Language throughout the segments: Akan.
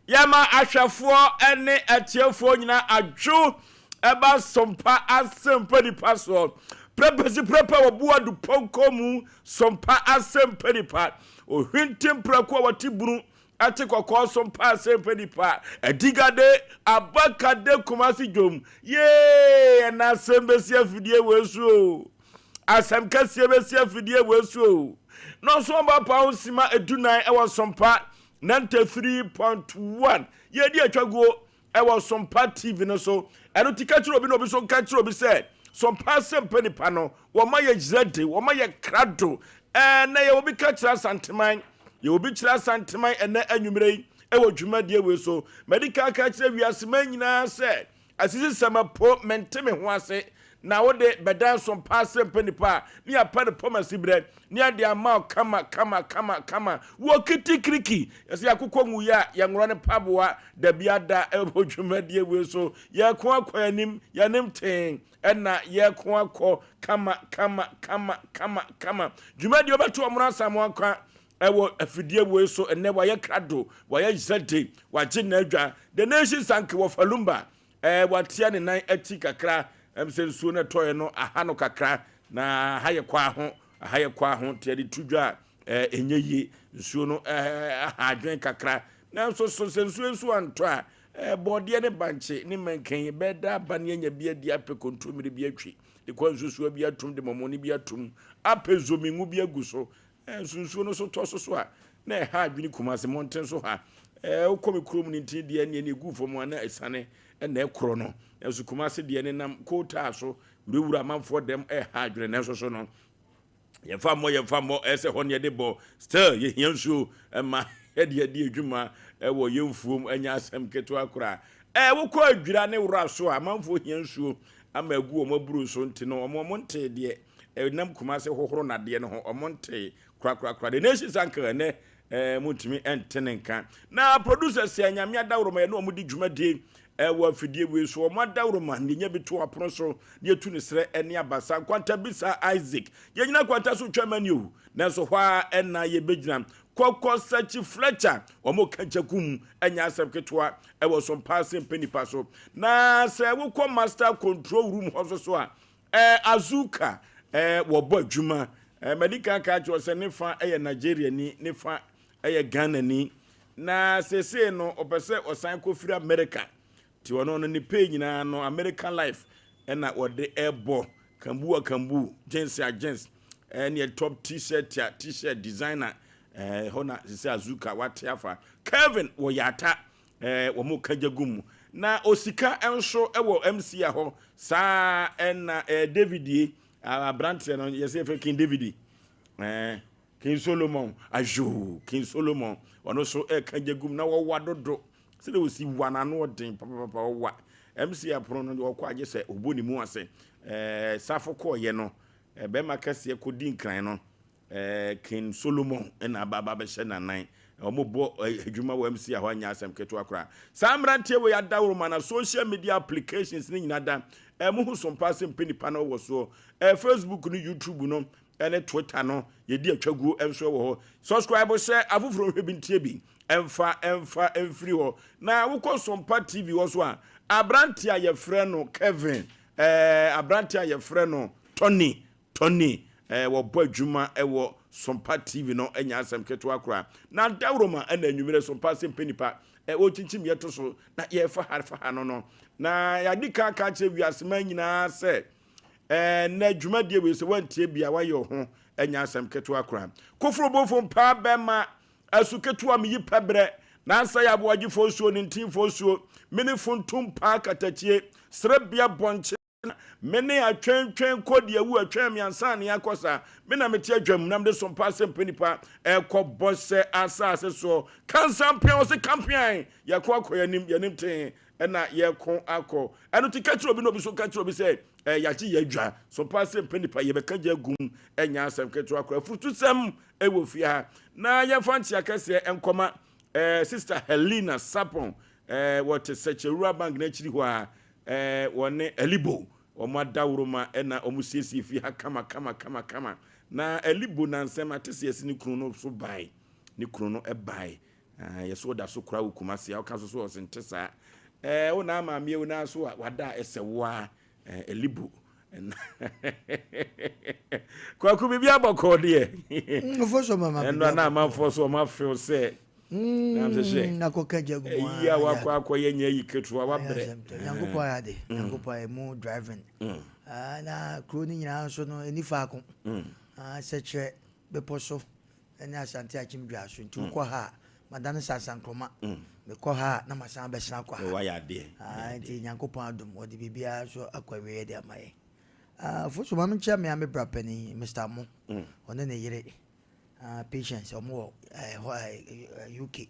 Yɛma ahwɛfoɔ ne atiefoɔ nyinaa adwo ɛba Sompa Asɛmpa Nipa soɔ. Prɛpɛsi prɛpɛ wɔ Boadu pɔnkɔ mu Sompa Asɛmpa Nipa. Ohwinti mprako a wɔte bunu ɛte kɔkɔɔ Sompa Asɛmpa Nipa. Adigade Abakade Kumasi dwom. Yee ɛna asɛm bɛsi afidie wei so o. Asɛm kɛseɛ bɛsi afidie wei so o. Na ɔso ɔba pa ho sima 14 ɛwɔ Sompa 93.1. Yɛdi atwaguo ɛwɔ Sompa TV no so. Ɛno ti ka kyerɛ obi na obi so nka kyerɛ obi sɛ Sompa Asɛmpa Nipa no wɔma yɛ gyerɛde, wɔma yɛ krado. Ɛnɛ yɛ obi ka kyerɛ Asanteman, yɛ obi kyerɛ Asanteman ɛnɛ anwummerɛ yi ɛwɔ dwumadie wei so. Madi ka ka kyerɛ wiase man nyinaa sɛ asisi sɛm po mente me ho ase na wode bɛdan Sompa Asɛmpa Nipa a ne yɛapɛ no pɔm asiberɛ ne yɛde ama wo kama kama kama kama wɔ kitikiriki. Yɛsɛ yɛakokɔ nwuyɛ a yɛnworɔ ne paboa dabi ada ɛwɔ dwumadie wei so. Yɛko akɔ anim, yɛnim tee ɛna yɛko akɔ kama kama kama kama kama. Dwumadie wobɛto ɔmono asamoa nkwa ɛwɔ afidie wei so. Ɛnɛ wayɛ krado, wayɛ zɛde, wagye n'adwa. The Nation Sanke wɔ Falumba watea ne nan akyi kakra, sɛ nsuo no ɛtɔeɛ no aha no kakra, na aha yɛ kɔ aho, aha yɛ kɔ aho nti yɛde to dwa a ɛnyɛ yie. Nsuo no aha adwen kakra, nanso so sɛ nsuo nso antɔ a bɔɔdeɛ ne bankye ne mankan bɛda aba ne anya bi adi apɛ kontommire bi atwi de kɔ nsusuo bi atum de mɔmɔne bi atum apɛ zomingu bi agu so. Nsuo no so tɔ so so a na ɛha adwene. Kumase mmɔnten so ha, wokɔ me kurom no nti deɛ neɛ ne ɛgu fam a na ɛsane ɛna ɛkorɔ no. Nanso Kumase deɛ ne nam kootaa so wurawura amanfoɔ dɛm, ɛha adwene. Nanso so no yɛmfa mmɔ ɛsɛ hɔ ne yɛde bɔ. Still yɛhia nsuo ɛma yɛde adi adwuma ɛwɔ yɛn mfuom. Ɛnyɛ asɛm ketewa koraa. Wokɔ Adwira ne wura so a, amanfoɔ hia nsuo ama agu wɔn aburo so. Nti no ɔmo ntee deɛ ɛnam Kumase hohoro nadeɛ no ho, ɔmo ntee korakorakora. The Nation Sanka ɛnɛ muntumi ɛnte ne nka. Na producers sɛ Nyame adaworoma yɛ ne ɔmo di dwumadie ɛwɔ afidie wei so. Ɔmo adaworoma ne nya bi to apono so ne yɛtu ne serɛ ɛne abasa nkwanta bisa Isaac. Yɛnyina kwanta so twɛ mani o, nanso hɔ a ɛna yɛbɛgyina Kɔkɔ Sakyi Fletcher. Ɔmo ka nkyɛkum ɛnyɛ asɛm ketewa ɛwɔ so mpaase mpɛ nipa so. Na sɛ wokɔ master control room hɔ so so a, Azuka wɔbɔ adwuma. Madi kan ka kyerɛ sɛ ne fa ɛyɛ Nigeria ni, ne fa ɛyɛ Ghana ni, na seesei no ɔpɛ sɛ ɔsan kɔfiri America. Nti ɔno no ne pay nyinaa no American life ɛna wɔde ɛbɔ kambu a kambu, jeans a jeans, ɛne top T-shirt a T-shirt designer. Hɔ na sisi Azuka wate afa. Kevin wɔ yata wɔn ka gya gu mu na osika nso ɛwɔ MC hɔ saa. Ɛna David yi aberanteɛ no yɛsɛ yɛfɛ King David, King Solomon ayo, King Solomon ɔno nso ɛka gya gu mu na wɔwa dodo sɛdeɛ osi wa n'ano ɔden papapapa. Ɔwa MC apono no ɔkɔ agye sɛ ɔbɔ ne mu ase. Safo kɔɔyɛ no, bɛrima kɛseɛ kɔdi nkran no, King Solomon ɛna aba bɛhyɛ n'anan. Wɔn bɔ adwuma wɔ MC hɔ anya asɛm ketewa koraa. Saa mmeranteɛ wɔ yɛ adaworoma na social media applications ne nyinaa da mo ho so mpa sɛ mpɛ nipa no wɔ soɔ. Facebook no, YouTube no ɛne Twitter no, yɛdi atwaguo nso wɔ hɔ. Subscribe sɛ afoforɔ nhwɛ bi ntie bi ɛmfa ɛmfa ɛmfiri hɔ. Na wokɔ Sompa TV hɔ so a, aberante a yɛfrɛ no Kevin, aberante a yɛfrɛ no Tony, wɔbɔ adwuma ɛwɔ Sompa TV no. Ɛnya asɛm ketewa koraa na dawuroma ɛna anwummerɛ Sompa sɛ mpɛ nipa wɔkyinkyim yɛto so na yɛfa ha fa ha no na yɛade ka kyerɛ wiase ma nyinaa sɛ na dwumadie wei sɛ woantie bia woayɛ ho. Ɛnya asɛm ketewa koraa. Koforo bofo mpaa bɛma asu ketewa meyi pɛbrɛ nansa yɛ aboagyefoɔ nsuo ne ntinfoɔ nsuo mene funtum paa katakyie serebea bɔnkye mene atwɛntwɛn kɔ deɛ wu atwɛn me ansa ne akɔ saa. Me na mete adwam na mede Sompa sɛ mpɛ nipa ɛkɔ bɔ sɛ asase soɔ kansampean wɔ se kampean. Yɛko akɔ yɛnim, yɛnim tee ɛna yɛko akɔ. Ɛno ti ka kyerɛ obi na obi so ka kyerɛ obi sɛ yɛagye yɛ adwa Sompa sɛ mpɛ nipa yɛbɛka gya gum. Ɛnya asɛm ketewa kora. Furutusɛm ɛwɔ fie ha na yɛmfa nkyea kɛseɛ nkɔma Sister Helena Sapon. Wɔte Sɛkyɛwura Bank n'akyiri hɔ a wɔne Elibo wɔn adaworoma ɛna wɔn siesie fie ha kama kama kama kama. Na Elibo nansɛm ate sɛ yɛsi ne kunu no so bae, ne kunu no bae. Yɛ so da so kora wo Kumasi a woka so so ɔse nte saa. Ɛɛ wo na maame wo na so a wada a ɛsɛ wo a elibu. Kwaku biribi abɔkɔɔ deɛ. Mfo so mama biribi abɔkɔɔ. Ɛno na amanfoɔ so ɔma feel sɛ. Na sɛ hwɛ. Nakɔka gya gu mu. Eyi a wakɔ akɔyɛ nyɛ yi ketewa wabrɛ. Nyankopɔn ayɛ ade. Nyankopɔn ayɛ mu driving. Na kuro no nyinaa nso no ɛni faako. Sɛkyerɛ bepɔ so. ne Asante Akyem dwa so nti wokɔ ha a madane Sansankroma mekɔ ha a na masan abɛsena akɔ ha. Wayɛ adeɛ. Ah, nti Nyankopɔn adom wɔde biribiara nso akɔ awieɛ de ama yɛn. Ah, Foso ma menkyia me a me bra panin Mr. Amo ɔne ne yere ah, Patience ɔmo wɔ eh, hɔ eh, UK.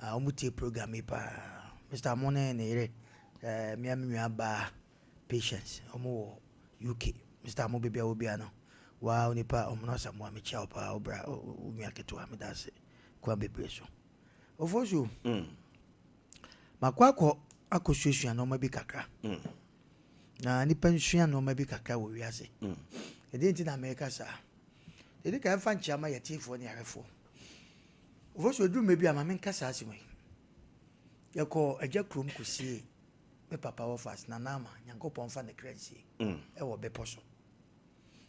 Ah, ɔmo tie program yi paa. Mr. Amo ne ne yere eh, me a me nua baa Patience ɔmo wɔ UK Mister Amo baabi a wɔ biara no waa onipa Ɔmono Asamoah mekyia wo paa wo bra wo nua ketewa meda ase kwan bebree so Ofosu makɔ akɔ akɔ suasua nneɛma bi kakra na nipa nsua nneɛma bi kakra wɔ wiase ɛdeɛ nti na meka saa ɛdi kan mfa nkyia ma yɛtiefoɔ ne ahwɛfoɔ Ofosu ɛduru mmerɛ bi a ma menka saa asɛm yi yɛkɔ agya kurom kɔsie Me papa wɔfas, Nana Ama, Nyankopɔn mfa ne kra nsie, wɔ bepɔ so.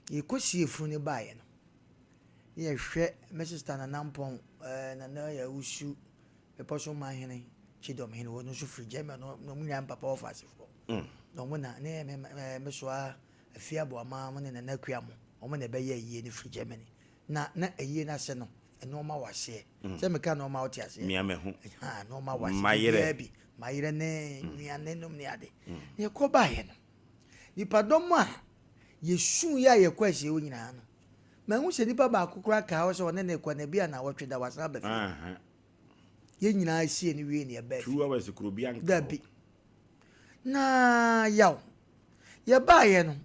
Yɛkɔsiee funu no baeɛ no, ne yɛhwɛ me sista Nana Mpɔn, eh, Nana Yawusu, bepɔ so manhene, Kyidɔm hene, wɔn nso firi Germany, na wɔn nyinaa me papa wɔfasefoɔ. Na wɔn na, ne me, me, me soa Afie Aboamaa mo ne Nana Akua mo, wɔn na ɛbɛyɛ ayie no firi Germany. Na na ayie no ase no, nnoɔma wɔ aseɛ. Sɛ meka nnoɔma a wote aseɛ? Mea me ho. Ha, nnoɔma wɔ aseɛ. Mayerɛ. Bi, mayerɛ ne nnuane nom ne ade. Na yɛkɔ baeɛ no, nipadɔm a yɛsuiɛ a yɛkɔ asie hɔ nyinaa no, manhu sɛ nipa baako koraa kaa hɔ sɛ ɔne ne rekɔ na ebi a naawɔtwe da wasan aba fie. Yɛn nyinaa sie no wie ne yɛbaa fie. 2 hours kuro bi anka hɔ. Dabi. Na yaw. Yɛbaeɛ no,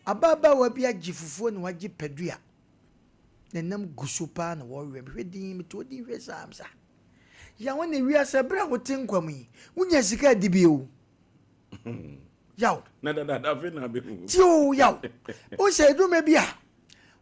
ababaawa bi agye fufuo na wagye padua. Ne nam gu so paa na wɔrewɛ. Mehwɛ din, mete hɔ din hwɛ saa msa. Yaw na wiase bere a wote nkwa mu yi, wonya sika adi bi o. Yaw. Na dadaada afei na abɛhu. Ti o yaw. Wo sɛ eduruma bi a,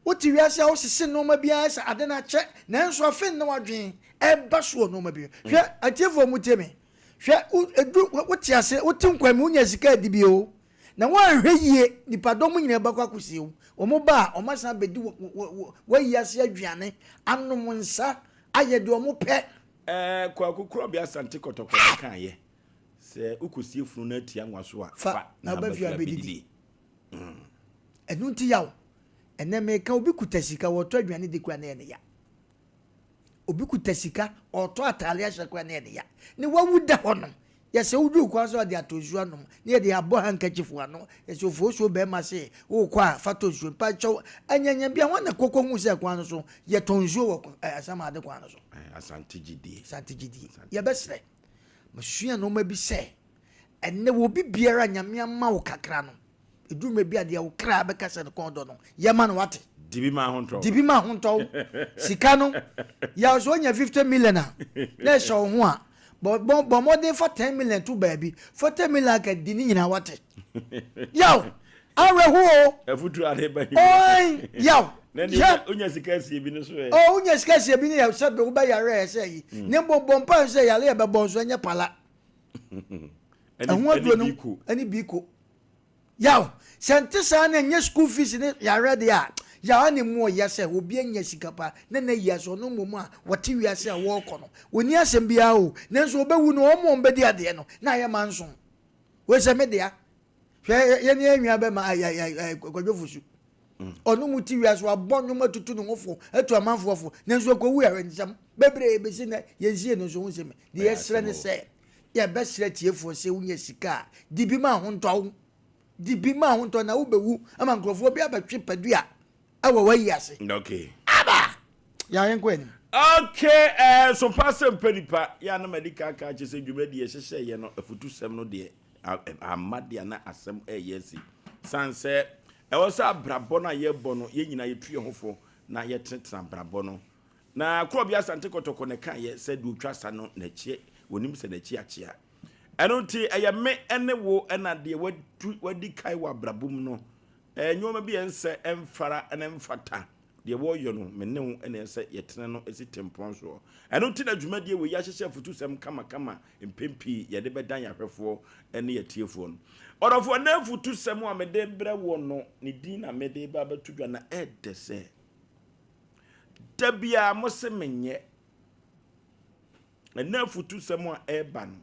wote wiase a wosese nneɛma bi ara sɛ ade no akyɛ, nanso afei na wadwen ɛba so wɔ nneɛma bi. Hwɛ, atiefoɔ mu tie me. Hwɛ, edu wote ase, wote nkwa mu, wonya sika adi bi o. Na woanhwɛ yie, nnipadɔm nyinaa bɛkɔ akɔsie wo. Wɔn ba a, wɔasan abɛdi w'ayi ase aduane, anom nsa, ayɛ deɛ wɔpɛ. Ɛɛ Kwaku Korɔbea Asante Kɔtɔkɔ na kaeɛ sɛ wokɔsie funu no atia nwa so a, fa na aba fie abɛdidi. Ɛno nti yaw. Ɛnɛ meka obi kuta sika wɔtɔ aduane di koraa na ɛyɛ ne ya. Obi kuta sika, ɔretɔ ataade ahyɛ koraa na ɛyɛ ne ya. Ne wawu da hɔ no, yɛsɛ woduru kwan so a ɔde atɔ nsuo anom, na yɛde abɔ handkerchief ano. Yɛsɛ ofuosuo bɛrima se wokɔ a fa tɔ nsuo. Mpakyɛw, anyanya bi a wɔn na kɔkɔ hu sɛ kwan no so yɛtɔn nsuo wɔ Asamade kwan no so. Asante gyidie. Asante gyidie. Yɛbɛsrɛ. Masua nneɛma bi sɛ ɛnnɛ wɔ obi biara Nyame ama wo kakra no, Ɛduru mmerɛ bi a deɛ wo kra bɛka sɛ ne kɔn dɔ no, yɛ ma no wate. Di bi ma ahontɔ. Di bi ma ahontɔ. Sika no, yɛ sɛ wonya 50 million a, na ɛhyɛ wo ho a, bɔ bɔ bɔ mmɔden fa 10 million to baabi, fa 10 million aka di ne nyinaa wate. Yaw, awerɛho o. Afutuo ade ba yi. Ɔn, yaw. Na ne wonya sika sie bi no so ɛ. Oh, wonya sika sie bi no yɛ sɛ wobɛyare ɛ sɛ yi. Ne mmom bɔ mpae sɛ yare a ɛbɛbɔ nso ɛnyɛ pala. Ɛho aduro no ɛne biiko. Yaw, sɛ nte saa na ɛnyɛ school fees ne yareɛ deɛ a, yaw a na emu ɔya sɛ obi anya sika pa na n'ayi ase ɔno mmom a wɔte wiase a wɔrekɔ no, wɔnni asɛm biara o, nanso ɔbɛwu no wɔn a wɔbɛdi adeɛ no na ayɛ manso. Wei sɛ me dea. Hwɛ yɛne yɛn nua bɛma Kwadwo Fosu. Ɔno mu te wiase wabɔ nnwom atutu ne ho fo atu amanfoɔ fo nanso ɔkɔwu ahwɛnsɛm bebree bɛsi nnɛ yɛnsie no nso ho nsɛm. Deɛ yɛsrɛ ne sɛ Yɛbɛsrɛ atiefoɔ sɛ wonya sika a, di bi ma ahontɔ wo. Di bi ma ahontɔ na wobɛwu ama nkurɔfoɔ bi abɛtwe padua wɔ w'ayi ase. Okay. Aba! Yɛ yɛnkɔ anim. Okay, eh, so pa sɛ mpɛ nipa yɛ anam adi kan ka kyerɛ sɛ dwumadi ɛhyehyɛ yɛ no afutusɛm no deɛ amma deɛ na asɛm ɛyɛ asi san sɛ ɛwɔ sɛ abrabɔ no a yɛbɔ no yɛn nyinaa yɛtu yɛn ho fo na yɛtenetena abrabɔ no Na Korɔbea Asante Kɔtɔkɔ na ɛkaeɛ sɛ deɛ ɔtwa sa no n'akyi, ɔnim sɛ n'akyi akyea. Ɛno nti ɛyɛ me ne wo na deɛ wadu wadi kan wɔ abrabɔ mu no, nneɛma bi a ɛnsɛ ɛmfara na ɛmfata. Deɛ wɔreyɔ no, me ne wo na ɛsɛ yɛtene no si tempɔn soɔ. Ɛno nti na dwumadie wei yɛahyehyɛ afutusɛm kamakama mpɛn pii yɛde bɛdan yɛn ahwɛfoɔ ne yɛn atiefoɔ no. Ɔdɔfoɔ, ɛnnɛ afutusɛm a mede rebrɛ woɔ no, ne din na mede reba abɛto dwa na ɛɛdɛ sɛ, da biara mose menyɛ. Ɛnnɛ afutusɛm a ɛreba no,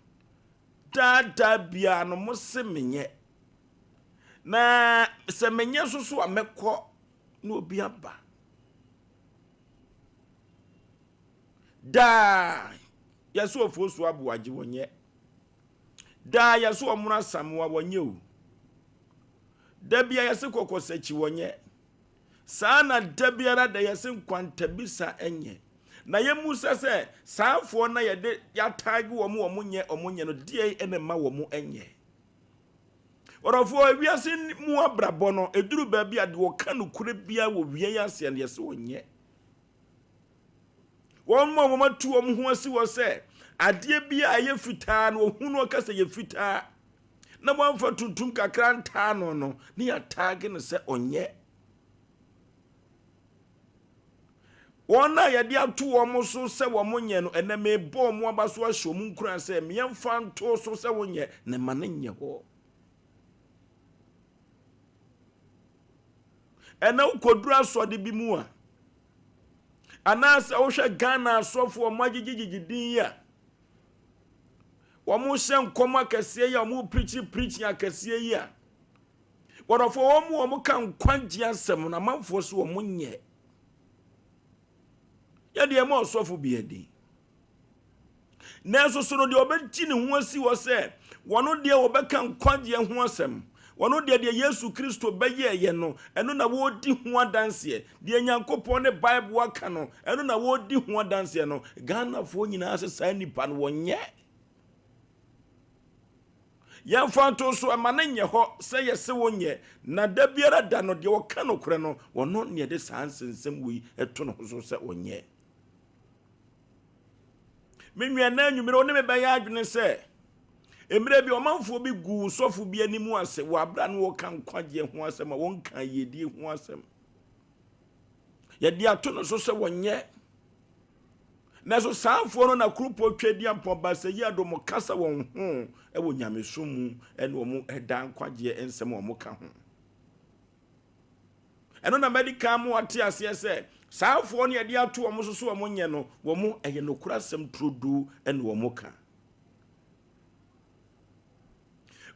daa daa biara no mose menyɛ. Na sɛ menyɛ nso so a mɛkɔ na obi aba. Daa yɛsɛ ofuo so aboagye wɔnyɛ. Daa yɛsɛ ɔmono asamoa wɔnyɛ o. Da bia yɛsɛ kɔkɔsakyi wɔnyɛ. Saa na da biara da yɛsɛ nkwantabisa nyɛ. Na yɛmmusa sɛ saa afoɔ na yɛde yɛataage wɔn wɔn nyɛ wɔn nyɛ no deɛn na ɛma wɔn nyɛ. Ɔdɔfoɔ, wiase mu abrabɔ no, ɛduru baabi a deɛ ɔka nokorɛ biara wɔ wia yi aseɛ no, yɛsɛ ɔnyɛ. Wɔn a wɔatu wɔn ho asi hɔ sɛ adeɛ bi a ɛyɛ fitaa no, ɔhu no ɔka sɛ yɛ fitaa, na wɔamfa tuntum kakra ntaa no no, ne yɛataage no sɛ ɔnyɛ. Wɔn a yɛde ato wɔn so sɛ wɔnyɛ no, ɛnnɛ merebɔ wɔn aba so ahyɛ wɔn nkuran sɛ, Yɛmfa nto so sɛ wonyɛ, na ma no nyɛ hɔ. Ɛnnɛ wokɔduru asɔde bi mu a, anaasɛ wohwɛ Ghana asɔfo a wɔagyegyegyegye din yi a, wɔhyɛ nkɔm akɛseɛ yi a wɔpreakyi preaching akɛseɛ yi a, Wɔdɔfoɔ, wɔn mu wɔn ka nkwagye asɛm no, amanfoɔ so wɔn nyɛ. Yɛ deɛ ɛma ɔsɔfo bi adi. Nanso so no deɛ ɔbɛgye ne ho asi hɔ sɛ wɔn deɛ wɔbɛka nkwagyeɛ ho asɛm. Wɔn deɛ deɛ Yesu Kristo bɛyɛɛyɛ no, ɛno na wɔredi ho adanseɛ. Deɛ Nyankopɔn ne Bible aka no, ɛno na wɔredi ho adanseɛ no. Ghanafoɔ nyinaa sɛ saa nnipa no wɔnyɛ. Yɛmfa nto so, mma no nyɛ hɔ sɛ yɛse wo nyɛ, na da biara da no deɛ ɔka nokorɛ no, ɔno na yɛde saa nsensɛm wei to ne ho so sɛ ɔnyɛ. Me nua, na anwummerɛ wo ne me bɛyɛ adwene sɛ, mmerɛ bi ɔmanfoɔ bi guu sɔfo bi anim ase wɔ abere a na wɔka nkwagyeɛ ho asɛm a wɔnka yiedie ho asɛm. Yɛde ato no so sɛ wɔnyɛ. Nanso saa afoɔ no na Kuropɔn Tweaduampɔn Baasa yi adom kasa wɔn ho wɔ nyamesom mu ne wɔn daa nkwagyeɛ nsɛm a wɔka ho. Ɛno na madi kan ma wɔate aseɛ sɛ saa afoɔ no yɛde ato wɔn so so wɔn nyɛ no, wɔn ɛyɛ nokorɛ asɛm turodoo ne wɔn ka.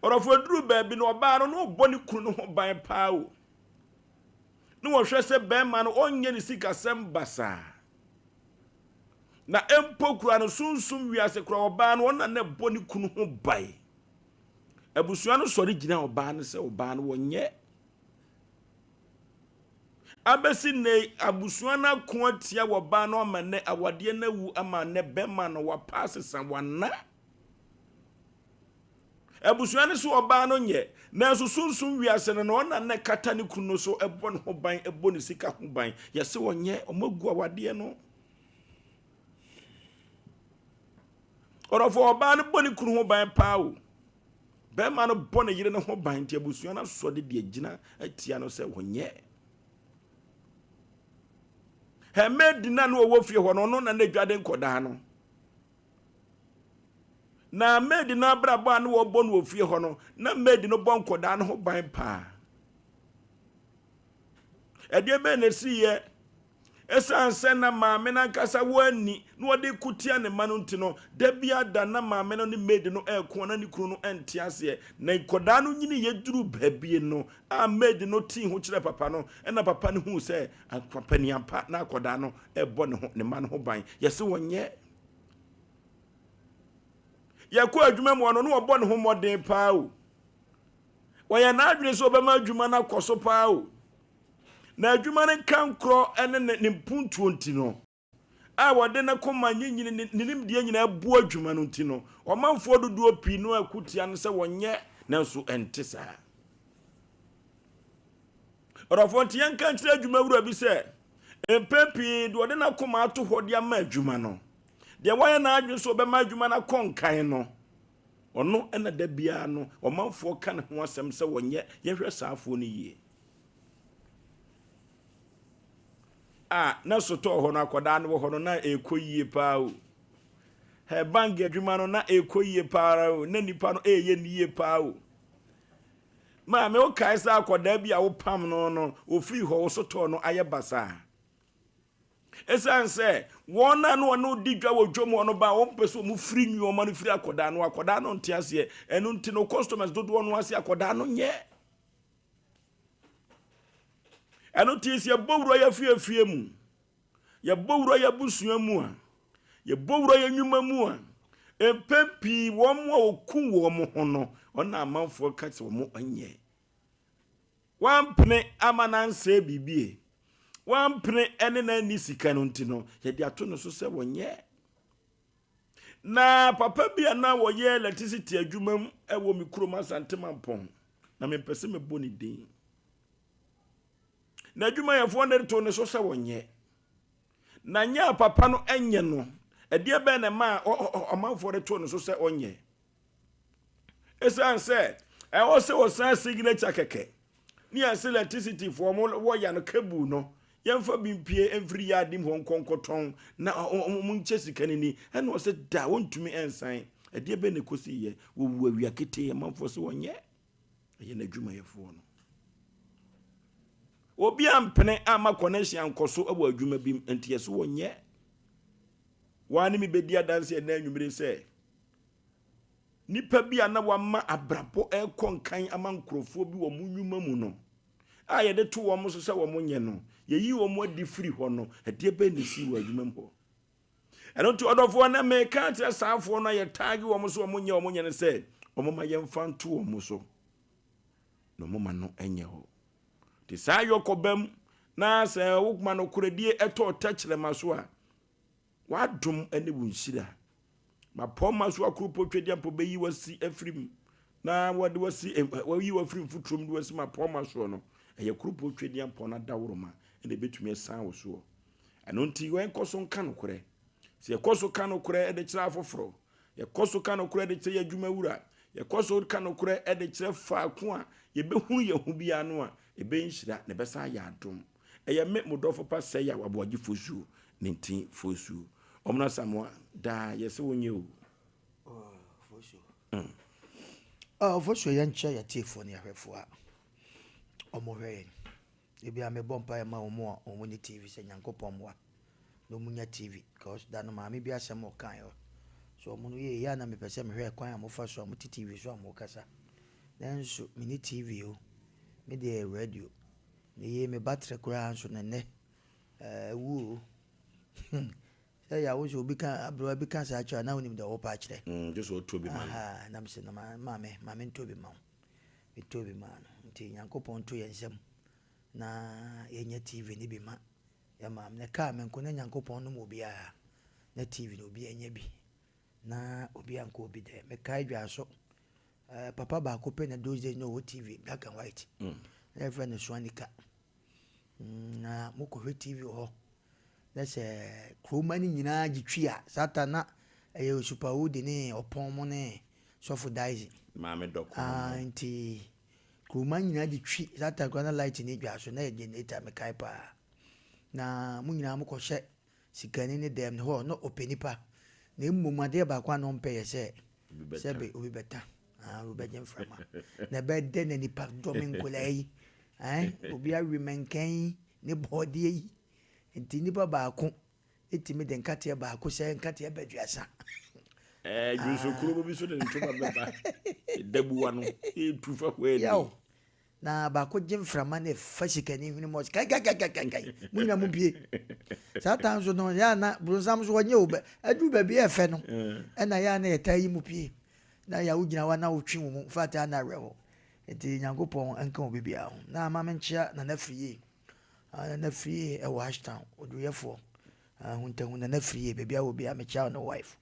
Ɔdɔfoɔ aduru baabi no ɔbaa no na ɔbɔ ne kunu no ho ban paa o. Na wɔhwɛ sɛ bɛrima no ɔnyɛ ne sikasɛm basaa. Na mpo kura no sunsum wiase kura ɔbaa no ɔna na ɛbɔ ne kunu ho ban. Abusua no sɔre gyina ɔbaa no sɛ ɔbaa no wɔnyɛ. Abɛsi nnɛ abusua no ako atia ɔbaa no ama nnɛ awadeɛ no awu ama nnɛ bɛrima no wapa asesa wana. Abusua no so ɔbaa no nyɛ, nanso sunsum wiase no na ɔna na ɛkata ne kunu no so bɔ ne ho ban, bɔ ne sika ho ban. Yɛse ɔnyɛ, ɔmo agu awadeɛ no. Ɔdɔfo, ɔbaa no bɔ ne kunu ho ban paa o. Bɛrima no bɔ ne yere no ho ban nti abusua no asɔ de deɛ gyina atia no sɛ ɔnyɛ. Hɛmɛ na no ɔwɔ fie hɔ no, ɔno na na adwade nkɔdaa no. Na maid no abrabɔ a na wɔbɔ no wɔ fie hɔ no, na maid no bɔ nkɔdaa no ho ban paa. Ɛdeɛ bɛn na ɛsiiɛ? Ɛsiane sɛ na maame no ankasa wɔ ani na wɔde ko tia ne mma no nti no, da biara da na maame no ne maid no reko na ne kunu no nte aseɛ. Na nkɔdaa no nyiniiɛ duruu baabi no a maid no tee ho kyerɛɛ papa no, ɛna papa no huu sɛ panin ampa na akɔdaa no rebɔ ne ho ne mma no ho ban. Yɛse wɔnyɛ. Yɛkɔ adwuma mu ɔno na ɔbɔ ne ho mmɔden paa o. Wɔyɛ n'adwene sɛ ɔbɛma adwuma no akɔ so paa o. Na adwuma no nkankorɔ ne ne mpuntuo nti no, a wɔde ne koma nyinyini ne ne nimdeɛ nyinaa bu adwuma no nti no, ɔmanfoɔ dodoɔ pii no ako tia no sɛ wɔnyɛ, nanso ɛnte saa. Ɔdɔfoɔ nti yɛnka nkyerɛ adwumawura bi sɛ, mpɛn pii deɛ ɔde n'akoma ato hɔ de ama adwuma no, Deɛ wayɛ n'adwene sɛ ɔbɛma adwuma no akɔ nkan no, ɔno na da biara no ɔmanfoɔ ka ne ho asɛm sɛ wɔnyɛ. Yɛhwɛ saa afoɔ no yie. A na sotɔɔ hɔ no akwadaa no wɔ hɔ no na ɛrekɔ yie paa o. Her bank adwuma no na ɛrekɔ yie paa ara o. Na nipa no ɛreyɛ ne yie paa o. Maame wokae sɛ akwadaa bi a wopam no no ofiri hɔ wo sotɔɔ no ayɛ basaa. Esiane sɛ wɔn a na wɔne wo di dwa wɔ dwam hɔ no ba a wɔmpɛ sɛ wɔfiri nneɛma no firi akwadaa no, akwadaa no nte aseɛ. Ɛno nti no customers dodoɔ no ase akwadaa no nyɛ. Ɛno nti sɛ yɛbɔ wura yɛ afiefie mu, yɛbɔ wura yɛ abusua mu a, yɛbɔ wura yɛ nnwuma mu a, mpɛn pii wɔn a wɔku wɔn ho no, wɔn na amanfoɔ ka sɛ wɔn nyɛ. Wampene ama no ansɛe biribi e. Wampene ne no anni sika no nti no, yɛde ato no so sɛ wɔnyɛ. Na papa bi a na wɔyɛ electricity adwuma mu wɔ me kurom Asante Mampɔn, na mempɛ sɛ mɛbɔ ne din. N'adwumayɛfoɔ no de too ne so sɛ wɔnyɛ. Na nyɛ a papa no nyɛ no, ɛdeɛ bɛn na ɛmaa ɔmanfoɔ de too ne so sɛ ɔnyɛ? Esiane sɛ ɛwɔ sɛ wɔsan signature kɛkɛ ne yɛn electricity foɔ mo wɔ ya no cable no yɛmfa bi mpie mfiri yard mu hɔ nkɔ nkɔtɔn na wɔn nkyɛ sika no ni ɛna ɔsɛ da wɔntumi nsan ɛdeɛ bɛn na ɛkɔsi yɛ wɔwu awia ketee amanfoɔ sɛ wɔnyɛ ɛyɛ n'adwumayɛfoɔ no obi ampene ama connection ankɔ so wɔ adwuma bi mu nti yɛ so wɔnyɛ wɔn ne me bɛdi adanse ɛnɛ anwummere sɛ Nnipa bi a na wɔama abrabɔ rekɔ nkan ama nkurɔfoɔ bi wɔ wɔn nnwuma mu no, a yɛde to wɔn so sɛ wɔnyɛ no, yɛyi wɔn adi firi hɔ no, ɛdeɛ bɛn na ɛsii wɔ adwuma mu hɔ? Ɛno nti ɔdɔfoɔ, na meka akyerɛ saafoɔ no a yɛtaage wɔn so wɔnyɛ wɔn nyɛ no sɛ, wɔmma yɛmfa nto wɔn so na wɔmma no nyɛ hɔ. Nti saa yɔkɔbam na sɛ woma nokorɛdie ɛtɔ tɛkyerɛma so a, W'adom ne wo nhyira. Mapɔmma so akuropɔ Twedeampɔ bɛyi w'asi afiri mu na wɔde w'asi wɔyi w'afiri mfuturo mu de w'asi mapɔmma soɔ no, ɛyɛ kuropɔ Twedeampɔ no adaworoma na ɛbɛtumi asan wo soɔ. Ɛno nti yɛnkɔ so nka nokorɛ. Sɛ yɛkɔ so ka nokorɛ de kyerɛ afoforɔ, yɛkɔ so ka nokorɛ de kyerɛ yɛn adwumawura, yɛkɔ so ka nokorɛ de kyerɛ faako a yɛbɛhunu yɛn ho biara no a, ɛbɛyɛ nhyira na ɛbɛsan ayɛ adom. Ɛyɛ me mo dɔfo pa sɛ yaw aboagye fosuo ne ntin fosuo. Ɔmena Asamoah daa yɛ sɛ wonyɛ o. Fosuo. Mm. Oh, fosuo yɛn kyɛ yɛ tiefoɔ ne ahwɛfoɔ a wɔn hwɛ yɛn. Ebi a mebɔ mpaeɛ ma wɔn a wɔn ne TV sɛ Nyankopɔn mmoa na wɔn nya TV because da no maame bi asɛm ɔkae hɔ. So wɔn no yɛ yɛ a na mepɛ sɛ mehwɛ kwan a wɔfa so a wɔte TV so a wɔkasa. Nanso me ne TV o, me deɛ radio. Me yie me battery koraa nso no nnɛ awu o. Hmm. Sɛ yɛ awo sɛ obi ka aberewa bi ka saa kyerɛ na wonim deɛ wɔpɛ akyerɛ. Mm, gye sɛ ɔtɔ bi ma no. Aha, na mesɛ no maame, maame ntɔ bi ma wo. Metɔ bi maa no. Nti Nyankopɔn nto yɛn nsam na yɛnya TV no bi ma yɛ maame. Na kaa me nko na Nyankopɔn nom obiara na TV no obiara nya bi. Na obiara nkɔ obi dɛ. Mekae dwaso Eh, papa baako pɛ na those days na ɔwɔ TV black and white. Mm. Na yɛfrɛ no Swanika. Mm, na mokɔhwɛ TV wɔ hɔ. Na sɛ kuroma no nyinaa gye twi a, saa ta na ɛyɛ Superwood ne ɔpɔn mo ne Sɔfo Daisy. Maame dɔkɔ. Ah, nti kuroma nyinaa gye twi. Saa ta kura na light ne dwa so na yɛ generator mekae paa. Na mo nyinaa mokɔhyɛ Sikani ne dɛm ne hɔ na ɔpɛ nipa na mmom adeɛ baako a na ɔmpɛ yɛ sɛ sɛbe obi bɛta ah, obi bɛgye mframa na ɛbɛyɛ dɛ na nipa dɔm nkwadaa yi eh, obi awe mɛnkɛn yi ne bɔɔdeɛ yi nti nipa baako ɛtumi de nkateɛ baako sɛ nkateɛ bɛduasa. Ɛɛ dwonsokuro bi so de ntoma bɛba dabuwa no etu fa hɔ ani. Na baako gye mframa na ɛfa sikani hwene mu ɔse kaikaikai mo nyina mo mpie. Saa time so no yɛ ana bronsam so ɔnyɛ o aduru baabi a ɛfɛ no ɛna yɛ ana yɛtaa yi mu pie na yɛ wogyina hɔ na wotwe wo mu mfata ana awerɛhɔ nti Nyankopɔn nka obi biara ho na ama menkyea Nana Firie Nana Firie ɛwɔ Ashtown oduruyɛfoɔ Ahuntahu Nana Firie baabi a wɔ biara mekyea wo ne wife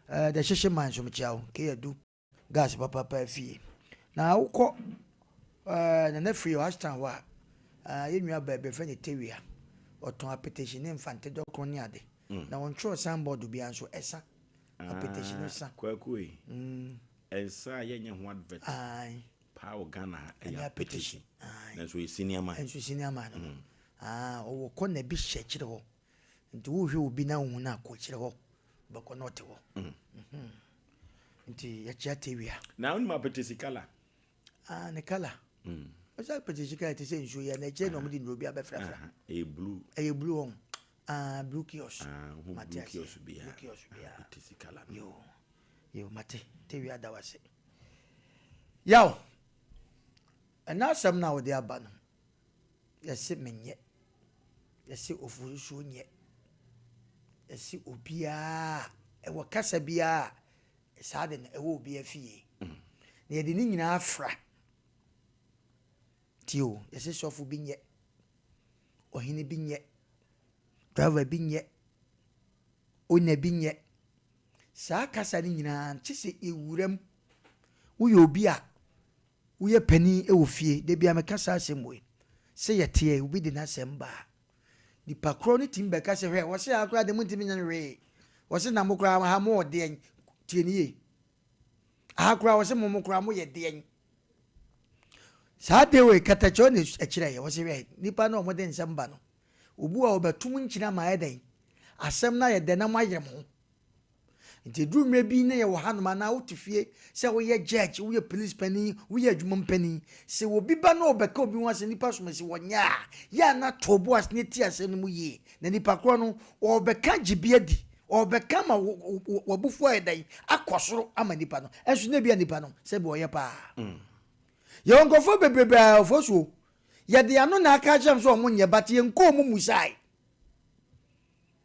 The Hyehye Man nso mekyea wo Keyadu Gas papaapa fie. Na wokɔ ɛɛ Nana fie hɔ Ashtown hɔ a, ɛɛ yɛn nua baa bi yɛfrɛ no Tewia. Ɔtɔn apetehye ne mfante dɔkono ne ade. Mm. Na wɔntwerɛ signboard biara nso ɛsa. Apetehye no sa. Kwaku yi. Mm. Ɛnsa a yɛnyɛ ho advert. Aye. Paa wɔ Ghana ha ɛyɛ apetehye. Nanso yɛ senior man. Nso senior man no. Mm. Ah, ɔwɔ kɔna bi hyɛ akyire hɔ. Nti wohwɛ obi na wohu no a, kɔ akyire hɔ. Wobɛkɔ na ɔte hɔ. Mhm. Nti yɛkyea Tewia. Na wonim apɛtɛsi kala? Ah, ne kala. Ɔsɛ apɛtɛsi kala te sɛ nsuo yɛ na akyire na wɔde nnuro bi abɛfrafra. Ɛyɛ blue. Ɛyɛ blue wɔn. Ah, blue kiosk. Ah, ho blue kiosk bi. Blue kiosk bi. Apɛtɛsi kala no. Yo. Yo, mate. Tewia da wase. Yaw. Ɛna asɛm no a wɔde aba no, yɛse menyɛ. Yɛse ofusuo nyɛ. Yɛse obiara ɛwɔ kasa biara saa de no ɛwɔ obiara fie. Na yɛde ne nyinaa fra. Tie o, yɛse sɔfo bi nyɛ, ɔhene bi nyɛ, driver bi nyɛ, owner bi nyɛ. Saa kasa no nyinaa kye sɛ ewura mu. Woyɛ obi a woyɛ panin wɔ fie, da biara meka saa asɛm wei, sɛ yɛteɛ obi de n'asɛm ba a, nipa korɔ no tumi bɛka sɛ hwɛ, wɔse ha koraa de montumi nyɛ no hwee, wɔse na mo koraa ha mowɔ deɛn, tie ne yie, aha koraa wɔse mo mo koraa moyɛ deɛn. Saa de wei katakyɛ na ɛkyerɛ yɛ, wɔse hwɛ, nipa no a wɔde nsɛm ba no, obu a wɔbɛtom nkyina ma ayɛ dɛn, asɛm no ayɛ dɛn na moayere mo ho. Nti ɛduru mmerɛ bi na yɛwɔ hanom anaa wote fie sɛ woyɛ judge, woyɛ police panin, woyɛ adwuma mu panin, sɛ obi ba na ɔbɛka obi ho asɛm nipa som sɛ wɔnyɛ a, yɛ a na to bo ase na ti asɛm no mu yie. Na nipa korɔ no, ɔrebɛka gye bi adi, ɔrebɛka ma w'abufuo ayɛ dɛn akɔ soro ama nipa no. Ɛnso na ebia nipa no sɛbi ɔyɛ paa. Yɛwɔ nkurɔfoɔ bebrebe a ɔfɔ so yɛde ano na aka akyerɛ m sɛ ɔmo nyɛ, but yɛnkɔɔ mu musae.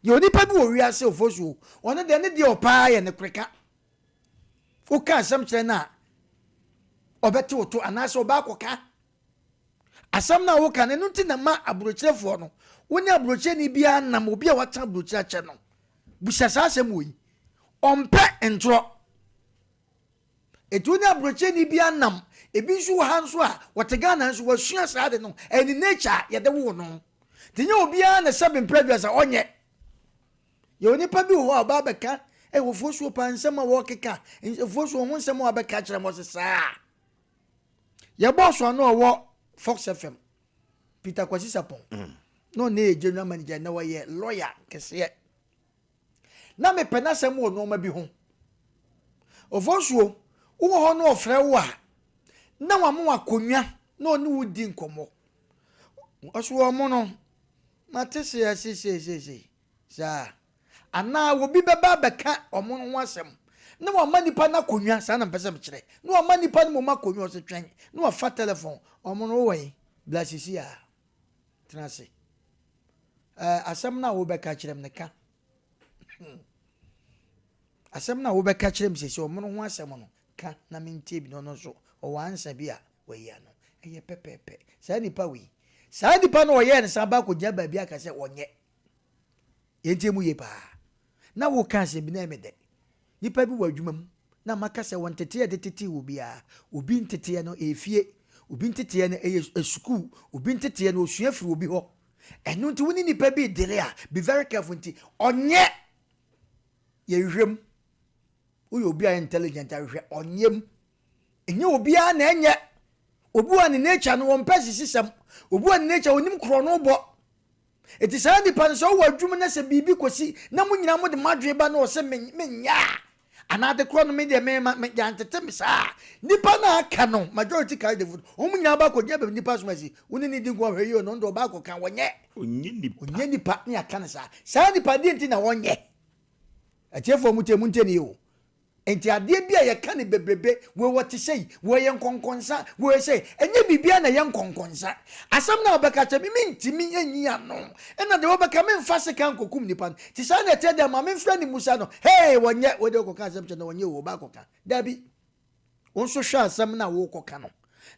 Yɛ onipa bi wɔ wiase ofosuo, ɔno deɛ ne deɛ ɔpaa yɛ ne koreka. Woka asɛm kyerɛ no a, ɔbɛte wo to anaasɛ ɔbɛakɔka. Asɛm no a woka no, ɛno nti na ma aburokyerefoɔ no, wo ne aburokyereni biara nam, obi a watena aburokyere akyɛ no, busa saa asɛm wɔ yi. Ɔmpɛ ntorɔ. Eti wo ne aburokyereni biara nam, ebi nso wɔ ha nso a, wɔte Ghana nso, wɔasua saa ade no, ɛyɛ ne nature a yɛde woo no. Nti nyɛ obiara na sɛbe mprɛ aduasa ɔnyɛ. Yɛ onipa bi wɔ hɔ a ɔba abɛka ɛwɔ fosuo paa nsɛm a wɔkeka, fosuo ho nsɛm a wɔabɛka kyerɛ mo ɔse saa. Yɛbɔɔ so ano ɔwɔ Fox FM, Peter Kwasi Sapon, na ɔne yɛ general manager, na wɔyɛ lawyer kɛseɛ. Na mepɛ n'asɛm wɔ nneɛma bi ho. Ofosuo, wowɔ hɔ na ɔfrɛ wo a, na wama wo akonnwa na ɔne wo di nkɔmmɔ. Ɔso wɔn no, mate se ase seeseesei saa. Anaa obi bɛba abɛka wɔn ho asɛm na wama nipa no akonnwa, saa na mpɛ sɛ mekyerɛ. Na wama nipa no mmom akonnwa, ɔse twɛn, na wafa telefon, wɔn no wowɔ he? Bla sisi a. Tena ase. Ɛɛ, asɛm no a wobɛka kyerɛ me no, ka. Asɛm no a wobɛka kyerɛ me sɛsi ɔmono ho asɛm no, ka na mentie bi. Na ɔno nso, ɔwɔ ansa bi a wayi ano. Ɛyɛ pɛpɛɛpɛ. Saa nipa wei, saa nipa no ɔyɛɛ no san ba akɔgyina baabi aka sɛ ɔnyɛ. Yɛntie mu yie paa. Na woka asɛm bi na ɛyɛ me dɛ. Nipa bi wɔ adwuma mu na maka sɛ wɔn nteteɛ de tetee obiara. Obi nteteɛ no ɛyɛ fie, obi nteteɛ no ɛyɛ sukuu, obi nteteɛ no osua firi obi hɔ. Ɛno nti wo ne nipa bi dele a, be very careful nti ɔnyɛ yɛhwehwɛ mu. Woyɛ obi a yɛ intelligent a hwehwɛ ɔnyɛ mu. Ɛnyɛ obiara na ɛnyɛ. Obi wɔ ne nature no wɔmpɛ sisisɛm. Obi wɔ ne nature onim korɔ no bɔ. Eti saa nipa no sɛ ɔwɔ adwuma na sɛ biribi kɔsi na mo nyinaa mo de mo adwene ba na ɔsɛ menyɛ a anaa ade korɔ no me deɛ me ma me yɛantete me saa nipa no aka no majority carry the vote wɔn nyinaa ba akɔgyina baabi nipa som asi wo ne ne di nkɔmɔ hwɛ yie ɔno deɛ ɔba akɔka wɔnyɛ ɔnyɛ nipa ne aka no saa saa nipa deɛ nti na wɔnyɛ atiefoɔ mo tie mo ntie ne yie o. Enti adeɛ bi a yɛka no bebrebe, wei wɔte sei, wei ɔyɛ nkɔnkɔnsa, wei ɔyɛ sei, ɛnyɛ biribiara na ɛyɛ nkɔnkɔnsa. Asɛm no a wobɛka kyerɛ me, mentumi nyi ano. Ɛna deɛ wobɛka, memfa sekan nkɔkum nipa no. Nti saa na ɛteɛ deɛ, ma memfrɛ no mmusa no. Hee, wɔnyɛ, wei deɛ wokɔka asɛm kyerɛ no, wɔnyɛ o, ɔba akɔka. Dabi. Wo nso hwɛ asɛm no a worekɔka no.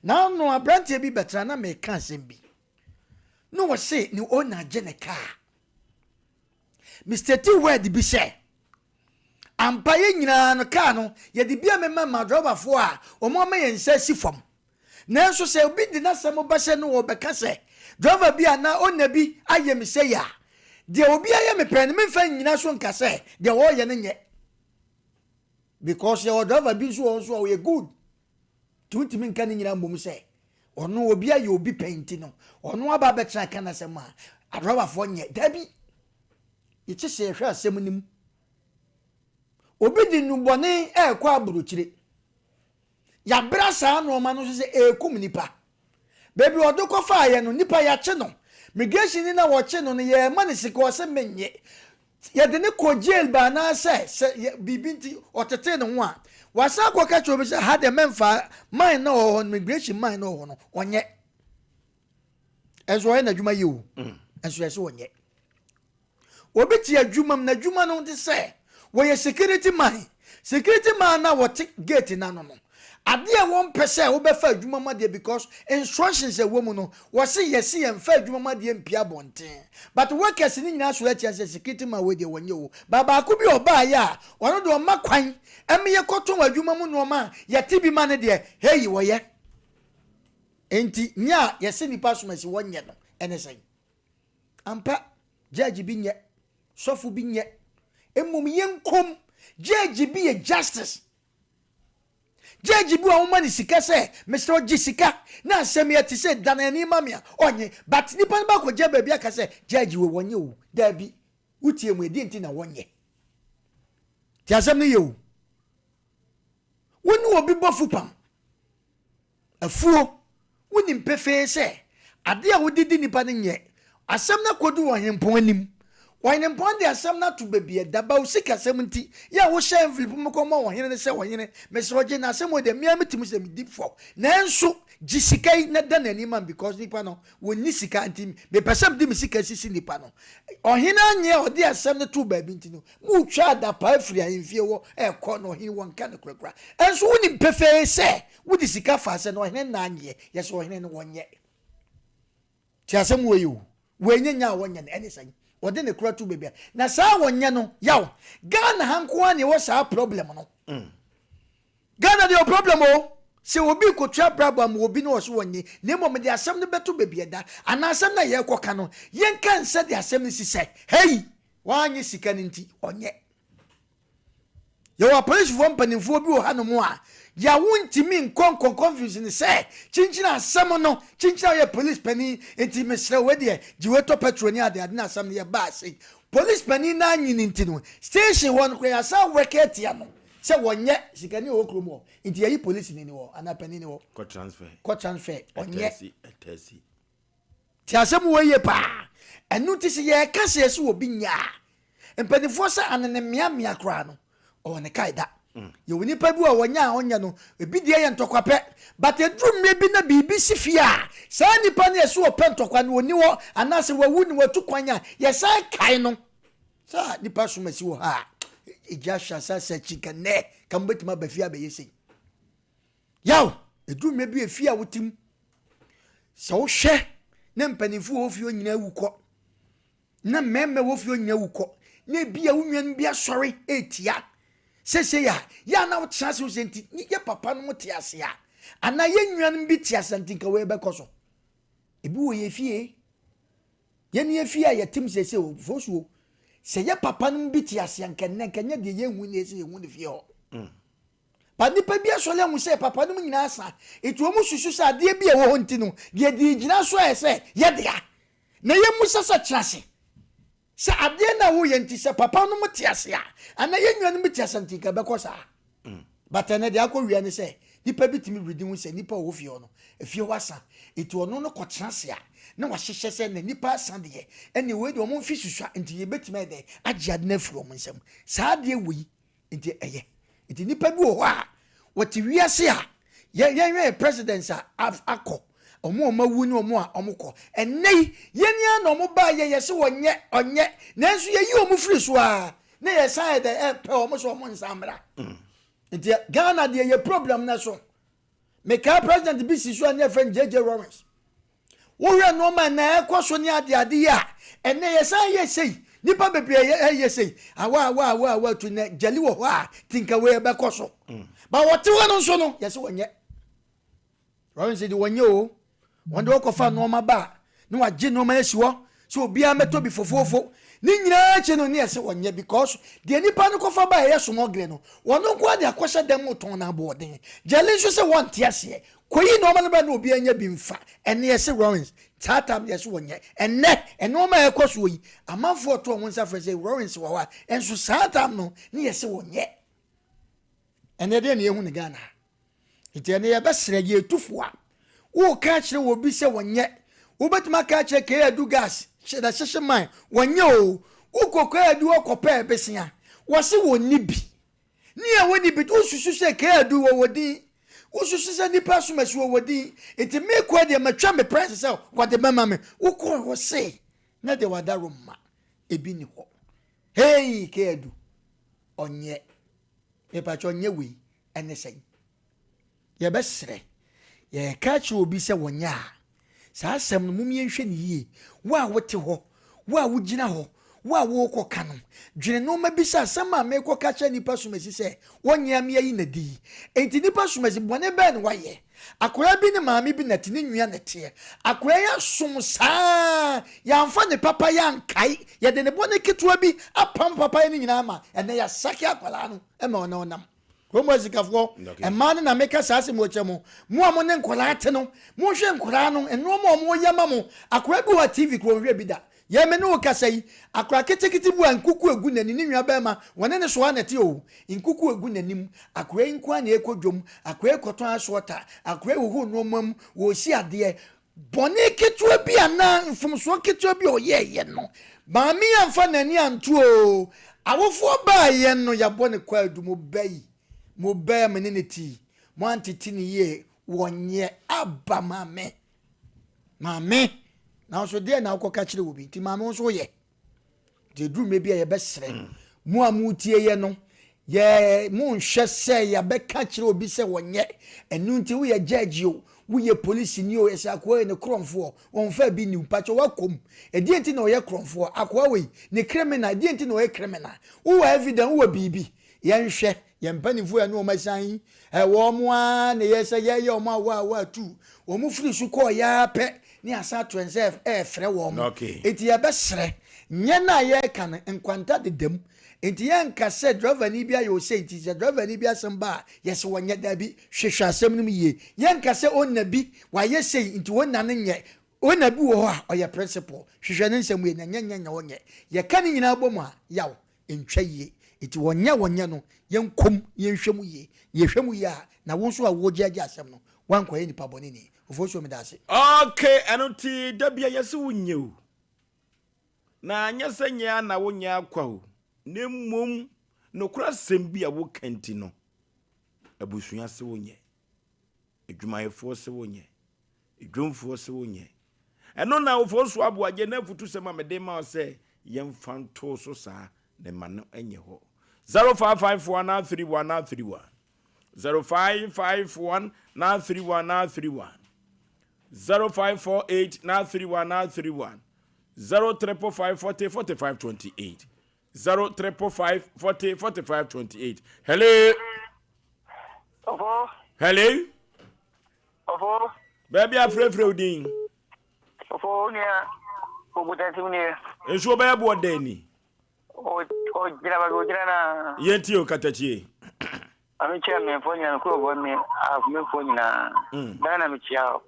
Naano aberanteɛ bi bɛtena na meka asɛm bi. Na ɔse ne owner agye ne kaa. Me state word bi sɛ, Ampa yɛn nyinaa no kaa no yɛde bi amema ma drɔbafoɔ a wɔn ama yɛn nsa asi fam. Nanso sɛ obi de n'asɛm ba sɛ no ɔrebɛka sɛ drɔba bi anaa owner bi ayɛ me sei a, deɛ obi ayɛ me pɛn no memfa nnyina so nka sɛ deɛ ɔreyɛ no nyɛ. Because yɛwɔ drɔba bi nso wɔ hɔ nso a ɔyɛ good. Nti wontumi nka ne nyinaa mmom sɛ. Ɔno obi ayɛ obi pɛn nti no, ɔno aba abɛtena ka n'asɛm a, adrɔbafoɔ nyɛ. Dabi! Yɛkye sɛ yɛhwɛ asɛm no mu. Obi de nnubɔne ɛrekɔ aburokyire. Yɛabra saa nnoɔma no nso sɛ ɛrekum nnipa. Baabi a ɔde kɔfaeɛ no, nnipa yɛakye no. Migration ni no a wɔkye no no, yɛrema no sika, ɔse mennye. Yɛde no kɔ jail ba anaasɛ sɛ yɛ biribi nti ɔtetee ne ho a, wasan akɔka kyerɛ obi sɛ ha deɛ mɛmfa man na ɔwɔ hɔ no, migration man na ɔwɔ hɔ no, ɔnyɛ. Ɛnso ɔyɛ n'adwuma yie o, ɛnso yɛse ɔnyɛ. Obi te adwuma mu, n'adwuma no de sɛ wɔyɛ security man. Security man na wɔte gate n'ano no. Adeɛ a wɔmpɛ sɛ wobɛfa adwuma mu adeɛ because instructions a ɛwɔ mu no, wɔse yɛse yɛmfa adwuma mu adeɛ mpie abɔnten. But workers no nyinaa sɔre atia sɛ security man wei deɛ wɔnyɛ o. But baako bi a ɔbaeɛ a ɔno deɛ ɔma kwan ma yɛkɔtɔn adwuma mu nnoɔma a yɛte bi ma no deɛ, hei wɔyɛ. Enti nyɛ a yɛse nnipa asomasi wɔnyɛ no ɛne sɛn? Ampa, judge bi nyɛ, sɔfo bi nyɛ. Mmom yɛnkom, judge bi yɛ justice. Judge bi a wɔma no sika sɛ, mesrɛ wo gye sika na asɛm yi ɛte sɛ dan ani ma me a, ɔnye. But nipa no bɛkɔgya baabi aka sɛ, judge wei wɔnyɛ o. Daabi, wotie mu, ɛdeɛ nti na wɔnyɛ? Te asɛm no yɛ o. Wo ne obi bɔ fupam. Afuo, wonim pefee sɛ adeɛ a wode di nnipa no nyɛ. Asɛm no akɔdu ɔhempɔn anim. Ɔhenempɔn de asɛm no ato baabi a ɛda, ba wo sikasɛm nti, yɛ a wohyɛ envelope mu kɔma ɔhene no sɛ, Ɔhene, mesrɛ wo gye na asɛm wei deɛ me ara metumi sɛ medi fɔ. Nanso gye sika yi na da n'ani ma me because nipa no wɔnni sika nti mepɛ sɛ mede me sika sisi nipa no. Ɔhene annye a ɔde asɛm no too baabi nti no, Moretwa adapaa firi ahemfie hɔ rekɔ, na ɔhene wɔnka nokorɛ koraa. Nso wonim pefee sɛ wode sika faa sɛ na ɔhene nna anyeɛ. Yɛ sɛ ɔhene no wɔnyɛ. Te asɛm wei o. Wei nyɛ nya a wɔnyɛ no, ɛne sɛn? Wɔde ne kora to baabi a. Na saa wɔnyɛ no, yaw. Ghana ha nko ara na yɛwɔ saa problem no. Ghana deɛ problem o. Sɛ obi rekɔtua brabo ama obi na ɔse ɔnnye, na mmom de asɛm no bɛto baabi a ɛda, anaa asɛm no a yɛrekɔka no, yɛnka nsɛ de asɛm no si sɛ, hei, wanyɛ sika no nti, ɔnyɛ. Yɛwɔ apolisifoɔ mpanimfoɔ bi wɔ hanom a, yɛ a wontumi nkɔ nkɔ confuse no sɛ, kyinkyin asɛm no, kyinkyin a woyɛ police panin, nti mesrɛ wo, wei deɛ, gye wei tɔ petrol ne adeade na asɛm no yɛbaa sei. Police panin no anyini nti no, station hɔ no koraa yɛasan work atia no sɛ wɔnyɛ, sikani a ɔwɔ kurom hɔ, nti yɛyi polisini no hɔ anaa panin no hɔ. Kɔ transfer. Kɔ transfer, ɔnyɛ. Ɛtɛsi, ɛtɛsi. Te asɛm wei yie paa. Ɛno nti sɛ yɛreka sɛ yɛsɛ obi nyɛ a, mpanimfoɔ sɛ anene mmeammea koraa no, ɔwɔ ne kae da. Yɛwɔ nipa bi a wɔnyɛ a ɔnyɛ no, ebi deɛ yɛ ntɔkwa pɛ. But ɛduru mmerɛ bi na biribi si fie a, saa nipa no yɛsɛ ɔpɛ ntɔkwa no ɔnni hɔ anaasɛ wawu na watu kwan a, yɛsan kae no. Saa nipa som asi wɔ ha a, egya hyɛ asase akyi nka nnɛ ka mobɛtumi aba fie abɛyɛ sei. Yaw, ɛduru mmerɛ bi efie a wote mu, sɛ wohwɛ na mpanimfoɔ wɔ fie hɔ nyinaa wu kɔ, na mmarima wɔ fie hɔ nyinaa wu kɔ, na ebi a wo nuanom bi asɔre etia sɛsɛ a, yɛ a na wotena ase sɛ nti yɛ papa no te ase a, anaa yɛ nuanom bi te ase a nti nka wei bɛkɔ so. Ebi wɔ yɛ fie. Yɛn yɛ fie a yɛtem sɛsɛ o, fosuo. Sɛ yɛ papa no bi te ase a nka nnɛ nka nyɛ deɛ yɛhu ne ɛsɛ yɛhu ne fie hɔ. But nnipa bi asɔre ahu sɛ papa nom nyinaa asa, nti wɔn susu sɛ adeɛ bi a ɛwɔ hɔ nti no, deɛ de gyina so ayɛ sɛ yɛ dea. Na yɛmmusa sɛ kyerɛ ase sɛ adeɛ no a woyɛ nti sɛ papa nom te ase a, anaa yɛn nuanom bi te ase a nti nka ɛbɛkɔ saa. But ɛnɛ deɛ akɔ wia ne sɛ nipa bi tumi redi ho sɛ nipa a ɔwɔ fie hɔ no, efie hɔ asa, nti ɔno no kɔtena ase a na wahyehyɛ sɛ na nipa asa deɛ, ɛnneɛ wei deɛ wɔn mfe susua nti yɛbɛtumi ayɛ dɛn agye ade no afiri wɔn nsam. Saa adeɛ wei Nti ɛyɛ. Nti nipa bi wɔ hɔ a wɔte wiase a yɛn yɛn yɛ presidents a akɔ wɔn a wɔn awu ne wɔn a wɔn kɔ. Ɛnnɛ yi yɛn ara na wɔn baa yɛ yɛse wɔnyɛ ɔnyɛ nanso yɛyi wɔn firi so ara na yɛsan yɛ dɛ ɛpɛ wɔn sɛ wɔn nsan mmra. Nti Ghana deɛ yɛ problem no so. Mekaa president bi si so a ne yɛfrɛ no JJ Lawrence. Wohwɛ nneɛma a na ɛkɔ so ne adeade yi a, ɛnnɛ yɛsan yɛ sei. Nnipa bebree yɛ ɛyɛ sei. Awa awa awa awa tu nɛ gyali wɔ hɔ a tinka wei ɛbɛkɔ so. Ba wɔte hɔ no nso no yɛsɛ wɔnyɛ. Lawrence de wɔnyɛ o. Wɔn de wɔkɔfa nneɛma ba a na wagye nneɛma asi hɔ sɛ obiara mmɛtɔ bi fofoofo. Ne nyinaa akyi no ne yɛsɛ wɔnyɛ because deɛ nipa no kɔfa ba a ɛyɛ sumɔgere no wɔn nko ara de akɔhyɛ dan mu tɔn no aboɔden. Gyali nso sɛ wɔnte aseɛ. Kɔyi nnoɔma no bra na obiara nya bi mfa. Ɛnnɛ yɛse Lawrence, saa time no yɛse wɔnyɛ. Ɛnnɛ, nnoɔma a ɛrekɔ soɔ yi, amanfoɔ reto wɔn nsa frɛ sɛ Lawrence wɔ hɔ a, nso saa time no ne yɛse wɔnyɛ. Ɛnnɛ deɛ na yɛhu no Ghana ha. Nti ɛnnɛ yɛbɛsrɛ, yɛretu fo a, woreka akyerɛ obi sɛ wɔnyɛ, wobɛtumi aka akyerɛ K. Adu Gas, the hyehye man, wɔnyɛ o. Wokɔ K. Adu hɔ kɔpɛ bɛsia, wɔse wɔnni bi. Nea wonni bi, wosusu sɛ Keadu wɔ wɔ din, wosusu sɛ nnipa asomasi wɔ wɔ din, nti me koa deɛ matwa me price sɛ wɔde bɛma me. Wokɔɔ hɔ se na deɛ wada roma ebi ni hɔ. Hey Keadu, ɔnyɛ, mepakyɛ ɔnyɛ wei ɛne sɛn? Yɛbɛsrɛ, yɛreka akyerɛ obi sɛ wɔnyɛ a, saa asɛm no, mom yɛnhwɛ no yie. Wo a wote hɔ, wo a wogyina hɔ, wo a worekɔka no, dwene nnoɔma bi sɛ asɛm a merekɔka akyerɛ nnipa somasi sɛ wɔnyɛ a meayi no adi yi. Enti nnipa somasi, bɔne bɛn na wayɛ? Akwadaa bi ne maame bi na ɛte, ne nua na ɛteɛ. Akwadaa yi asom saa, yɛamfa ne papayɛ ankae, yɛde ne bɔne ketewa bi apam papayɛ no nyinaa ma ɛnnɛ yɛasake akwadaa no ma ɔne ɔnam. Kurom asikafoɔ, mmaa no na meka saa asɛm wɔ kyerɛ mo. Mo a mo ne nkwadaa te no, monhwɛ nkwadaa no, nnoɔma a wɔyɛ ma mo. Akwadaa bi wɔ hɔ a TV koraa ɔnhwɛ bi da. Yɛn me ne wo kasa yi, akwadaa ketekete bi wɔ a nkuku egu n'ani, ne nua barima, wɔne ne soa na ɛte o. Nkuku egu n'anim. Akwadaa yi nko ara na ɛrekɔ dwam, akwadaa yi kɔtɔn asɔɔta, akwadaa yi hohoro nnoɔma mu, wɔresi adeɛ. Bɔne ketewa bi anaa mfomsoɔ ketewa bi a ɔyɛeɛ no, maame yi amfa n'ani anto oo, awofoɔ baeɛ no, yɛabɔ no kwaadu, mo ba yi, mo ba yi a me ne no te yi, moantete no yie, wɔnyɛ aba maame, maame, nanso deɛ na wokɔka kyerɛ obi, nti maame wo nso woyɛ. Nti ɛduru mmerɛ bi a yɛbɛsrɛ mo a moretie yɛ no, yɛ monhwɛ sɛ yɛbɛka kyerɛ obi sɛ wɔnyɛ. Ɛno nti woyɛ judge o, woyɛ polisini o, yɛsɛ akoa yi ne korɔmfoɔ, ɔmfa bi nni wo. Mpakyɛ woakɔ mu. Ɛdeɛn nti na ɔyɛ korɔmfoɔ? Akoa wei, ne criminal, ɛdeɛn nti na ɔyɛ criminal? Wowɔ evidence, wowɔ biribi? Yɛnhwɛ. Yɛn mpanimfoɔ a ɛne wɔn asian yi, wɔn ara na ɛyɛ sɛ yɛyɛ wɔn awa awa atu. Wɔn firi so kɔɔ yɛ ara pɛ ne asan ato yɛn sɛ ɛrefrɛ wɔn. Enti yɛbɛsrɛ, nyɛ no a yɛreka no, nkwanta deda mu. Enti yɛnka sɛ drɔvani bi ayɛ ose nti sɛ drɔvani bi asɛm ba a, yɛse wɔnyɛ. Dabi, hwehwɛ asɛm no mu yie. Yɛnka sɛ onna bi wayɛ sei nti onna no nyɛ. Onna bi wɔ hɔ a ɔyɛ principle. Hwehwɛ ne nsɛm yie na nyɛ nyɛ nyɛ ɔnyɛ. Yɛka ne nyinaa bɔ mu a, yaw. Ɛntwa yie. Nti wɔnyɛ wɔnyɛ no, yɛnkɔ mu na yɛnhwɛ mu yie. Na yɛhwɛ mu yie a, na wo nso a woregyaagyaa asɛm no, woankɔyɛ nipa bɔne ni. Ofosuo meda ase. Ok ɛno nti da bia yɛse wo nyɛ o na nyɛ sɛ nyɛ a na wo nyɛ akwa o na mmom nokorɛ asɛm bi a wo ka nti no abusua se wo nyɛ adwumayɛfoɔ se wo nyɛ Dwomfoɔ se wonyɛ. Ɛno na Ofosu Aboagye n'afutusɛm a mede ma wo sɛ yɛmfa nto so saa na mma no nyɛ hɔ. 0551 931 931 0551 931 931 0548 931 931 0555 40 45 28 0555 40 45 28 Hello. Ɔfo. Hello. Ɔfo. Baabi a frɛfrɛ wo din. Ɔfo wo nua Obotantim nie. Nsuo bɛyɛ boɔ dɛn ni? Ɔgyina baabi ɔgyina na. Yɛn tie o katakyie. Maame kyia mmɛnfoɔ nyinaa me kurofoɔ me ahomefoɔ nyinaa. Mm. Daa na mekyia o.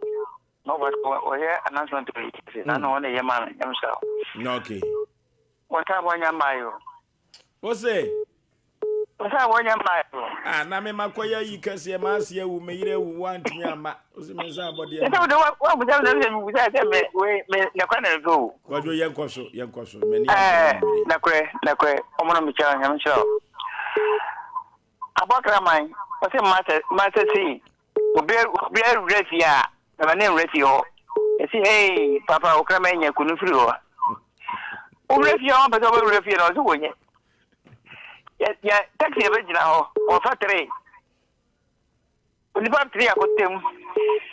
Na ɔba ɔyɛ announcement yi na na ɔne yɛ maa me nyam hyira o. Okay. Wɔn a wɔnyɛ mmaa yi o. Wo se? Wo sɛ wɔnyɛ mmaa yi o. Ah, na me ma kɔyɛ yi kɛseɛ, ma ase awu, me yere awu, woantumi amma. Wo se me nsa abɔdeɛ ma. Ɛsɛ wode woabusa me na mesɛ mebusa sɛ me we me nɛkorɛ na mepɛ o. Kwadwo yɛnkɔ so, yɛnkɔ so. M'ani agye Ɛɛ, nɛkorɛ, nɛkorɛ, ɔmo no mekyia wo, Nyame nhyira wo. Aboa kraman, ɔse mma sɛ, mma sɛ sei. Obi obi awura fie a, na ma ne nwura fie hɔ. Yɛsi hey papa wo kraman nya kunu firi hɔ. Wowura fie a wɔmpɛ sɛ wɔbɛwura fie na ɔsɛ wɔnyɛ. Yɛ yɛ taxi yɛbɛgyina hɔ wɔfa tere. Onipa tere akɔtɛm.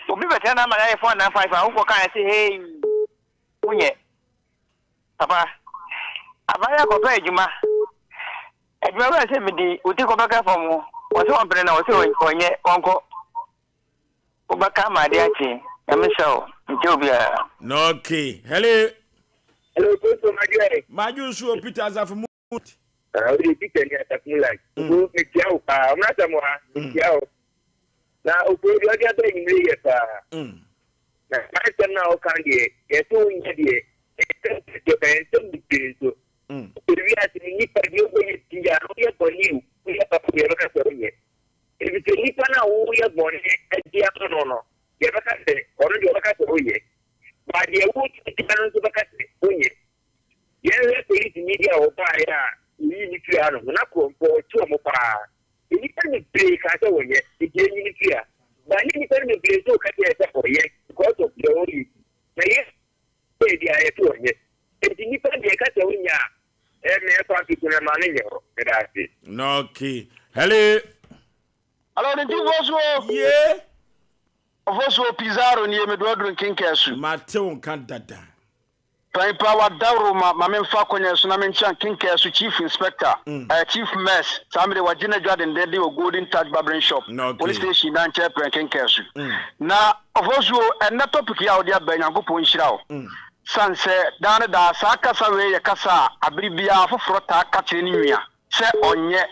Obi bɛtena na ama no ayɛ four nine five a wokɔ kan yɛsi hey wonyɛ. Papa abaayewa kɔpɛ adwuma. Adwuma bɛn sɛ mede wo ti kɔbɛka fam o, wɔse wɔmpene na wɔse ɔnyɛ ɔnkɔ. Wobɛka ama ade akye, Nyame nhyira wo, nkyɛ obiara. Okay, hello. Hello, Koso Madwo. Madwo nso o Peter Asafo mu. Ah, o de Peter ni Asafo mu like. Ogo, metia wo paa. Ɔmra sɛ mo ha, metia wo. Na okuro deɛ ɔde aba anwummere yɛ paa. Na saa nsɛm no a ɔka deɛ, yɛse wonyɛ deɛ, ɛyɛ nsɛm kɛseɛ paa, ɛyɛ nsɛm bebree nso. Ewiase no nnipa deɛ wobɛyɛ biara no, woyɛ bɔne o, woyɛ papa o, yɛbɛka sɛ wonyɛ. Efisɛ nipa no a woyɛ bɔne de ama no no, yɛbɛka sɛ ɔno deɛ ɔbɛka sɛ woyɛ. But deɛ wotia no nso bɛka sɛ wonyɛ. Yɛnhwɛ polisini bi a ɔbaeɛ a wɔyii no firii ha no ho, na korɔmfoɔ ɔkye wɔn paa. Nnipa no bebree kaa sɛ wɔnyɛ, nti yɛnyi no firi ha. But ne nnipa no bebree nso ka kyerɛɛ sɛ ɔyɛ because of deɛ ɔreyɛ nti. Na yɛn deɛ biara yɛse ɔnyɛ. Nti nnipa deɛ ɛka sɛ ɔnyɛ a, ɛyɛ me ɛkwan so nti no ɛma no nyɛ hɔ. Meda ase. Okay. Hello. Hello, ne nti so o. Ye. Ofosuo Pizarro nie mede wo aduru Nkenkasu. Mate wo nka dada. Pan pa wadaworo ma ma memfa akwanya yi so na menkyea Nkenkasu Chief Inspector, eh, Chief Mess, saa mede wagye n'adwa dendenden wɔ Golden Touch Barbering Shop, Police Station na nkyɛn pɛɛ Nkenkasu. Na Ofosuo, ɛnnɛ topic yi a wode aba yi Nyankopɔn nhyira wo. Sane sɛ daa ne daa saa kasa wei yɛ kasa a abere biara afoforɔ taa ka kyerɛ ne nua sɛ ɔnyɛ.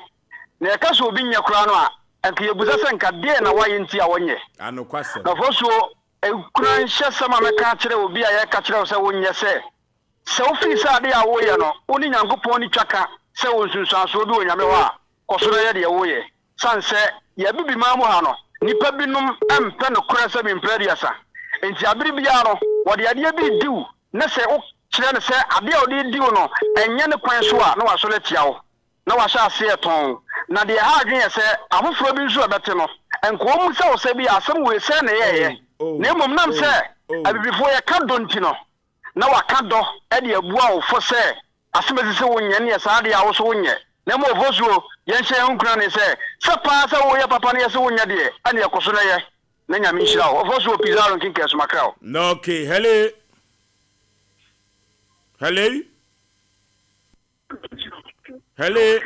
Na yɛka sɛ obi nyɛ koraa no a, anka yɛbisa sɛ nka deɛn na wayɛ nti a ɔnyɛ? Anokwasɛm. Na ɔfasuo, nkuranhyɛsɛm a mɛka akyerɛ obi a yɛreka kyerɛ wo sɛ wonyɛ sɛ, sɛ wofii sɛ adeɛ a woreyɛ no, wo ne Nyankopɔn nni twaka sɛ wɔ nsunsuansoɔ bi wɔ Nyame hɔ a, kɔ so na yɛ deɛ woreyɛ. Sane sɛ, yɛn Abibiman mu ha no, nnipa binom mpɛ nokorɛ sɛ mprɛ aduasa. Enti abere biara no, wɔde adeɛ bi redi wo, na sɛ wokyerɛ no sɛ adeɛ a ɔde redi wo no, ɛnyɛ ne kwan so a, na wasɔre atia wo. na wahyɛ aseɛ retɔn. Na deɛ ɛha adwene yɛ sɛ, afoforɔ bi nso a ɛbɛte no, nka wɔmmisa wo sɛ ebia asɛm wei sɛn na ɛyɛeɛ, na mmom nam sɛ Abibifoɔ yɛka dɔ nti no, na wɔaka dɔ de abua wo fɔ sɛ asɛm a ɛsɛ sɛ wonyɛ no yɛ saa deɛ a wo nso wonyɛ. Na mmom Ofosuo, yɛnhyɛ yɛn ho nkuran sɛ, sɛ paa sɛ woreyɛ papa na yɛse wonyɛ deɛ, ɛnneɛ kɔ so na yɛ, na Nyame nhyira wo. Ofosuo Pizarro Nkenkɛɛ Somakra wo. Okay, hello. Hello. Hello.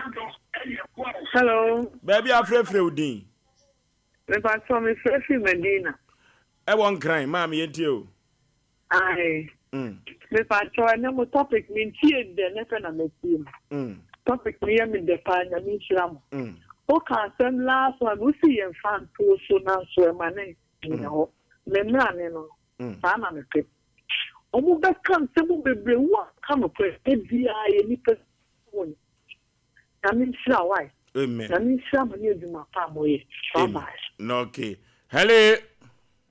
Hello. Baabi a afrɛfrɛ wo din. Mepatɔ mefrɛ firi Medina. Ɛwɔ Nkran, maame yɛntie o. Ae. Mepatɔ ɛnɛ mo topic mentie ndɛ nɛ pɛ na matie mu. Topic no yɛ me dɛ paa Nyame nhyira mo. Woka asɛm last one wosi yɛn fa ntoo so nanso ɛma ne nyɛ hɔ. Me mmra ne no no saa na mepɛ. Ɔmo bɛka nsɛm bebree wo a ka nokorɛ da biaa yɛ nipa wɔ ne Nyame nhyira wo wai Amen. Nyame nhyira mo ne adwuma pa a mo yɛ bye bye. Okay. Hello.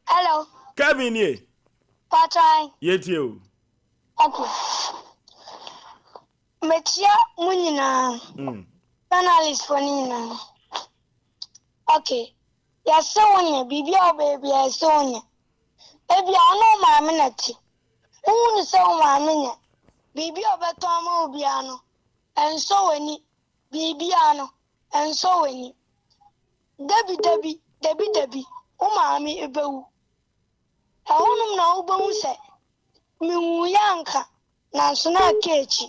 Hello. Kevin nie. Patran. Yɛtie o. Okay. Mekyia mo nyinaa. Mm. Journalist fo no nyinaa. Okay. Yɛse wo nyɛ biribi a wobɛyɛ biara yɛse wo nyɛ. Ebia wo ne wo maame na ɛte. Wuhu no sɛ wo maame nyɛ. Biribi a ɔbɛtɔn ama wo biara no, ɛnsɔ w'ani. Biribiara no, ɛnsɔ w'ani. Dabi, dabi, dabi, dabi, wo maame bewu. Ɛhɔnom na wubehu sɛ minwui anka Nanso na aka akyi.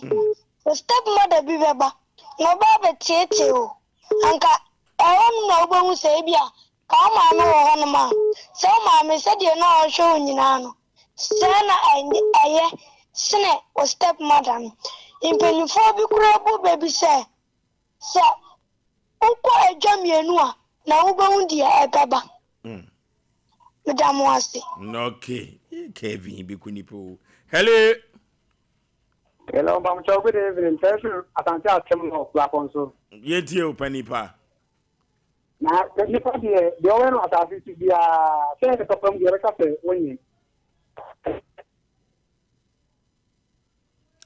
Wo stepmother bi bɛba, na ɔbɛba abɛteetee wo. Anka ɛhɔnom na wobɛhu sɛ ebia ka wo maame wɔ hɔnom a, sɛ wo maame, sɛdeɛ na ɔhwɛ wo nyinaa no, sɛɛ na ɛyɛ sene wo stepmother no. Mpanimfoɔ bi koraa bu bɛ bi sɛ, sɛ wokɔ adwa mmienu a, na wobɛhu deɛ ɛbɛba. Meda mo ase. Okay. Kevin bi ku nipa o. Hello. Hello, Mpamokyɛw, good evening. Pɛɛ firi Asante Akyem North, Brapɔnso. Yɛtie o, panipa. Na nipa deɛ, deɛ ɔwɛ no asase so biara, sɛ ne papa mu deɛ ɔbɛka sɛ wonyɛ.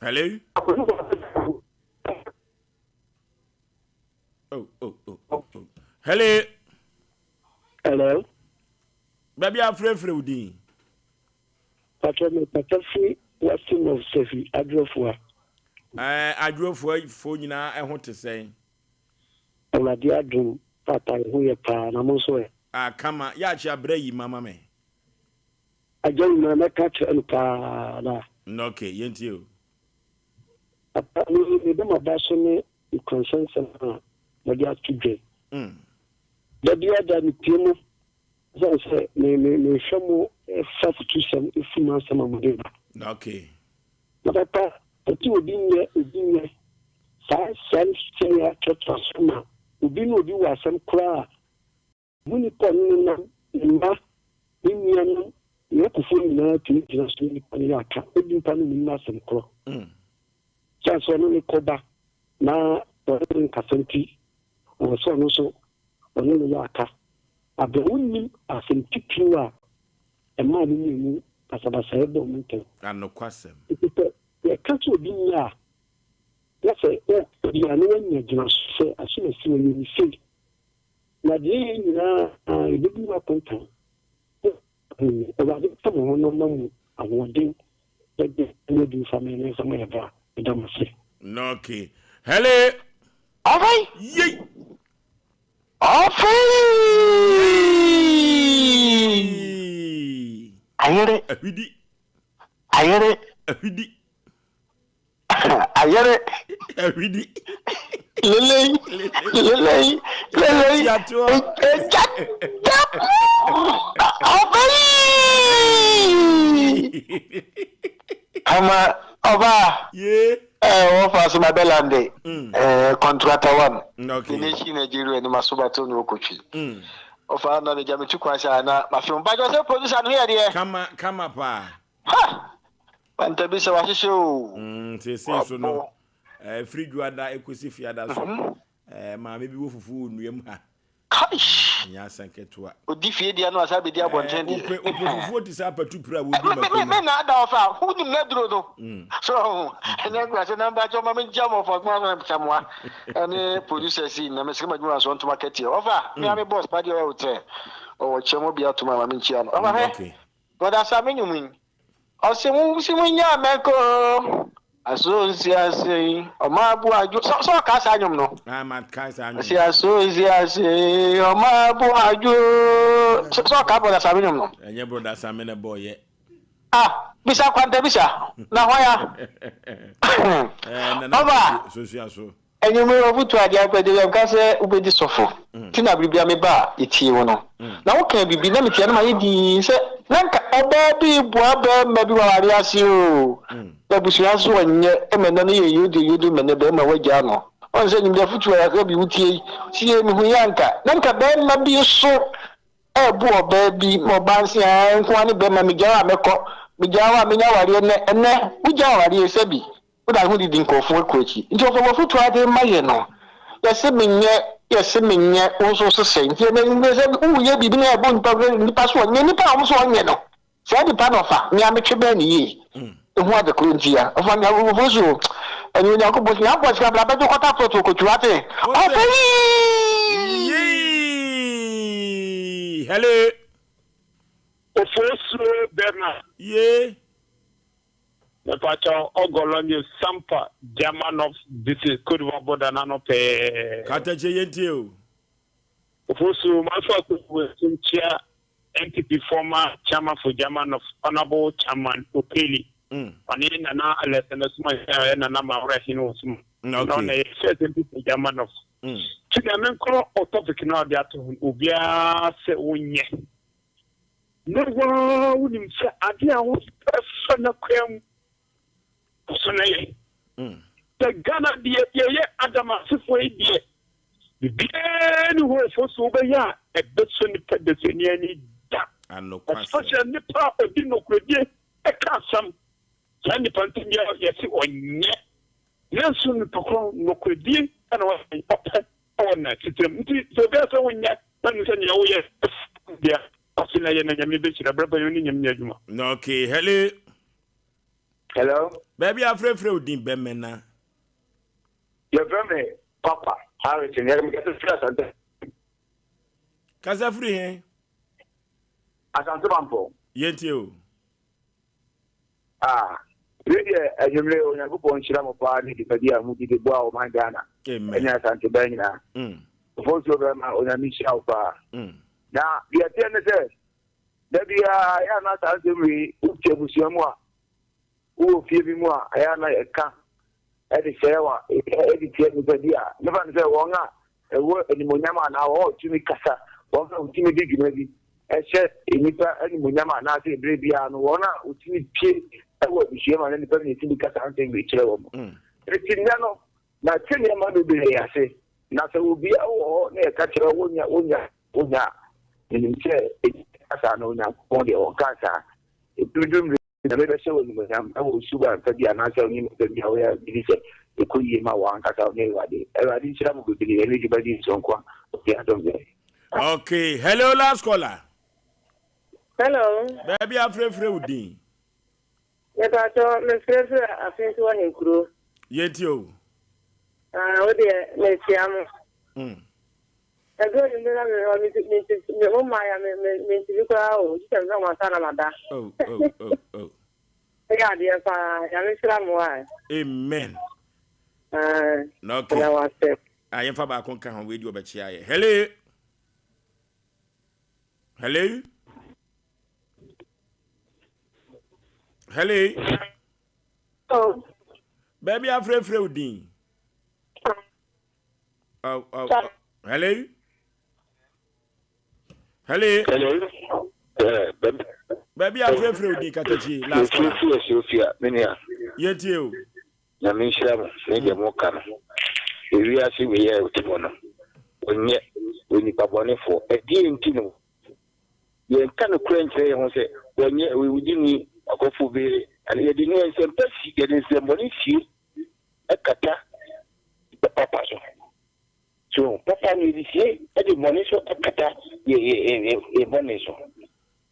Hello. Oh, oh, oh, oh, oh. Hello. Hello. Baabi afrɛfrɛ wo din. Pàtó mi pàtó fi Western of Sefi Adwofoa. Ɛɛ Adwofoa fo nyinaa ɛho te sɛn? Awurade adom papa ɛho yɛ paa na mo nso ɛ? Ah kama yɛ akye abrɛ yi mama me. Agya nyinaa mɛka kyerɛ no paa na. Okay yɛntie o. Papa me mebɔ m'aba so ne nkuranhyɛ nsɛm a mode ato dwa yi. Da biara da mepue mo ɛsiane sɛ me me mehwɛ mo fa afutusɛm firi mo asɛm a mode ba. Okay. Na papa ɛte obi nyɛ obi nyɛ saa nsɛm sɛnea toatoa so ma obi ne obi wɔ asɛm koraa a. Mu nipa a ɔne no nam, ne mma, ne nuanom, ne akufoɔ nyinaa tumi gyina so ne nipa no yɛ aka, di nipa no nim n'asɛm korɔ. Esiane sɛ ɔne no kɔ ba na ɔne no nkasa nti, ɛwɔ sɛ ɔno nso ɔne no yɛ aka. Berɛ a wonnim asɛm titiriw a ɛmaa mo mmienu basabasayɛ bɔɔ mo ntam. Anokwasɛm. Enti sɛ yɛka sɛ obi nyɛ a, na sɛ woka bi a na woanya gyinaso sɛ asomasi ɔyɛ me sei. Na deɛ yɛyɛ nyinaa yɛbɛbu mu akonta. Awurade nka mo ho na ɔmma mo ahoɔden bɛgye ne adu mfa me ne mfa ma yɛ bra. Meda mo ase. Okay. Hele. Afei. Yei. Afei. Ayere. Ahwidi. Ayere. Ahwidi. Ayere. Ahwidi. Lelei. Lelei. Lelei. Eja. Afei. Ama ọba. Ye. Wɔfa so ma bɛlande. Contractor one. Okay. The nation Nigeria ni maso bato no okotwi. Ɔfa na ne gya metu kwan sɛ na mafe mo. Bajɔ sɛ producer no yɛ deɛ. Kama kama paa. Ha! Panta bi sɛ wahyehyɛ o. Seesei so no, firi dwoada ekosi fiada so. Maame bi wɔ fufuo wɔ nnua mu ha. Kaish! Ɛnyɛ asɛm ketewa. Odi fie deɛ no asa bɛdi abɔnten deɛ. Wopɛ wopɛ fufuo te sɛ apatupire a wodi mako no. Me na ada ɔfa wonim na duro no. So ɛnyɛ nkura sɛ namba kyɛ ɔma me nkyia ma ɔfa kuma sɛ samoa ɛne producer si na mesrɛ ma adwuma so ntoma kɛteɛ ɔfa me ame boss pa deɛ ɔyɛ wo tɛ ɔwɔ kyɛ mu bi atom a ma me nkyia no ɔfa hwɛ brother sa me nwom yi Ɔse mo se mo nyaa mɛko aso nsi ase yi ɔma abu adwo sɛ sɛ ɔkaa saa nwom no. Ah ma kae saa nwom. Ɔse aso nsi ase yi ɔma abu adwo sɛ sɛ ɔkaa brɔda Same nwom no. Ɛnyɛ brɔda Same na ɛbɔɔ yɛ. Ah bisa kwanta bisa na hwan a. Eh nana Ɔba. Sosua so. Anwummere ɔfotu a Agya Akwadu yɛ nka sɛ wobɛdi sɔfo nti na bere biara meba a yɛtie wo no. Na wokaa biribi na metie a na mayɛ dinn sɛ na nka ɔbaa bi reboa barima bi wɔ awareɛ ase oo. Na abusua nso ɔnyɛ ma ɛnɛ no yɛ yodo yodo ma ɛnɛ barima woagyaa no. Ɔn sɛ anwummere afotu a yɛaka bi wotie yi, tie mehu yi anka na nka barima bi nso ɛrebo ɔbaa bi ma ɔbaa nse aa nko ara ne barima megyaa wo a mɛkɔ, megyaa wo a mɛnya awareɛ nnɛ, ɛnɛ wogyaa awareɛ sɛbi Wode ho didi nkurɔfoɔ aku akyi. Nti ɔfa w'afotuo a wode rema yɛ no, yɛse menyɛ, yɛse menyɛ, wo nso wose sɛn? Nti ɛnɛ anwummerɛ sɛ woyɛ biribi na ɛbɔ nipa hwɛ nipa so ɔnyɛ, nipa a wɔn so ɔnyɛ no, saa nipa no ɔfa, me a metwe bɛn no yie. Ɛho ade korɔ nti a, ɔfa me awofoɔ so o, ɛne Onyankopɔn sɛ Nyankopɔn sika bra bɛgye kɔta plot wɔ Kotwi wate? Ɔfa yii! Yii! Hello! Ofosuo bɛma. Yee! Mepakyɛw, Ɔgɔlɔ nye Sampa Gyama North District Cote d'Ivoire border n'ano pɛɛ. Katakyie yɛntie o. Ofosu, Manso Akuffo nso nkyia NPP former Chairman for Gyama North, Honourable Chairman Okeli. Ɔne Nana Alexander Suma a ɔyɛ Nana Mawura Hene wɔ Suma. Na ɔna yɛ first MP for Gyama North. Nti na menkɔ ɔ topic no a ɔde ato ho no, obiara sɛ wonyɛ. Na wo ara wonim sɛ ade a wopɛ fa n'akwan mu so na yɛ. Sɛ Ghana deɛ yɛyɛ Adam asefoɔ yi deɛ, biribiara ni hɔ ɛfo so wobɛyɛ a ɛbɛsɔ nipa dasani ani da. Especially nipa a ɔdi nokorɛdie ɛka asɛm. Saa nipa nti deɛ yɛse ɔnyɛ. Nanso nipa korɔ nokorɛdie ɛna ɔpɛ. wɔ n'asetram. Nti sɛ obi asɛ wo nyɛ na nim sɛ nea woyɛ deɛ ɔse na yɛ na Nyame bɛhyira berɛ bɛn ne Nyame nyɛ adwuma. Okay, hello. Hello. Baabi a frɛfrɛ wo din bɛmɛna. Yɛfrɛ me Papa Harrison. Yɛde me kasa firi Asante. Kasa firi he? Asante Mampong. Yɛntie o. Ah, wei deɛ anwummere Onyankopɔn nhyira mo paa ne dwumadi a modi de boa ɔman Ghana ɛne Asante bɛn nyinaa. Ofosuo bɛrima Onyame nhyira wo paa. Na deɛ ɛteɛ ne sɛ da biara ɛyɛ ana saa nsɛm wei wote abusua mu a wowɔ fie bi mu a ɛyɛ ana yɛka ɛde hyɛ wa ɛde tia nipa bi a mefa no sɛ wɔn a ɛwɔ animuonyam anaa wɔn a wɔtumi kasa, wɔn a wɔtumi di dwuma bi hyɛ nnipa animuonyam anaasɛ berɛ biara no wɔn a wɔtumi pie wɔ abusua mu anaa nnipa bi na ɛtumi kasa nsɛm wei kyerɛ wɔn. Enti nnɛ no, mate nneɛma bebree ase, na sɛ obiara wɔ hɔ na yɛka kyerɛ wo wonya wonya wonya a, Menim sɛ ɛka saa no, Onyankopɔn deɛ ɔnkaa saa. Ɛduru mmerɛ bi, Nyame bɛhyɛ wo animuonyam wɔ wo suban pa bi anaasɛ wo nneɛma pa bi a woyɛ a wogye di sɛ ɛkɔ yie ma wo ankasa wo ne Awurade. Awurade nhyira mo bebree ɛne dwumadi nsonko a ɔde adom yɛn. Okay, hello last caller. Hello. Baabi afrɛfrɛ wo din. Mepakyɛ mefrɛfrɛ Afinti Ahenkuro. Yɛntie o. Ah, wo deɛ mekyia mo. Ɛduru anwummerɛ na mehwɛ me me mo mmaa ya me me mentumi koraa o gye sɛ mehwɛ mo ansa na mada. Oh oh oh oh. Woyɛ adeɛ paa Nyame nhyira mo wae. Amen. Ah, Na okay. Meda wo ase. Ah, yɛmfa baako nka ho wei deɛ ɔbɛkyea yɛ. Hello. Hello. Hello. Oh. Baabi afrɛfrɛ wo din. Oh, oh, oh. Hello. Hello. Hello. Eh, baabi. Baabi afrɛfrɛ wo din katakyi last caller. Mefrɛfrɛ Sofia, me nua. Yɛntie o. Nyame nhyira mo ne deɛ moka no. Ewiase wei a ɛte mu no, ɔnyɛ onipa bɔnefoɔ. Ɛdeɛn nti na yɛnka nokorɛ nkyerɛ yɛn ho sɛ wɔnyɛ owudini ɔkɔfoɔ bi yere? Anaa yɛde ne nsɛmpa si, yɛde nsɛmmɔne sie kata papa so. So papa no yɛde sie de bɔne so kata yɛ yɛ yɛ yɛ bɔne so.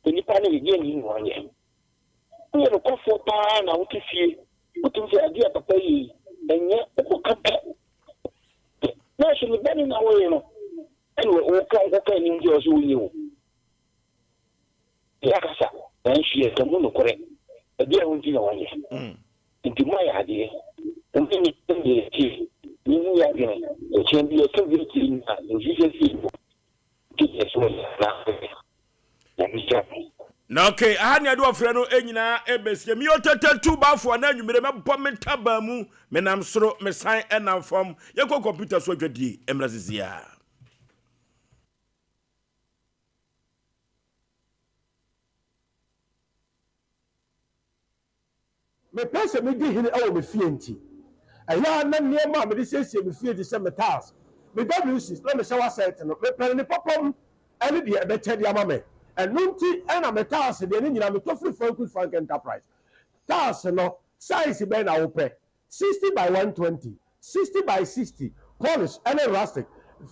Onipa no yɛ deɛ ne wɔnyɛ. Woyɛ nokwafoɔ paa na wote fie, wotumi sɛ adeɛ a papa yɛ yi, ɛnyɛ wokɔka pɛ. Nanso ne bɔne na woyɛ no, ɛna woka woka anim sɛ ɔsɛ wonyɛ o. Yɛakasa, nanso yɛka mu nokorɛ. Ɛdeɛ ho nti na wanyɛ. Nti moayɛ adeɛ. Momma nnipa nyɛ yɛtie, yɛnhu yɛn adwene. Ɛkyɛn bi yɛka bi akyiri nyinaa, yɛnhwehwɛ fie hɔ. Nti yɛ sɛ wɔyɛ anaa wɔnyɛ. Nyame nhyira mo. Na okay, aha nea ɛde ɔfrɛ no nyinaa ɛbɛsie. Meyɛ ɔtata tu bafoɔ na anwummere mɛbɔ me ntaban mu. Menam soro, mesan nam fam. Yɛnkɔ kɔmputa so adwadie mmra sisiaa. Mepɛ sɛ midi hene wɔ me fie nti, ɛyɛ a na nneɛma a mede siesie me fie te sɛ me tiles, me WCs, na me shower set no, mepɛ no ne papa mu ne deɛ ɛbɛkyɛ de ama me. Ɛno nti na me tiles deɛ ne nyinaa metɔ firi Frankus Frank Enterprise. Tiles no, size bɛn na wopɛ? 60 by 120, 60 by 60, polish ne rustic,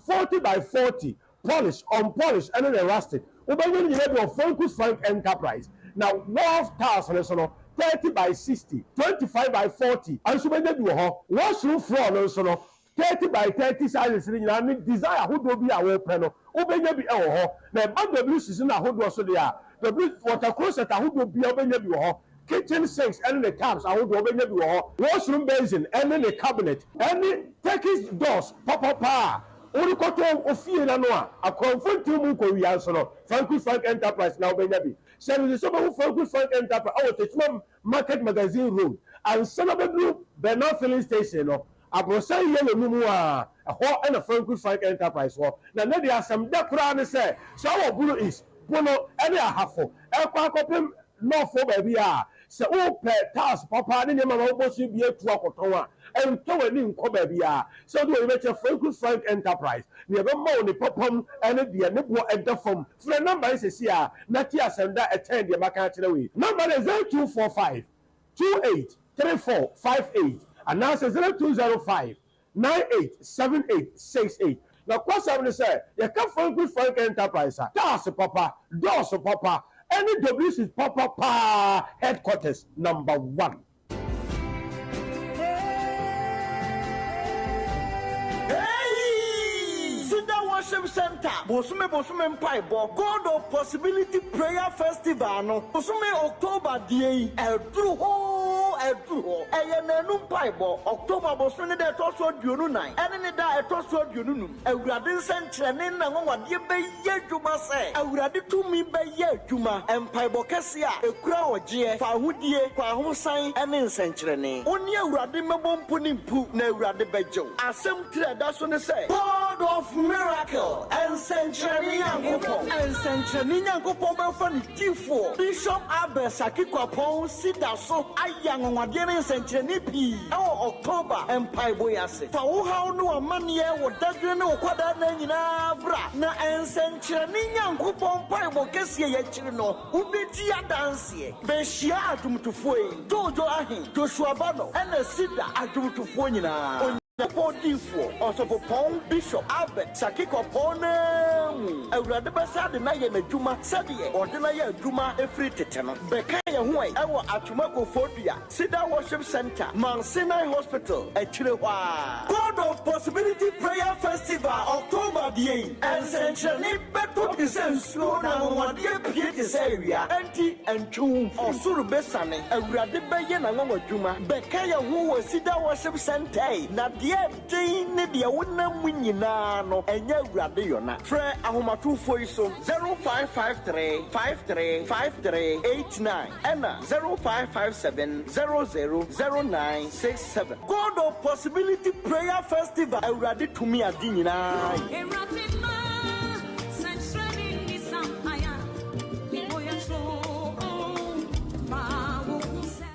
40 by 40, polish, unpolish ne ne rustic. Wobɛnya ne nyinaa bi wɔ Frankus Frank Enterprise. Na wharf tiles no nso no, 30 by 60, 25 by 40 nso wobɛnya bi wɔ hɔ. Washroom floor no nso no, 30 by 30 sizes no nyinaa ne design ahodoɔ bi a wopɛ no, wobɛnya bi wɔ hɔ. Na ɛba WCs no ahodoɔ so deɛ a, W water closet ahodoɔ biara wobɛnya bi wɔ hɔ. Kitchen sinks ne ne taps ahodoɔ wobɛnya bi wɔ hɔ. Washroom basin ne ne cabinet ne Turkish doors papapa a wode kɔtɔ wo fie no ano a akorɔmfo ntew mu nkɔwia nso no, Frankus Frank Enterprise na wobɛnya bi. Hyɛ no nso sɛ wobɛhu Frankus Frank Enterprise wɔ Techiman Market Magazine Road ansa na wobɛduru Bernal Filling Station no, aborosan yellow no mu a, ɛhɔ na Frankus Frank Enterprise wɔ. Na nnɛ deɛ asɛm dɛ koraa ne sɛ, sɛ wowɔ Bono East, Bono ne Ahafo rekɔ akɔpem North hɔ baabi a, sɛ wopɛ tiles papa ne nneɛma ma wobɔ so bi atu akɔtɔn a, ntɔ w'ani nkɔ baabiara. Sɛ wode w'ani bɛkyerɛ Frankus Frank Enterprise, nea ɛbɛma wo ne papa mu ne deɛ ne boɔ da fam. Frɛ nɔmba yi seesei ara na tie asɛm da a ɛkyɛn deɛ maka akyerɛ wo yi. Nɔmba no yɛ 0245 28 34 58 anaasɛ 0205 98 78 68. Nokwasɛm ne sɛ, yɛka Frankus Frank Enterprise a, tiles papa, doors papa, ɛne WCs papa paa headquarters number one. Cedar Worship Centre bosome bosome mpaebɔ God of Possibility Prayer Festival no bosome October deɛ yi aduru hoo aduru hɔ. Ɛyɛ nnanu mpaebɔ, October bosome ne da a ɛtɔ so 24 ɛne ne da a ɛtɔ so 25. Awurade nsɛnkyerɛnne ne n'anwanwadeɛ bɛyɛ adwuma sɛ Awurade tumi bɛyɛ adwuma, mpaebɔ kɛseɛ a ɛkura ɔgyeɛ, fawohodie, kwahosan ne nsɛnkyerɛnne. Wo ne Awurade mmɛbɔ mpo ne mpu na Awurade bɛgye wo. Asɛm tiri a ɛda so ne sɛ, God. God of Miracle, Nsɛnkyerɛnne Nyankopɔn. Nsɛnkyerɛnne Nyankopɔn bɛfa ne difoɔ Bishop Abel Saki Kwapong sida so ayɛ anwanwadeɛ ne nsɛnkyerɛnne pii wɔ October mpaebɔ yi ase. Fa wo haw ne w'amanneɛ, wo dadwene ne wo kwadaa nna nyinaa bra, na Nsɛnkyerɛnne Nyankopɔn mpaebɔ kɛseɛ yi akyiri no, wobɛdi adanseɛ. Bɛhyia adwomtofoɔ yi, Jojo Ahe, Joshua Bano, ɛna Sida adwomtofoɔ nyinaa. Onyankopɔn diyifoɔ, Ɔsɔfopɔn Bishop Albert Sackey Kwapong no ara mu. Awurade bɛsan de no ayɛ n'adwuma sɛdeɛ ɔde no ayɛ adwuma firi tete no. Bɛka yɛn ho ɛ wɔ Atwoma Koforidua Cedar Worship Centre, Mount Sinai Hospital akyire hɔ ara. God of Possibility Prayer Festival October deɛ yi, nsɛnkyerɛnne bɛtɔ te sɛ nsuo na anwanwadeɛ apue te sɛ awia. Enti ntwe wo mfiri. Ɔsoro bɛsiane, Awurade bɛyɛ n'anwanwadwuma. Bɛka yɛn ho wɔ Cedar Worship Centre yi, na deɛ ɛden ne deɛ wonam mu nyinaa no, ɛnyɛ Awurade yɔna. Frɛ ahomatorofoɔ yi so, 0553 53 53 89 ɛna 0557 00 09 67. God of Possibility Prayer Festival, Awurade tumi ade nyinaa yɛ. Awurade ma sɛnkyerɛnne ne sampae a mebɔ yɛ too ma wohu sɛ.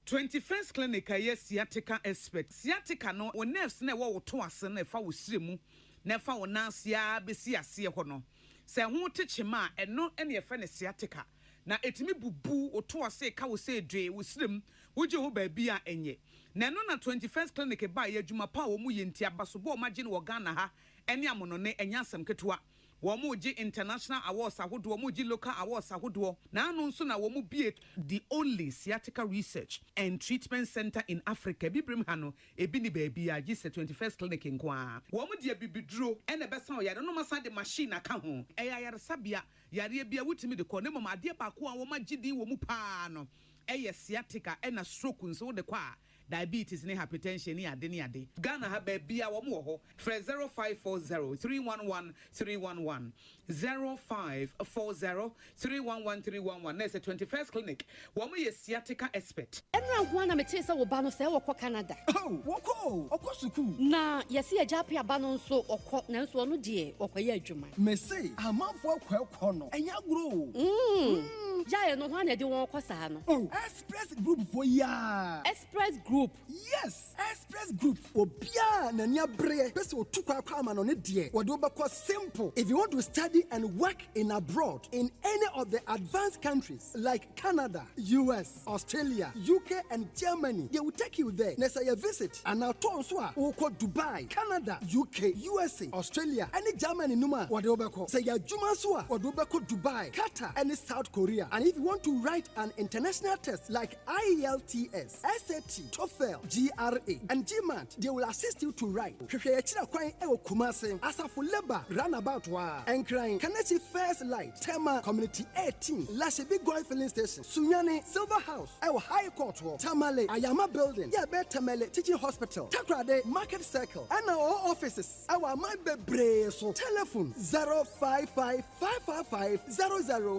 21st Clinic a ɛyɛ sciatica expert. Sciatica no, wo nerves no a ɛwɔ wo to ase no a ɛfa wo srɛ mu na ɛfa wo nan ase ara bɛsi aseɛ hɔ no, sɛ ɛho te kyema a, ɛno na yɛfrɛ no sciatica. Na ɛtumi bubu wo to ase, ɛka wo sɛ dwee, wo srɛ mu, wogye hɔ baabi a ɛnyɛ. Na ɛno na 21st Clinic baeɛ, adwuma pa a wɔyɛ nti, abasobɔ a wɔagye no wɔ Ghana ha ne amonone, ɛnyɛ asɛm ketewa. Wɔregye international awards ahodoɔ, wɔregye local awards ahodoɔ, na ano nso na wɔbue the only sciatica research and treatment centre in Africa, Abibirem ha no, ebi nni baabiara gye sɛ 21st Clinic nko ara. Wɔde abibiduro na ɛbɛsa wo yareɛ no na wɔasan de machine aka ho. Ɛyɛ ayaresabea, yareɛ biara wotumi de kɔ, na mmom adeɛ baako a wɔagye din wɔ mu pa ara no yɛ sciatica ɛna stroke nso wode kɔ a, diabetes ne hypertension ne ade ne ade. Ghana ha baabiara wɔn wɔ hɔ. Frɛ 0540 311 311, 0540 311 311 na ɛsɛ 21st Clinic. Wɔn yɛ sciatica expert. Ɛnora nko ara na metee sɛ wo ba no sɛɛ ɔkɔ Canada. Oh, wɔkɔ o, ɔkɔ sukuu. Na yɛse agya Appiah ba no nso ɔkɔ nanso ɔno deɛ ɔkɔyɛ adwuma. Mese amanfoɔ akɔ ɛkɔ no, ɛnyɛ agorɔ o. Mm, gyae no, hwan na ɛde wɔn kɔ saa no? Oh, Express Group foɔ yi aa. Express Group. Yes, Express Group. Obiara a n'ani abereɛ pɛ sɛ ɔtu kwan kɔ amanɔne deɛ, wɔde wo bɛkɔ simple. If you want to study and work in abroad in any of the advanced countries like Canada, US, Australia, UK and Germany, they will take you there. Na sɛ ɛyɛ visit anaa tour nso a, wokɔ Dubai, Canada, UK, USA, Australia ne Germany nom a, wɔde wo bɛkɔ. Sɛ ɛyɛ adwuma nso a, wɔde wo bɛkɔ Dubai, Qatar ne South Korea. And if you want to write an international test like IELTS, SAT, TOEFL, GRE, and GMAT, they will assist you to write. Hwehwɛ yɛn akyiri kwan wɔ Kumasi, Asafo Labour Runabout hɔ ara, Nkran, Kaneshie First Light, Tema Community 18, Lashibi Goil Filling Station, Sunyani, Silver House wɔ High Court hɔ, Tamale, Ayama Building, yɛ ɛbɛn Tamale Teaching Hospital, Takoradi, Market Circle, ɛna ɔwɔ offices wɔ aman bebree so. Telephone 055 555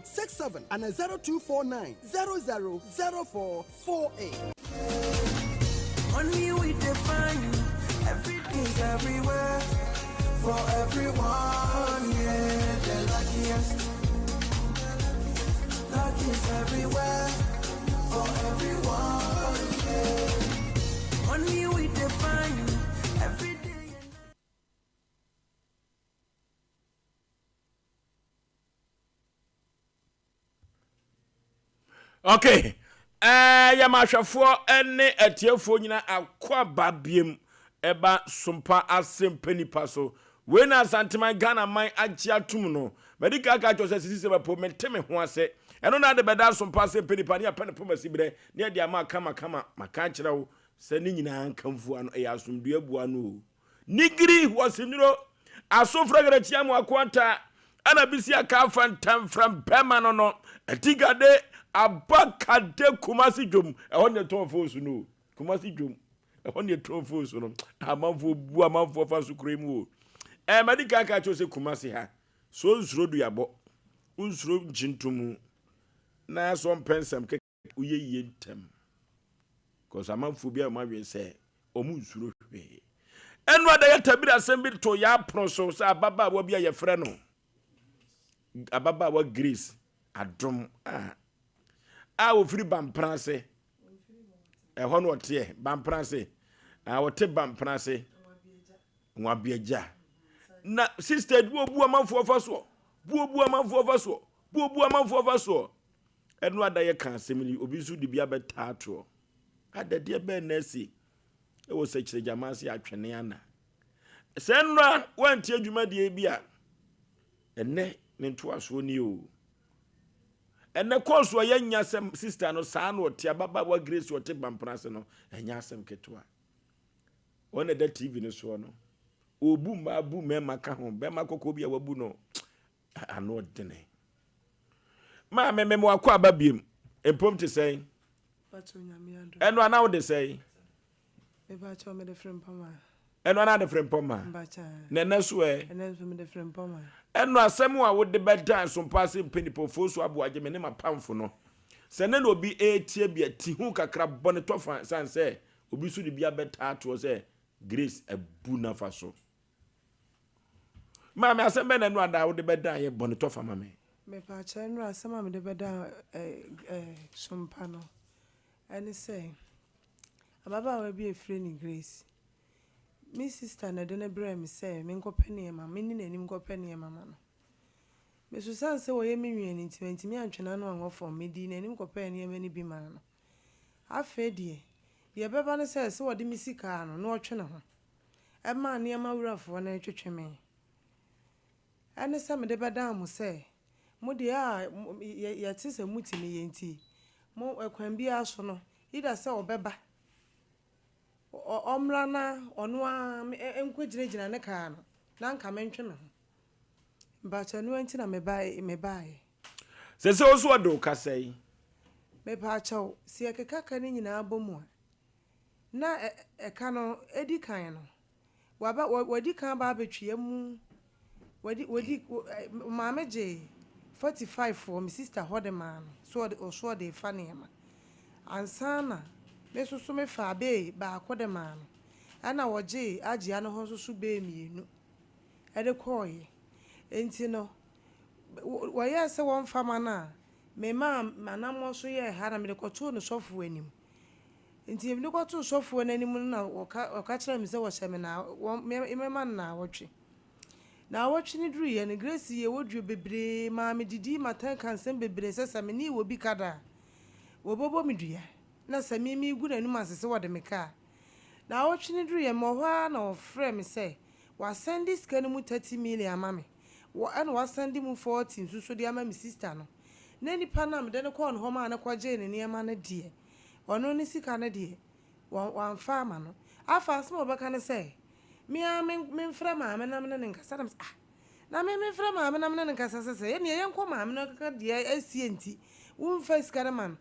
0067 ana 0249 00 0448. Money we define, everything's everywhere for everyone. Yeah, the luckiest. Luck is everywhere for everyone. Yeah, money we define every day. Okay. Eh, yɛ mahwɛfoɔ ne atiefoɔ nyina akɔ aba biem ɛba sompa asɛmpa nipa so wei na asanteman ghana man agye atom no madi ka ka kyerɛ sɛ sisi sɛ bɛpo mente me ho ase ɛno na ade bɛda sompa asɛmpa nipa ne apɛ ne poma si berɛ ne ade ama kama kama maka akyerɛ wo sɛ ne nyinaa nkamfua no ɛyɛ asomdua bua no o Nigiri wɔsenuro aso frɛgrɛ kyia mu akoanta ɛna bisi aka afa ntamfram bɛma no no atigade abakade kumasi dwom ɛhɔ ne ɛtɔn fon so no kumasi dwom ɛhɔ ne ɛtɔn fon so no amanfoɔ bu amanfoɔ fa so kuro mu o ɛɛ madi kan ka kyerɛ sɛ kumasi ha so nsuro duabɔ nsuro nkyintomu na so mpɛ nsɛm kɛkɛ Woyɛ yie ntɛm cause amanfoɔ bi a wɔn adwene sɛ wɔn nsuro hwee. Ɛno ada yɛ tabiri asɛm bi to yɛ apono so sɛ ababaawa bi a yɛfrɛ no ababaawa Grace Adom a a ofiri Bampena ase. Ɛhɔ na ɔteɛ, Bampena ase. A ɔte Bampena ase. Nwabiagya. Na sister bu obu amanfoɔ fa soɔ. Bu obu amanfoɔ fa soɔ. Bu obu amanfoɔ fa soɔ. Ɛno ada yɛ ka asɛm yi, obi nso de bi abɛtaa toɔ. Adadeɛ bɛn na asi wɔ sɛkyerɛgyama ase atwene ana? Sɛ nnora woantie dwumadie bi a, ɛnɛ ne ntoasoɔ nie o. Ɛnɛ kɔɔso a yɛanya sɛ sista no saa na ɔte ababaawa Grace ɔte Bampena ase no, ɛnyɛ asɛm ketewa. Wɔn na ɛda TV no soɔ no, ɔbu mmaa bu mmarima ka ho, bɛrima kɔkɔɔ bi a wabu no ano ɔdene. Maame me wakɔ aba biem, mpom te sɛn? Ɛno ana wode sɛn? Mepakyɛw mede frempɔma. Ɛno ana de frempɔma? Mpakyɛw. Na ɛnɛ so ɛ? Ɛnɛ nso mede frempɔma. Ɛno asɛm a wode bɛda nsompa ase mpanyinfoɔ so aboagye me ne m'apamfo no. Sɛ ɛnɛ na obi retie bi a, ti ho kakra bɔ ne tɔfa sane sɛ obi nso de bi abɛtaa toɔ sɛ Grace abu n'afa so. Maame, asɛm bɛn na ɛno ada a wode bɛda yɛ bɔ ne tɔfa ma me? Mepakyɛw ɛno asɛm a mede bɛda ɛ ɛ sompa no ɛne sɛ Ababaawa bi a wɔfrɛ no Grace. Me sista na ɛde no brɛɛ me sɛ menkɔpɛ nneɛma, menni n'anim nkɔpɛ nneɛma ma no. Me nso ɛsiane sɛ ɔyɛ me nua no nti, mantumi antwe n'ano anwɔ fam. Medii n'anim kɔpɛɛ nneɛma no bi maa no. Afei deɛ, deɛ ɛbɛba ne sɛ, sɛ ɔde me sika no na ɔtwe ne ho ma nneɛma wurafoɔ no retwetwe me. Ɛne sɛ mede bɛdan mo sɛ, mo deɛ a yɛte sɛ motumi yɛ nti, mo, ɛkwan biara so no, Either sɛ ɔbɛba, ɔmmra na ɔno ara nkɔgyinagyina ne kaa no na anka mentwe me ho. Mpakyɛ ɛno nti na mebaeɛ. Sese wo so ɔde wo kasa yi. Mepaakyɛw, sɛ yɛkeka ka no nyinaa bɔ mu a, na ɛka no edi kan no, Waba, wɔ, wadi kan aba abɛtwea mu. Wadi, wadi, wɔ, ɛ, maame gyee 45 wɔ me sista hɔ de maa no, so ɔde, ɔso ɔde refa nneɛma. Ansa na me nso so mefaa bee baako de maa no, ɛna wɔgyee Agyea no hɔ nso so bee mmienu de kɔeɛ. Enti no, wɔ, wɔyɛɛ sɛ wɔmfa ma no a, memaa m'anammɔn so yɛɛ ha na mede kɔtoo no sɔfoɔ anim. Nti mede kɔtoo sɔfoɔ no anim no na wɔka ɔka kyerɛɛ me sɛ wɔhyɛ me naa wɔn mɛma no naawɔtwe. Naawɔtwe no duruiɛ no Grace yɛɛ audio bebree maa me didii m'atɛn ka nsɛm bebree sɛ sɛ me ne wɔ bi ka da a wɔbɛbɔ me dua na sɛ me megu n'anim ase sɛ wɔde me ka a. Naawɔtwe no duruiɛ mewɔ hɔ ara na ɔfrɛɛ me sɛ wasɛnde sika no mu 30 million ama me wɔ ɛna wasɛnde mu 40 nso so de ama me sister no na nipa no a mede no kɔɔ ne hɔ maa no kɔgyee ne nneɛma no deɛ Ɔno ne sika no deɛ, wamfa ama no. Afei asɛm a ɔbɛka ne sɛ, me ara memfrɛ maame na me ne no nkasa. Na mese, ah, na me memfrɛ maame na me ne no nkasa sɛ sɛ, ɛnneɛ yɛnkɔ maame no nkɔka deɛ asie nti, womfa sika no ma no.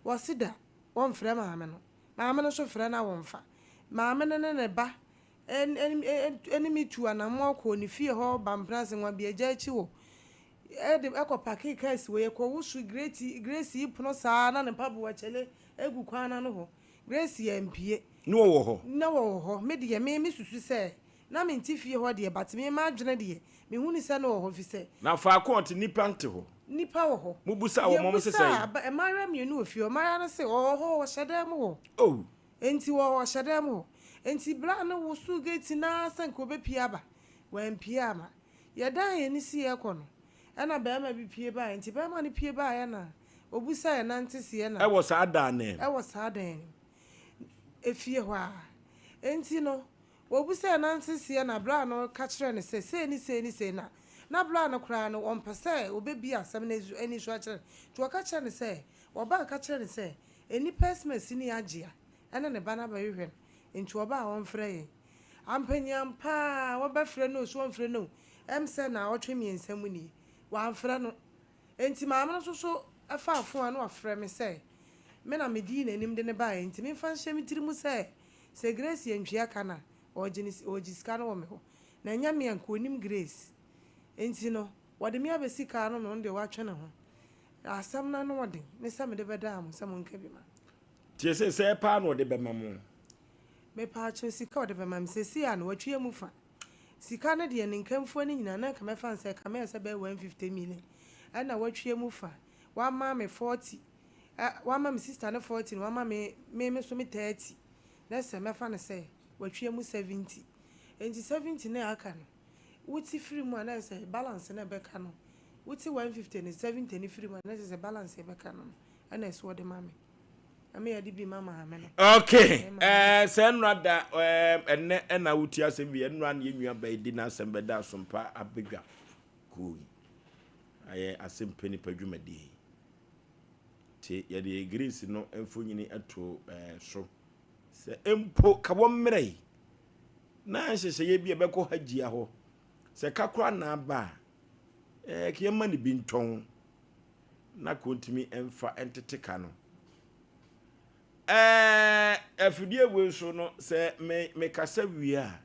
Wɔse da, wɔmfrɛ maame no. Maame no nso frɛ no a wɔmfa. Maame no ne ne ba ne me tuu anammɔn kɔɔ ne fie hɔ Bampenase Nwabiagya akyi hɔ de kɔ pakee kaa si hɔ. Yɛkɔwoso Grace yi pono saa na ne mpaboa kyale gu kwan no ano hɔ. Grace ampue. Na wɔwɔ hɔ? Na wɔwɔ hɔ. Me deɛ, me mesusu sɛ na mente fie hɔ deɛ but me m'adwene deɛ, mehunu sɛ na wɔwɔ hɔ efisɛ. Na faako a ɔte, nnipa nte hɔ? Nnipa wɔ hɔ. Mobisaa wɔn, wɔn se sɛn? Yɛbisaa mmaayewa mmienu wɔ fie hɔ. Mmaayewa no se, Ɔwɔ hɔ, ɔhyɛ dan mu hɔ. Oh! Enti wɔ ɔhyɛ dan mu hɔ. Enti bere a na wosow gate no ara sɛ anka obepue aba, wampue amma. Yɛdan yɛn ani si yɛrekɔ no, ɛnna barima bi pue baeɛ. Enti barima no pue baeɛ na obisaa yɛn nanteseɛ na. Ɛwɔ saa dan no mu. Ɛwɔ saa dan no mu, efie hɔ ara. Enti no, obisaa yɛn nanteseɛ na bere a no ka kyerɛɛ no sɛ sei ne sei ne sei na, na bere a no koraa no ɔmpɛ sɛ obebue asɛm no ani so akyerɛ no. Enti ɔka kyerɛɛ no sɛ, wɔba ka kyerɛɛ no sɛ, Nnipa asimasi ne Agyea ne ne ba no abɛhwehwɛ no, nti ɔba a ɔmfrɛ yɛn. Ampa-nyi-ampa ara wɔbɛfrɛ no o, so wɔmfrɛ no o, ɛm sɛ naawɔtwe mmiɛnsa mu nie, wamfrɛ no. Nti maame no nso so faa fon a na wafrɛ me sɛ me na medii n'anim de no baeɛ nti memfa nhyɛ me tiri mu sɛ, sɛ Grace antwia ka no a, ɔregye ne ɔregye sika no wɔ me hɔ. Na ɛnyɛ me a nka ɔnim Grace. Nti no, wɔde me abɛsi kaa no na ɔno deɛ watwe ne ho. Asɛm no ano ɔden ne sɛ mede bɛdaa mo sɛ monka bi ma. Tie sɛ sɛɛ paa na ɔde bɛma mo. Mepaakyɛw sika a ɔde bɛma me seesei a no watwia mu fa. Sika no deɛ ne nkamfua no nyinaa na nka mɛfa no sɛ ɛka mɛyɛ sɛ bɛyɛ 150 million ɛna watwia mu fa. Wama me 40 ɛ wama me sister no 40 na wama me me me nso me 30 na sɛ mɛfa no sɛ watwia mu 70. Enti 70 no a aka no wote firi mu a na ayɛ sɛ balance no a ɛbɛka no wote 150 no 70 no firi mu a na kyerɛ sɛ balance a ɛbɛka no no ɛna ɛsɛ wɔde ma me. Ɛma yɛde bi ma maame no. Okay, ɛɛ sɛ nnora da ɛɛ ɛnɛ ɛna wotie asɛm bi nnora na yɛn nua bɛyi di n'asɛm bɛda asompa abedwa kuo yi ayɛ asɛm pɛ nipa dwumadie yi te yɛde Greece no mfonyini ato ɛɛ so sɛ mpo ka wɔn mmerɛ yi na nhyehyɛeɛ bi a ɛbɛkɔ hajia hɔ sɛ kakora na aba a ɛɛ ka yɛma ne bi ntɔn na ka ɔntumi mfa ntete ka no. Ɛɛ afidie wei so no sɛ me mekasa wie a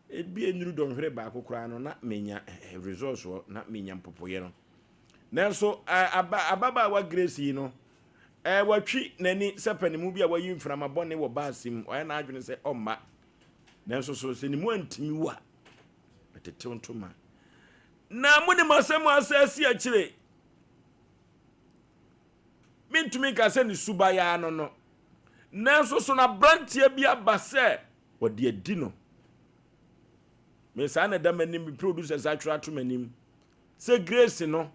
ebi nnuru dɔnhwere baako koraa no na menya results wɔ na menya mpopoeɛ no. Nanso aba ababaawa Grace yi no ɛɛ watwi n'ani sɛ panimu bi a wayi mframa bɔne wɔ baase mu ɔyɛ n'adwene sɛ ɔmma. Nanso so sɛ ne mu antumi wu a ɛtetew ntoma. Na monim asɛm a asɛ asi akyire. Mentumi nka sɛ ne subayaa no no. Nanso so na aberanteɛ bi aba sɛ wɔde adi no. Me saa na ɛda m'anim, me producers atwerɛ ato m'anim sɛ Grace no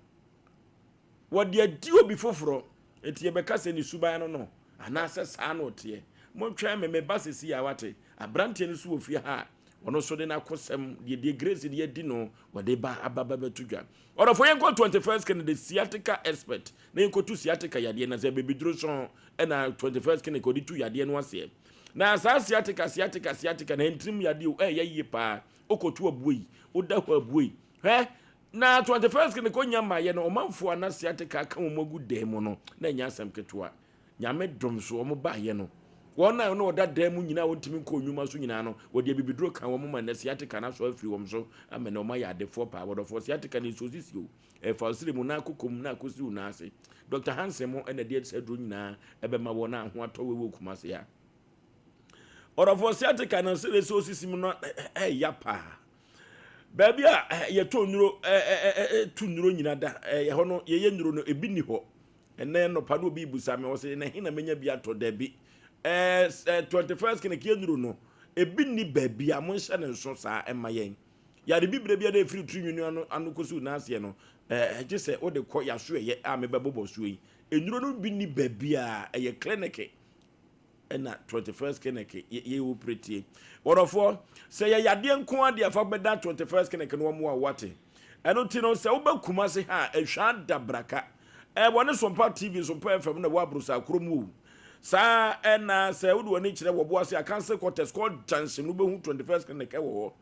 wɔde adi obi foforɔ. Enti yɛbɛka sɛ ne suban no no anaasɛ saa na ɔteɛ. Montwɛn me, meba sɛsi a wate. Aberanteɛ no nso wɔ fie ha a ɔno nso de n'akosɛm deɛ deɛ Grace de adi no wɔde ba aba ba bɛto dwa. Ɔdɔfo yɛnkɔ 21st Clinic the sciatica expert na yɛnkɔtu sciatica yadeɛ na sɛ bebiduro sɔn ɛna 21st Clinic ɔde tu yadeɛ no aseɛ. Na saa sciatica sciatica sciatica na ntirim yadeɛ o ɛyɛ yie paa wokɔtu abuei woda hɔ abuei hwɛ na 21st Clinic ɔnya mmaeɛ no ɔmanfoɔ a na sciatica aka wɔn agu dan mu no na ɛnyɛ asɛm ketewa. Nyame dom so wɔn baeɛ no, wɔn a na wɔda dan mu nyinaa a wɔntumi nkɔ nnwuma so nyinaa no, wɔde abibiduro kaa wɔn ma nnɛ sciatica no asɔ afiri wɔn so ama nnɛ wɔayɛ adefoɔ paa. Wɔdɔfoɔ, sciatica no nsuo sisi o, ɛfa wo srɛ mu na akokɔ mu na akɔsi wo nan ase. Dɔkta Hansen mo na ɛde saa aduro nyinaa ɛbɛma wɔn a ho atɔ wɔ Kumasi ha. Ɔdɔfoɔ, sciatica no sɛdeɛ sɛ osisi mu no ɛya paa. Baabi a yɛtɔ nnuro tu nnuro nyina da, ɛhɔ no yɛyɛ nnuro no ebi nni hɔ. Ɛnnɛ anɔpa na obi rebisa me, ɔse, na he na menya bi atɔ? Dabi. Ɛɛ, 21st clinic yɛnnuru no, ebi nni baabi a, monhyɛ no nso saa ɛmma yɛn. Yare bibire biara a ɛfiri tiri nwini ano ano kɔsi wo nan aseɛ no, ɛɛ, gye sɛ wode kɔ y'asoɛeɛ a mebɛbobɔ soɔ yi. Nnuro no bi nni baabi a, ɛyɛ clinic. ɛna 21st clinic yɛ operate wɔdɔfoɔ sɛ yɛ yadeɛ nko ara deɛ fa bɛda 21st clinic no wɔn a wate ɛno ti no sɛ wobɛ Kumase ha a ɛhwa dabraka ɛwɔ ne Sompa TV Sompa FM na ɛwɔ aborosa kuro mu o saa ɛna sɛ wode w'ani kyerɛ wɔ boase a council quarters kɔ junction wobɛhu 21st clinic ɛwɔ hɔ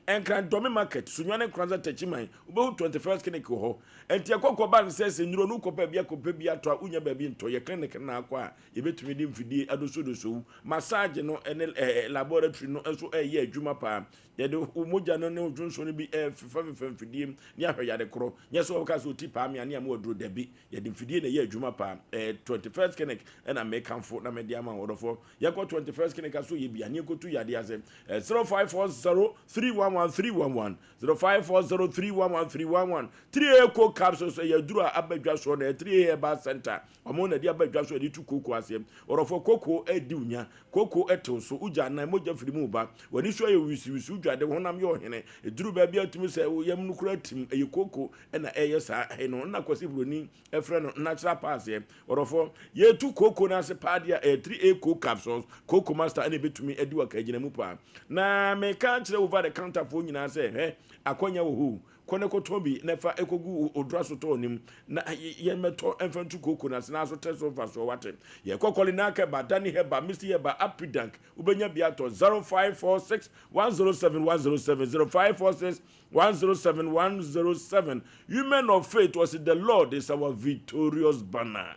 Nkran Dɔme Market, Sunyani Nkoranza Takyiman, wobɛhu 21st Clinic wɔ hɔ. Ɛnti ɛkɔ kɔ ba no sɛ sɛ nnuro no wokɔ baabi akɔpɛ bi atɔ a wonnya baabi ntɔ, yɛ clinic no na akɔ a yɛbɛtumi de mfidie adosodoso wo. Massage no ne eh, laboratory no nso ɛreyɛ adwuma paa. Yɛde wo mogya no ne wo dwonsɔ no bi ɛrefefafefa mfidie mu ne ahwɛ yare korɔ. Nyɛ sɛ wɔbɛka sɛ ɔti paa me a ne ama waduro, dabi. Yɛde mfidie na ɛyɛ adwuma paa. Eh, 21st Clinic ɛna mekamfo na mede ama wo ɔdɔfoɔ. Yɛkɔ 21st Clinic aso yɛ bi a ne yɛkɔtu yadeɛ ase. 0540 311 311 0540 311 311 3A co capsules ɛyɛ aduro a aba dwa soɔ na ɛyɛ 3A herbal center wɔn na ɛde aba dwa so ɛde tu kooko aseɛ ɔrɔfoɔ kooko ɛdi wo kooko ɛtew so wogya anan mogya firi mu ba w'ani so ayɛ wisiwisi wodwa de honam yɛ ɔhene ɛduru baabi a tumi sɛ wo yam no kora tim ɛyɛ kooko ɛna ɛyɛ saa ɛno na kwasi buroni ɛfrɛ no natural paaseɛ Ɔdɔfoɔ, yɛretu kooko no ase paa deɛ a, ɛyɛ 3A coke capsules, Cocoa Master ɛna ɛbɛtumi adi wɔ akagyina mu paa. Na meka akyerɛ over the counter foɔ nyinaa sɛ, hwɛ, akwanya wɔ hɔ o, kɔ na kɔtɔn bi na fa kɔgu wo drugstore no mu na yɛmmɛtɔ mfa ntu kooko no ase na aso tɛ so mfasoɔ, wate. Yɛkɔ Kɔlinak Herbal, Dani Herbal, Misty Herbal, Apidank, wobɛnya bi atɔ 0546 107 107, 0546 107 107 Women of faith was the Lord is our victorious banner.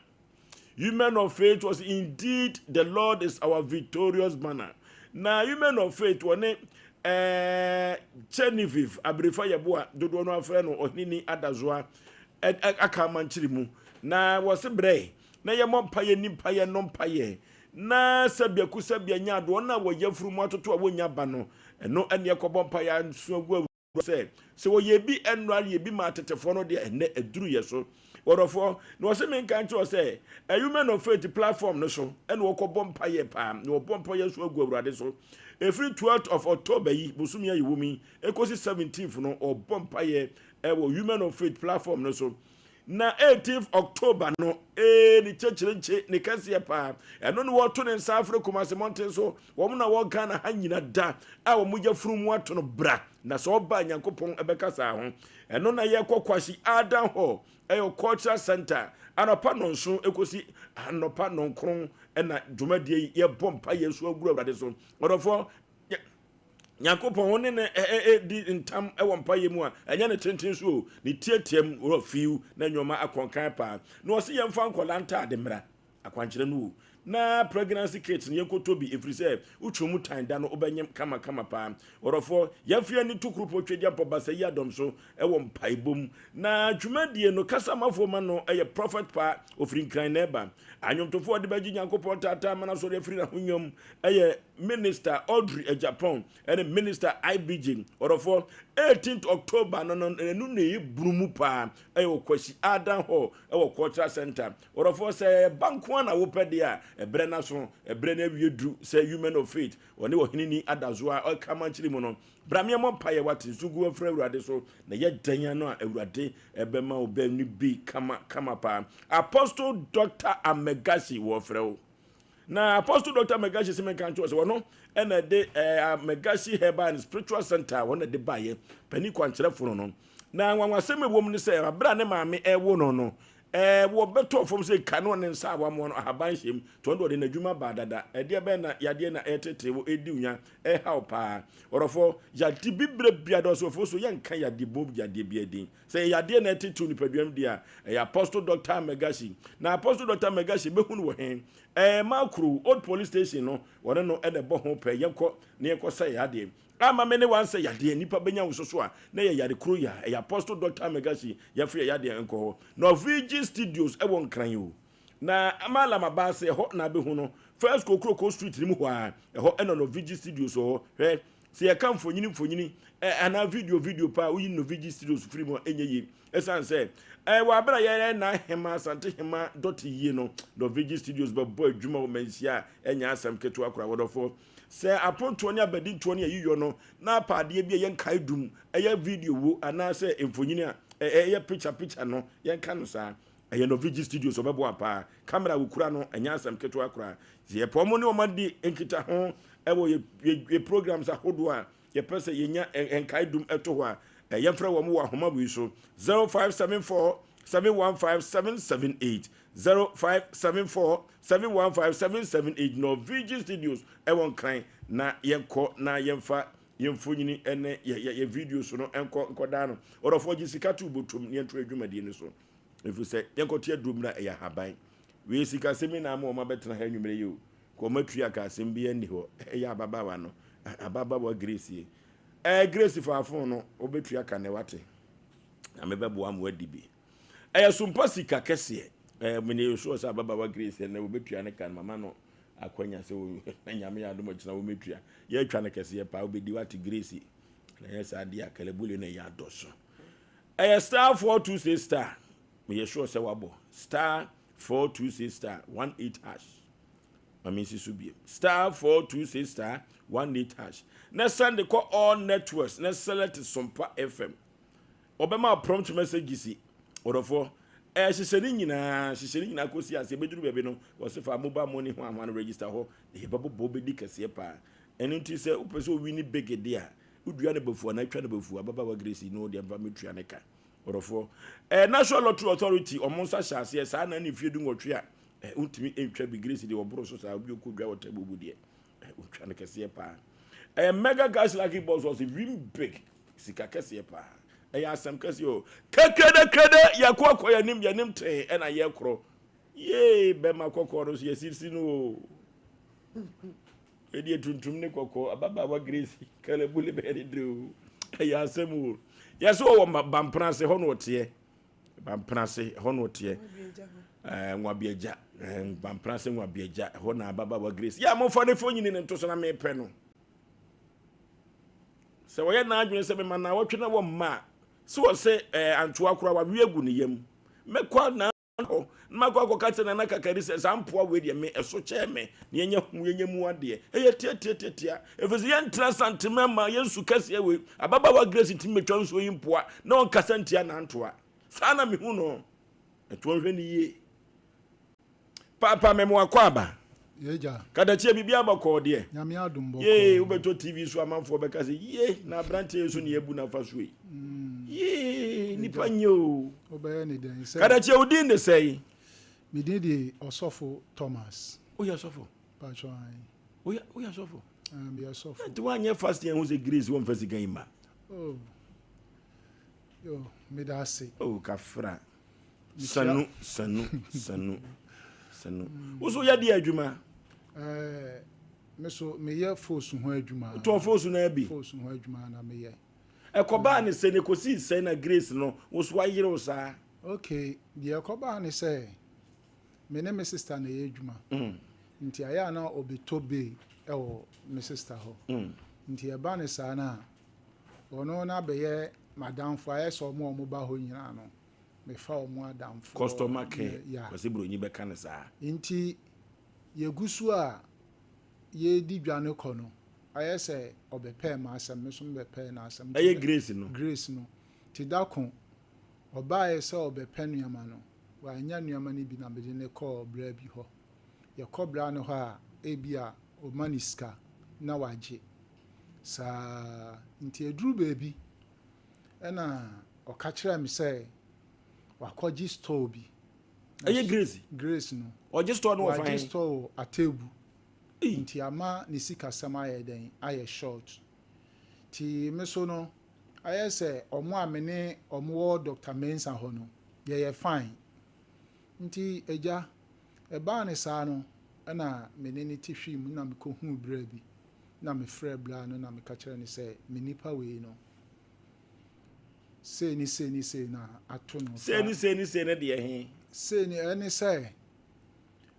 Women of faith was indeed the Lord is our victorious banner. Na women of faith wɔne eh, Genevieve Abirifa Yeboah dodoɔ no afrɛ no ɔheneni adazoa aka amankyere mu na wɔse brɛ na yɛmmɔ mpaeɛ ni mpaeɛ no mpaeɛ. Na sɛbea kusɛbea nya ade, wɔn a wɔyɛ afuru mu atoto a wɔnnya ba no, ɛno ne ɛkɔbɔ mpaeɛ anso agu Awurade sɛ, sɛ wɔyɛ bi nnora yɛ bi maa tetefoɔ no deɛ, ɛnnɛ aduru yɛ so. Wɔdɔfoɔ, na wɔse menka nkyerɛ wo sɛ, ɛ Women of Faith platform no so ɛna wɔkɔbɔ mpaeɛ paa, na wɔbɔ mpaeɛ nso agu Awurade so. Ɛfiri 12th of October yi, bosome a yɛwɔ mu yi, ɛkɔsi 17th no, wɔbɔ mpaeɛ ɛwɔ Women of Faith platform no so. Na 18th October no, ee, ne kyekyerekye, ne kɛseɛ paa. Ɛno ne wɔto ne nsa afrɛ Kumasi mmɔnten so, wɔn na wɔ Ghana ha nyina da a wɔn yafunu mu ato no bra, na sɛ ɔba a Nyankopɔn bɛkasa ho. Ɛno na yɛkɔ Kwasi Ardan Hall, ɛyɛ Cultural Center, anɔpa nnɔnson ɛkɔsi anɔpa nnɔnkron ɛna dwumadie yi yɛbɔ mpaeɛ nso aguru Awurade so. Ɔdɔfoɔ, Nyankopɔn wo ne no di ntam wɔ mpaeɛ mu a, ɛnyɛ ne tenten so o, ne tiatiam wɔ fiw na nneɛma akɔnkan paa. Na ɔse yɛmfa nkwadaa ntaade mmra, akwankyerɛ no o, na pregnancy kit no yɛnkɔtɔ bi ɛfiri sɛ wotwa mu tan da no wobɛnyem kama kama paa. Ɔdɔfoɔ, yɛmfa yɛn ani to Kuropɔn Twedeampɔ Basayi Adɔm so wɔ mpaebɔ mu. Na dwumadie no kasamafoɔ ma no yɛ Prophet Paa, ɔfiri Nkran na ɛba. Anwomtofoɔ a wɔde bɛgye Nyankopɔn taataa ma no asɔre afiri n'ahonyam mu yɛ Minister Audrey Agyapong ne Minister IBJ. Ɔdɔfoɔ, 18th October no no, ɛno na ɛyɛ bunu mu paa, ɛyɛ wɔ Kwasi Ardan Hall wɔ Cultural Center. Ɔdɔfoɔ, sɛ ɛba nko ara na wopɛ deɛ a, ɛberɛ no aso, ɛberɛ no awie duru sɛ Women of Faith, wɔne Ɔheneni Adazoa a ɔka mankyere mu no, bra meɛmmɔ mpaeɛ, wate, nso gu afiri Awurade so, na yɛ dɛn ano a Awurade ɛbɛma wo bɛ no bi kama kama paa. Apostle Doctor Amegasi wɔfrɛ wo. Na Apostle Doctor Megashi sɛ menka nkyerɛ sɛ wɔno ɛna ɛde ɛɛ Megashi Herbal and Spiritual Center wɔn na ɛde baeɛ panin kwankyerɛfo no no. Na nwanwasɛm ɛwɔ mu ne sɛ abere a ne maame ɛwo no no ɛɛ wɔbɛtɔ fam sɛ ka no ne nsa a wamoa no ahaban hyɛ mu nti ɔno de ɔde n'adwuma baa dada. Ɛdeɛ bɛn na yadeɛ na ɛretete wo ɛredi wo nya ɛrehaw paa. Ɔdɔfoɔ yade bibire bia dɔsofo so yɛnka yade bom yadeɛ bia din. Sɛ ɛyɛ yadeɛ na ɛtetew nipadua mu deɛ a, ɛyɛ Apostle Doctor Megashi. Na Apostle Doctor Megashi bɛhu no wɔ he? Ɛɛ Makro, Old Police Station no, wɔne no na ɛbɔ ho pɛ. Yɛnkɔ na yɛnkɔsa yɛn adeɛ. Amma me ne wo ansɛ yadeɛ, nnipa bɛnya wo so so a, na ɛyɛ yare koro yi a. Ɛyɛ Apostle Doctor Megashi, yɛmfa yɛn yadeɛ nkɔ hɔ. Norwegian Studios wɔ Nkran o. Na Mallam Abaase, ɛhɔ na abɛhu no. First Kokroko Street no mu hɔ ara, ɛhɔ na Norwegian Studios wɔ hɔ. Hwɛ, Sɛ yɛka mfonini mfonini anaa video video paa a, woyi Novigi Studios firi mu a, ɛnyɛ yie. Ɛsiane sɛ wɔ abere a yɛyɛ na hema Asante hema dɔte yie no, Novigi Studios bɛbɔ adwuma wɔ manhyia a ɛnyɛ asɛm ketewa koraa. Wɔdɔfoɔ, sɛ apontoɔ ne abadintoɔ ne ayiyɔ no na apaadeɛ bi a ɛyɛ nkaedum, ɛyɛ video wo anaasɛ mfonini a ɛyɛ picture picture no, yɛnka no saa. Ɛyɛ Novigi Studios ɔbɛboa paa. Camera a wokura no ɛnyɛ asɛm ketewa koraa. Sɛ yɛpɛ wɔn ne wɔn adi nkitaho wɔ yɛ yɛ yɛ programs ahodoɔ a yɛpɛ sɛ yɛnya nkaedum to hɔ a, yɛmfrɛ wɔn wɔ ahoma wei so 0574 715 778 0574 715 778 Norwegian Studios ɛwɔ Nkran na yɛnkɔ na yɛmfa yɛn mfonini ne yɛ yɛ yɛ videos no nkɔ nkɔdaa no. Ɔdɔfoɔ gye sika to botom na yɛnto adwumadie no so. Ɛfiri sɛ yɛnkɔte aduro mmra ɛyɛ ahaban. Wei sikasɛm yi na ama wɔn abɛtena ha anwummerɛ yi o. Ka wɔn atui aka asɛm biara nni hɔ. Ɛyɛ ababaawa no. Ababaawa Grace yi. Ɛɛ Grace fa afon no wobɛtua ka nɛ wate. Na mebɛboa mo adi bi. Ɛyɛ sompa sika kɛseɛ. Ɛɛ mene yɛ sure sɛ ababaawa Grace ɛnɛ wobɛtua ne ka no mama no akwanya sɛ na nyame yɛ adom ɔkyena wɔmɛtua. Yɛatwa no kɛseɛ paa wobɛdi wate Grace. Na ɛyɛ saa deɛ a kalabule no ɛyɛ adɔso. Ɛyɛ star 426 star. Meyɛ sure sɛ wabɔ star 426 star 18 hash. Ma me nsi so biem. Star 426 star 18 hash. Na send kɔ all networks na select Sompa FM. Ɔbɛma prompt message si. Ɔdɔfoɔ, ɛɛ hyehyɛ ne nyinaa, hyehyɛ ne nyinaa kɔsi ase. Ɛbɛduru baabi no, wɔse fa mobile money ho ahoa no register hɔ. Na yɛbɛbobɔ wobɛdi kɛseɛ paa. Ɛno nti sɛ wopɛ sɛ owini big de a, Wodua no bafua anaa atwa no bafua, ababaawa Grace yi no deɛ mfa metua ne ka. Ɔdɔfoɔ, eh, National Lottery Authority, ɔmo nsa hyɛ aseɛ saa na ne mfie du nwɔtwe a, eh, wontumi ntwa bi. Grace deɛ ɔboro so saa, obi ɔkɔ dwa wɔ table deɛ, eh, ɔtwa no kɛseɛ paa. Eh, Mega Cash Lucky Box ɔse win big, sika kɛseɛ paa. Ɛyɛ asɛm kɛseɛ o. Kɛkɛdɛ kɛdɛ, yɛkɔ akɔ yɛnim, yɛnim tee ɛna yɛkorɔ. Yee, bɛma kɔkɔɔ no so yɛsisi no o. Ɛdeɛ tuntum ne kɔkɔɔ ababaawa Grace kalabule bɛyɛ ne dere o. Ɛyɛ asɛm o. Yɛsɛ ɔwɔ bampena ase hɔ na ɔteɛ. Bampenase, ɛhɔ na ɔteɛ. Ɛɛ Nwabiagya, ɛɛ Bampenase Nwabiagya, ɛhɔ na ababaawa Grace. Yɛ a momfa ne fonyini no nto so na mepɛ no. Sɛ ɔyɛ n'adwene sɛ mema naawɔtwe na wɔmma a, sɛ ɔsɛ ɛɛ antoa koraa wawe agu ne yam. Mɛkɔ na hɔ na makɔ akɔka kyerɛ Nana Kakari sɛ saa mpoa wei deɛ me ɛso kyɛɛ me na yɛnyɛ ho yɛnyɛ mu adeɛ. Ɛyɛ tiatiatiatia. Ɛfiri sɛ yɛntra Santema ma yɛn nsu kɛseɛ wei. Ababaawa Grace ntumi mɛtwa nsuo yi mpoa na ɔnkasa ntia nantoa. Saa na mehu no. Ɛto ɔnhwɛ no yie. Paapa me mo akɔ aba. Yɛgya. Kadakyie biribi abɔkɔɔ deɛ. Nyame adom bɔkɔɔ. Yee wobɛtɔ TV so amanfoɔ bɛka sɛ yie na aberanteɛ yi so ne yɛabu n'afa so yi. Mm. Yee nipa nyɛ o. Wobɛyɛ ne dɛn sɛ. Kadakyie wo din de sɛn? Me din de Ɔsɔfo Thomas. Woyɛ ɔsɔfo? Paatwɔ ae. Woyɛ woyɛ ɔsɔfo? Ah, meyɛ ɔsɔfo. Nti woanyɛ fasting ahu sɛ grace wɔmfa sika yi ma. Oh. Yo, meda ase. Oh, kafra. Sanu, sanu, sanu, sanu. Wo so yɛ deɛ adwuma? Eh, me so meyɛ fos ho adwuma. Wotɔn fos no abi? Fos ho adwuma na meyɛ. Ɛkɔbaa ne sɛ ne kɔsii sɛn na Grace no wo so ayere wo saa? Okay, deɛ ɛkɔbaa ne sɛ me ne me sister na ɛyɛ adwuma. Mm. Nti ayɛ a na ɔbɛtɔ bay ɛwɔ me sister hɔ. Mm. Nti ɛba ne saa no a ɔno na bɛyɛ madamfo ayɛ sɛ ɔmo a ɔmo ba hɔ nyinaa no mefa ɔmo adamfo. Customer care Yeah. Kwasi Broni bɛka no saa. Nti yɛgu so a yɛredi dwa no kɔ no ayɛ sɛ ɔbɛpɛɛ m'asɛm me nso mebɛpɛɛ n'asɛm. Nti Ɛyɛ Grace no? Grace no. Nti da ko ɔbaeɛ sɛ ɔbɛpɛ nnoɔma no wannya nnoɔma no bi na mede no kɔɔ bra bi hɔ. Yɛkɔ bra no hɔ a ebia ɔma no sika na wagye. Saa nti ɛduru baabi ɛna ɔka kyerɛɛ me sɛ wakɔgye store bi. Ɛyɛ Grace? Grace no. Ɔgye store no wɔ fan? Wagye store wɔ Atebu. Nti ama ne sikasɛm ayɛ dɛn? Ayɛ short. Nti me so no, ayɛ sɛ ɔmo a me ne ɔmo wɔ Doctor Mensah hɔ no, yɛyɛ fine. Nti agya, ɛbaa no saa no, ɛna me ne no te hwii mu na mekɔhuu bra bi. Na mefrɛɛ bra no na meka kyerɛɛ no sɛ me nipa wei no, sei ne sei ne sei na ato no. Sei ne sei ne sei ne deɛ he? Sei ne, ɛne sɛ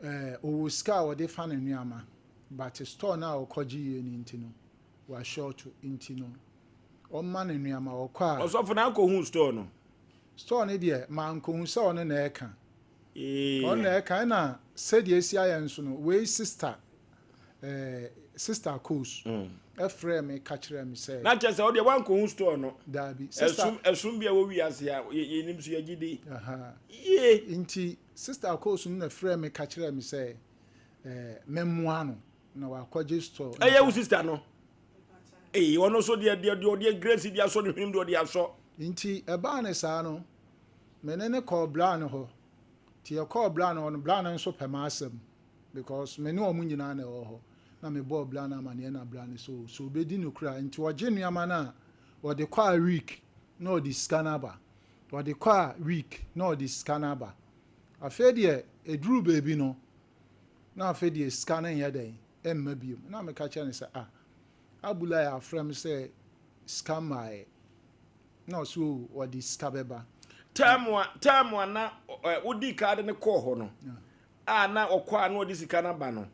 eh, ɔwɔ sika a ɔde fa ne nneɛma, but store no a ɔkɔgye yie no nti no, washɔɔto nti no, ɔmma no nneɛma, ɔkɔ a. Ɔsɔfo no akɔhu store no? Store no deɛ, mankɔhu sɛ ɔno na ɛka. Ɔno na ɛka, ɛna sɛdeɛ asi ayɛ nso no, wei sister eh, sister Kos mm. ɛfrɛɛ me ka kyerɛɛ me sɛ. Na kyerɛ sɛ wodeɛ woankɔhu store no. Daabi. Sister ɛsom bi a wɔ wiase a yɛnim so yɛgye di. Yie. Nti sister Kos no na frɛɛ me ka kyerɛɛ me sɛ eh, memmoa no na wakɔgye store. Ɛyɛ wo sister no. Ee, ɔno nso deɛ deɛ deɛ ɔdeɛ grace de asɔ ne hwenem deɛ ɔde asɔ. Nti ɛbaa ne saa no, me ne ne kɔɔ bra no hɔ. Nti yɛkɔɔ bra no hɔ no, bra no nso pɛ m'asɛm. Because me ne wɔn nyinaa na ɛwɔ hɔ. Na me bɔɔ bra no amaneɛ na bra no sɛ oh sɛ ɔbɛdi nokorɛ a nti ɔgye nnoɔma no a ɔde kɔ a week na ɔde sika no aba. Ɔde kɔ a week na ɔde sika no aba. Afei deɛ ɛduruu baabi no na afei deɛ sika no nyɛ dɛn ɛmma biom. Na meka kyerɛ no sɛ ah Abulai afrɛ me sɛ sika mmaeɛ. Na ɔse oh ɔde sika bɛba. Term a term a na wodii kan de no kɔɔ hɔ no, a na ɔkɔ a na ɔde sika no aba no,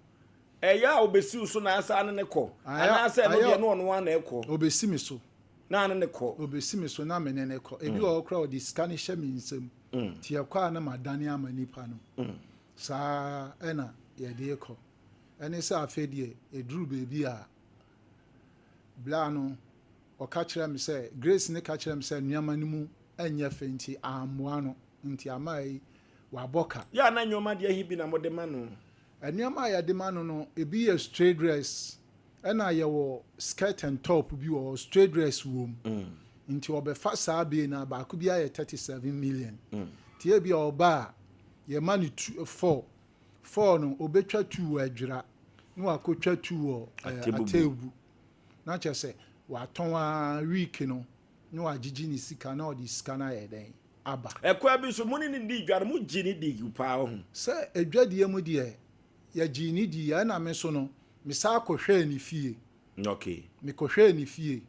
ɛyɛ a ɔbɛsi wo so na asa ne ne kɔ anaasɛ ɛno deɛ na ɔno ara na ɛkɔ? Ɔbɛsi me so. Na ne ne kɔ. Ɔbɛsi me so na me ne ne kɔ. Ebi wɔ hɔ koraa ɔde sika no hyɛ me nsam. Nti ɛkɔ a na madane ama nipa no. Saa ɛna yɛde kɔ. Ɛne sɛ afei deɛ ɛduru baabi a bla no ɔka kyerɛɛ me sɛ Grace no ka kyerɛɛ me sɛ nneɛma no mu nyɛ fɛ nti ammoa no nti ama yi wabɔ ka. Yɛ a na nneɛma deɛ he bi na mode ma no? Nneɛma a yɛde ma no no, ebi yɛ straight dress, ɛna yɛwɔ skirt and top bi wɔ hɔ, straight dress wom. Nti ɔbɛfa saa bee no a, baako biara yɛ 37 million. Nti ebia ɔba a, yɛma no two, four. Four no, ɔbɛtwa two wɔ Adwira, na wakɔtwa two wɔ eh, Atebubu. Na kyerɛ sɛ, watɔn ara week no, na wagyegye ne sika, na ɔde sika no ayɛ dɛn? aba. Ɛkwan bi so, mo ne no dii dwa no, mo gyee no dii paa, wahu. Sɛ adwadie mu deɛ, yɛgyee no diiɛ, ɛna me nso no, me san kɔhwɛɛ ne fie. Okay. Me kɔhwɛɛ ne fie.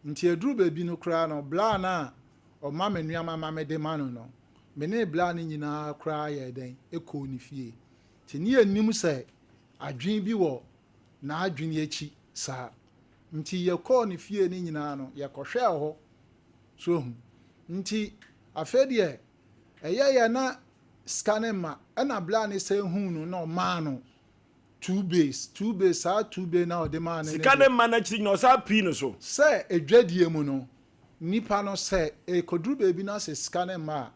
Nti ɛduru baabi no koraa no, bla no a ɔma me nnoɔma ma mede ma no no, Me ne bla no nyinaa koraa yɛɛ dɛn kɔɔ ne fie. Nti ne yɛnnim sɛ adwene bi wɔ n'adwene akyi saa. Nti yɛkɔɔ ne fie no nyinaa no, yɛkɔhwɛɛ hɔ. So wahu? Nti afei deɛ ɛyɛeɛ na sika no mma. Ɛna bla no san huu no na ɔmaa no two bays, two bays, saa two bay no a ɔde maa no no Sika deɛ. no mma no akyiri nyinaa ɔsan pii no so. Sɛ adwadie mu no, nipa no sɛ ɛkɔduru baabi na sɛ sika no mma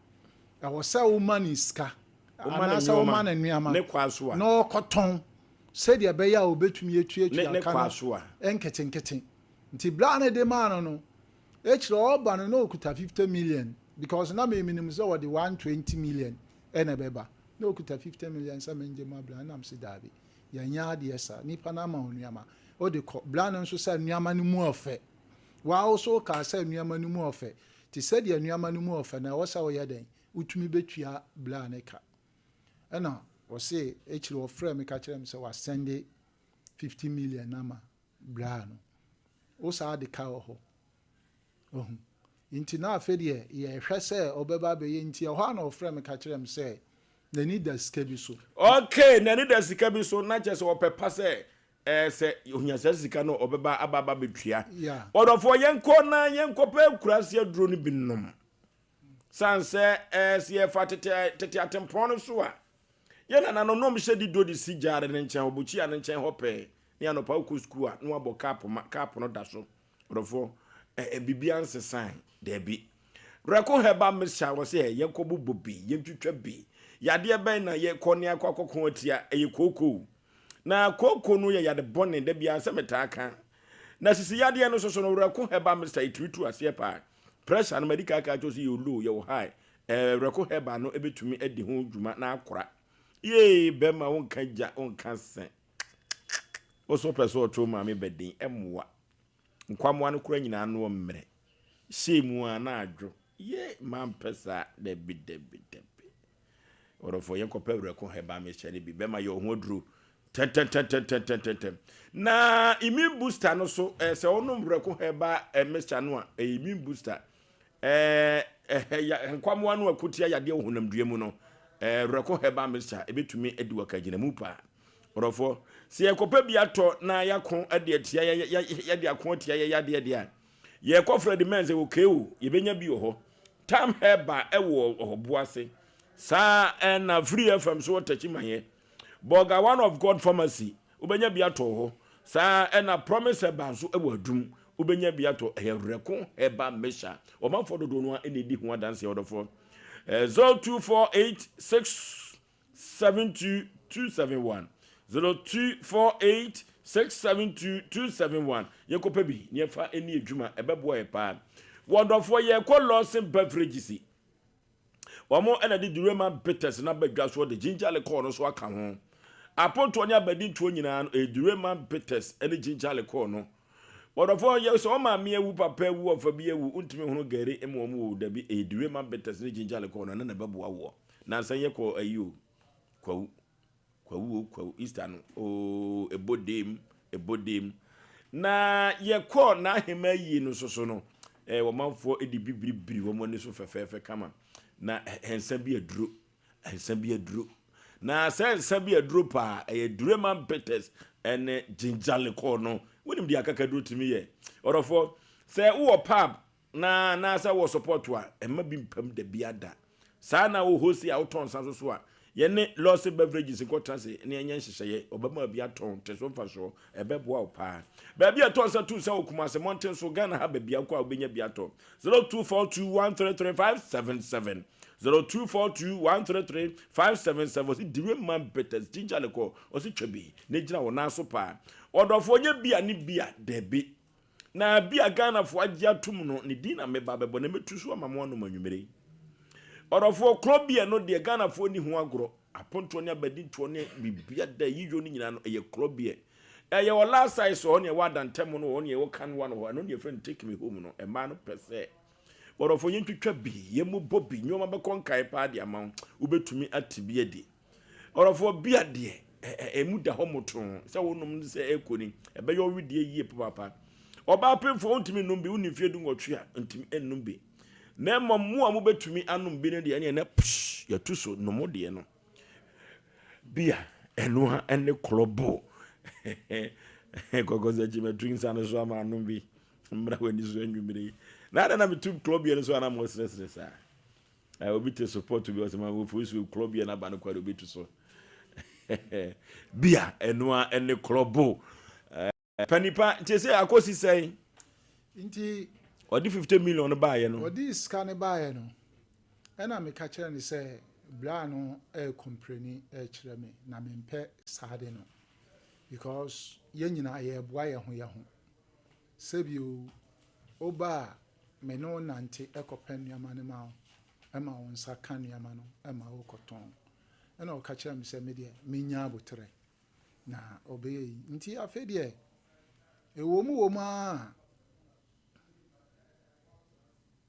a, ɛwɔ sɛ woma no sika Woma no anaasɛ woma no nneɛma, nneɛma ne kwa so a. na ɔkɔtɔn sɛdeɛ ɛbɛyɛ a ɔbɛtumi Ne, atuatua ne ka kwa no so a. nketenkete. Nti berɛ a ne de maa no no, akyire ɔreba no na ɔkuta 50 million because na me menim sɛ ɔde 120 million na ɛbɛba. Na ɔkuta 50 million sɛ mengye ma bra no na mese daabi, yɛnyɛ adeɛ saa. Nipa no ama wo nneɛma, wode kɔ. Bra no nso sɛ nneɛma no mu ɔfɛ. Waa wo nso wokaa sɛ nneɛma no mu ɔfɛ. Nti sɛdeɛ nneɛma no mu ɔfɛ no ɛwɔ sɛ woyɛ dɛn? Wotumi bɛtua bra no ka. Ɛna ɔse akyire ɔfrɛɛ me ka kyerɛɛ me sɛ wasɛnde 50 million no ama bra no. Wo saa de ka wɔ hɔ. Wahu? Nti na afei deɛ yɛrehwɛ sɛ ɔbɛba abɛyɛ nti ɛhɔ ara na ɔfrɛɛ me ka kyerɛɛ me sɛ n'ani da sika bi so. Okay, n'ani da sika bi so na kyerɛ sɛ ɔpɛ pa sɛ ɛɛ sɛ ohia saa sika no ɔbɛba aba aba abɛtua. Yeah. Ɔdɔfoɔ yɛnkɔ na yɛnkɔpɛ akuraase aduro no bi nnom. Sane sɛ ɛɛ sɛ yɛfa tete tete atempɔn no so a, yɛn nananom na wɔhyɛ dido de si gyaade no nkyɛn hɔ, bukyia no nkyɛn hɔ pɛɛ. Ne anɔpa wokɔ sukuu a na wabɔ cup ma cup no da so. Ɔdɔfoɔ, ɛ ɛ biribiara nsesae. Dabi. Rɛko herbal mixture wɔ sɛ yɛnkɔ bobɔ bi, yɛntwitwa bi. Yadeɛ bɛn na yɛkɔ ne akɔ akɔko atia? Ɛyɛ kooko. Na kooko no yɛ yade bɔne, da biara sɛ metaa ka. Na sisi yadeɛ no soso no, Rɛko herbal mixture ɛtumi tu aseɛ paa. Pressure no, madi kan aka akyerɛ wo sɛ yɛwɔ low, yɛwɔ high. Ɛɛ Rɛko herbal no ɛbɛtumi adi ho dwuma na akora. Yee, bɛrima wonka gya, wonka sɛ. Wo so wopɛ sɛ ɔto wo maame ba din, ɛmmoa. Nkwammoa no koraa nyinaa ano mmerɛ. Hyɛɛ mu ara na adwo. Ye, mampɛ saa. Dabi, dabi, dabi. Ɔdɔfoɔ, yɛnkɔpɛ Werɛko Herbal Mixture no bi. Bɛma yɛ wo ho aduro tɛntɛntɛntɛntɛntɛntɛm. Na immune booster no so, eh, sɛ wonom Werɛko Herbal eh, Mixture no a, ɛyɛ immune booster. Ɛɛ ya nkwammoa no a ɛko tia yadeɛ wɔ honamdua mu no, ɛɛ Werɛko Herbal Mixture ɛbɛtumi adi wɔ akagyinamu paa. Ɔdɔfoɔ, sɛ yɛkɔpɛ bi atɔ na yɛako de atia yɛ yɛde ako atia yɛ yadeɛ deɛ a, yɛkɔ Fred Men's wɔ KO, yɛbɛnya bi wɔ hɔ. Tam Herbal ɛwɔ Ɔboase. Saa ɛna Free FM so wɔ Takyimayɛ. Burger One of God Pharmacy, wobɛnya bi atɔ wɔ hɔ. Saa ara na Promise Herbal nso wɔ Adum, wobɛnya bi atɔ. Ɛyɛ Werɛko Herbal Mixture. Ɔmanfoɔ dodoɔ no ara na ɛdi ho adanseɛ, ɔdɔfoɔ. 0248 672 271 0248 672 271 Yɛnkɔpɛ bi na yɛmfa nni adwuma, ɛbɛboa yɛ paa. Wɔdɔfoɔ, yɛrekɔ Lawson Beverages. Wɔn na de Durema bitters no aba dwa soɔ de ginger liqueur no nso aka ho. Apontoɔ ne abadintoɔ nyinaa no, ɛyɛ Durema bitters ne ginger liqueur no. Wɔdɔfoɔ yɛ sɛ wɔn maame awu, papa awu, ɔfa bi awu, wontumi hono gari ma wɔn o, dabi, ɛyɛ Durema bitters ne ginger liqueur no, ɛno na ɛbɛboa woɔ. Nansa yi yɛkɔɔ ayi o, Kwawu. Kwawu o kwawu Easter no oo ɛbɔ dem ɛbɔ dem na yɛkɔɔ n'ahema yie no soso no ɛɛ wɔmanfoɔ de bibiribiri wɔn ani so fɛfɛɛfɛ kama na nsa bi aduro nsa bi aduro na sɛ nsa bi aduro paa ɛyɛ Dureman bitters ɛne ginger liqueur no wonim deɛ akakaduro tumi yɛ ɔdɔfoɔ sɛ wowɔ pub Na anaasɛ wɔ support a, ɛmma bi mpam da biara da. Saa na wɔ hose a wotɔn nsa nso so a, yɛne Lawson Beverages nkɔtra ase na yɛnyɛ nhyehyɛeɛ. Wɔbɛma bi atɔn, te so mfasoɔ. Ɛbɛboa wo paa. Baabi a ɛtɔ nsa tu nsa wɔ Kumasi mmɔnten so, Ghana ha baabi a wokɔ a wobɛnya bi atɔ. 0242133577 0242133577 Ɔse Dire Man Bitters Ginger Liqueur. Ɔse twa bi na gyina wo nan so paa. Ɔdɔfoɔ nyɛ bia ne bia, dabi. Na bi a Ghanafoɔ agye atom no, ne din na meba abɛbɔ na mɛtu so ama mo anom anwummere yi. Ɔdɔfoɔ, korɔ beer no deɛ Ghanafoɔ nni ho agorɔ. Apontoɔ ne abadintoɔ ne biribia da yiyɔ no nyinaa no, ɛyɛ korɔ beer. Ɛyɛ wɔ last size hɔ ne ɛwɔ Adantam no hɔ ne ɛwɔ Kanwa no hɔ, ɛno ne yɛfrɛ no take me home no. Mmaa no pɛ sɛ ɔdɔfoɔ yɛntwitwa bi, yɛmmobɔ bi, nneɛma bɛkɔ nkae paa de ama wo, wobɛtumi ate bi adi. Ɔdɔfoɔ, bia deɛ, ɛmu da hɔ motoo sɛ wonom no sɛ ɛrekɔ ni, ɛbɛyɛ ɔwedeɛ yie papaapa. Ɔbaa pemfoɔ wontumi nnom bi, wonni mfeɛ dunwɔtwe a, ntumi nnom bi. Na mmom mo a mobɛtumi anom bi no deɛ, ɛneɛ na psh, yɛtu so nom deɛ no. Bia, ɛno a ɛne korɔbo. Kɔkɔsakyi matu nsa no so ama anom bi. Mmra w'ani so anwummere yi. Na adɛn na metu klɔbeɛ no so a na moseresere saa? Eh, obi te support bi ɔsɛ ma wofu so klɔbeɛ no aba no kwa de obi tu so. Bia, ɛno a ɛne klɔbo. Eh, panipa, nti sɛ akɔsi sɛn? Nti ɔde 50 million no baeɛ no. Ɔde sika no baeɛ no, ɛna meka kyerɛ no sɛ bra no ɛrekompreni ɛrekyerɛ me na mempɛ saa de no because yɛn nyinaa yɛreboa yɛn ho yɛn ho. Sɛbio woba a me ne wo nante kɔpɛ nneɛma no ma wo ma wo nsa ka nneɛma no ma wokɔtɔn. Ɛna ɔka kyerɛɛ me sɛ me deɛ mennya aboterɛ na ɔbɛyɛ yi. Nti afei deɛ ɛwɔ mu wɔ mu ara a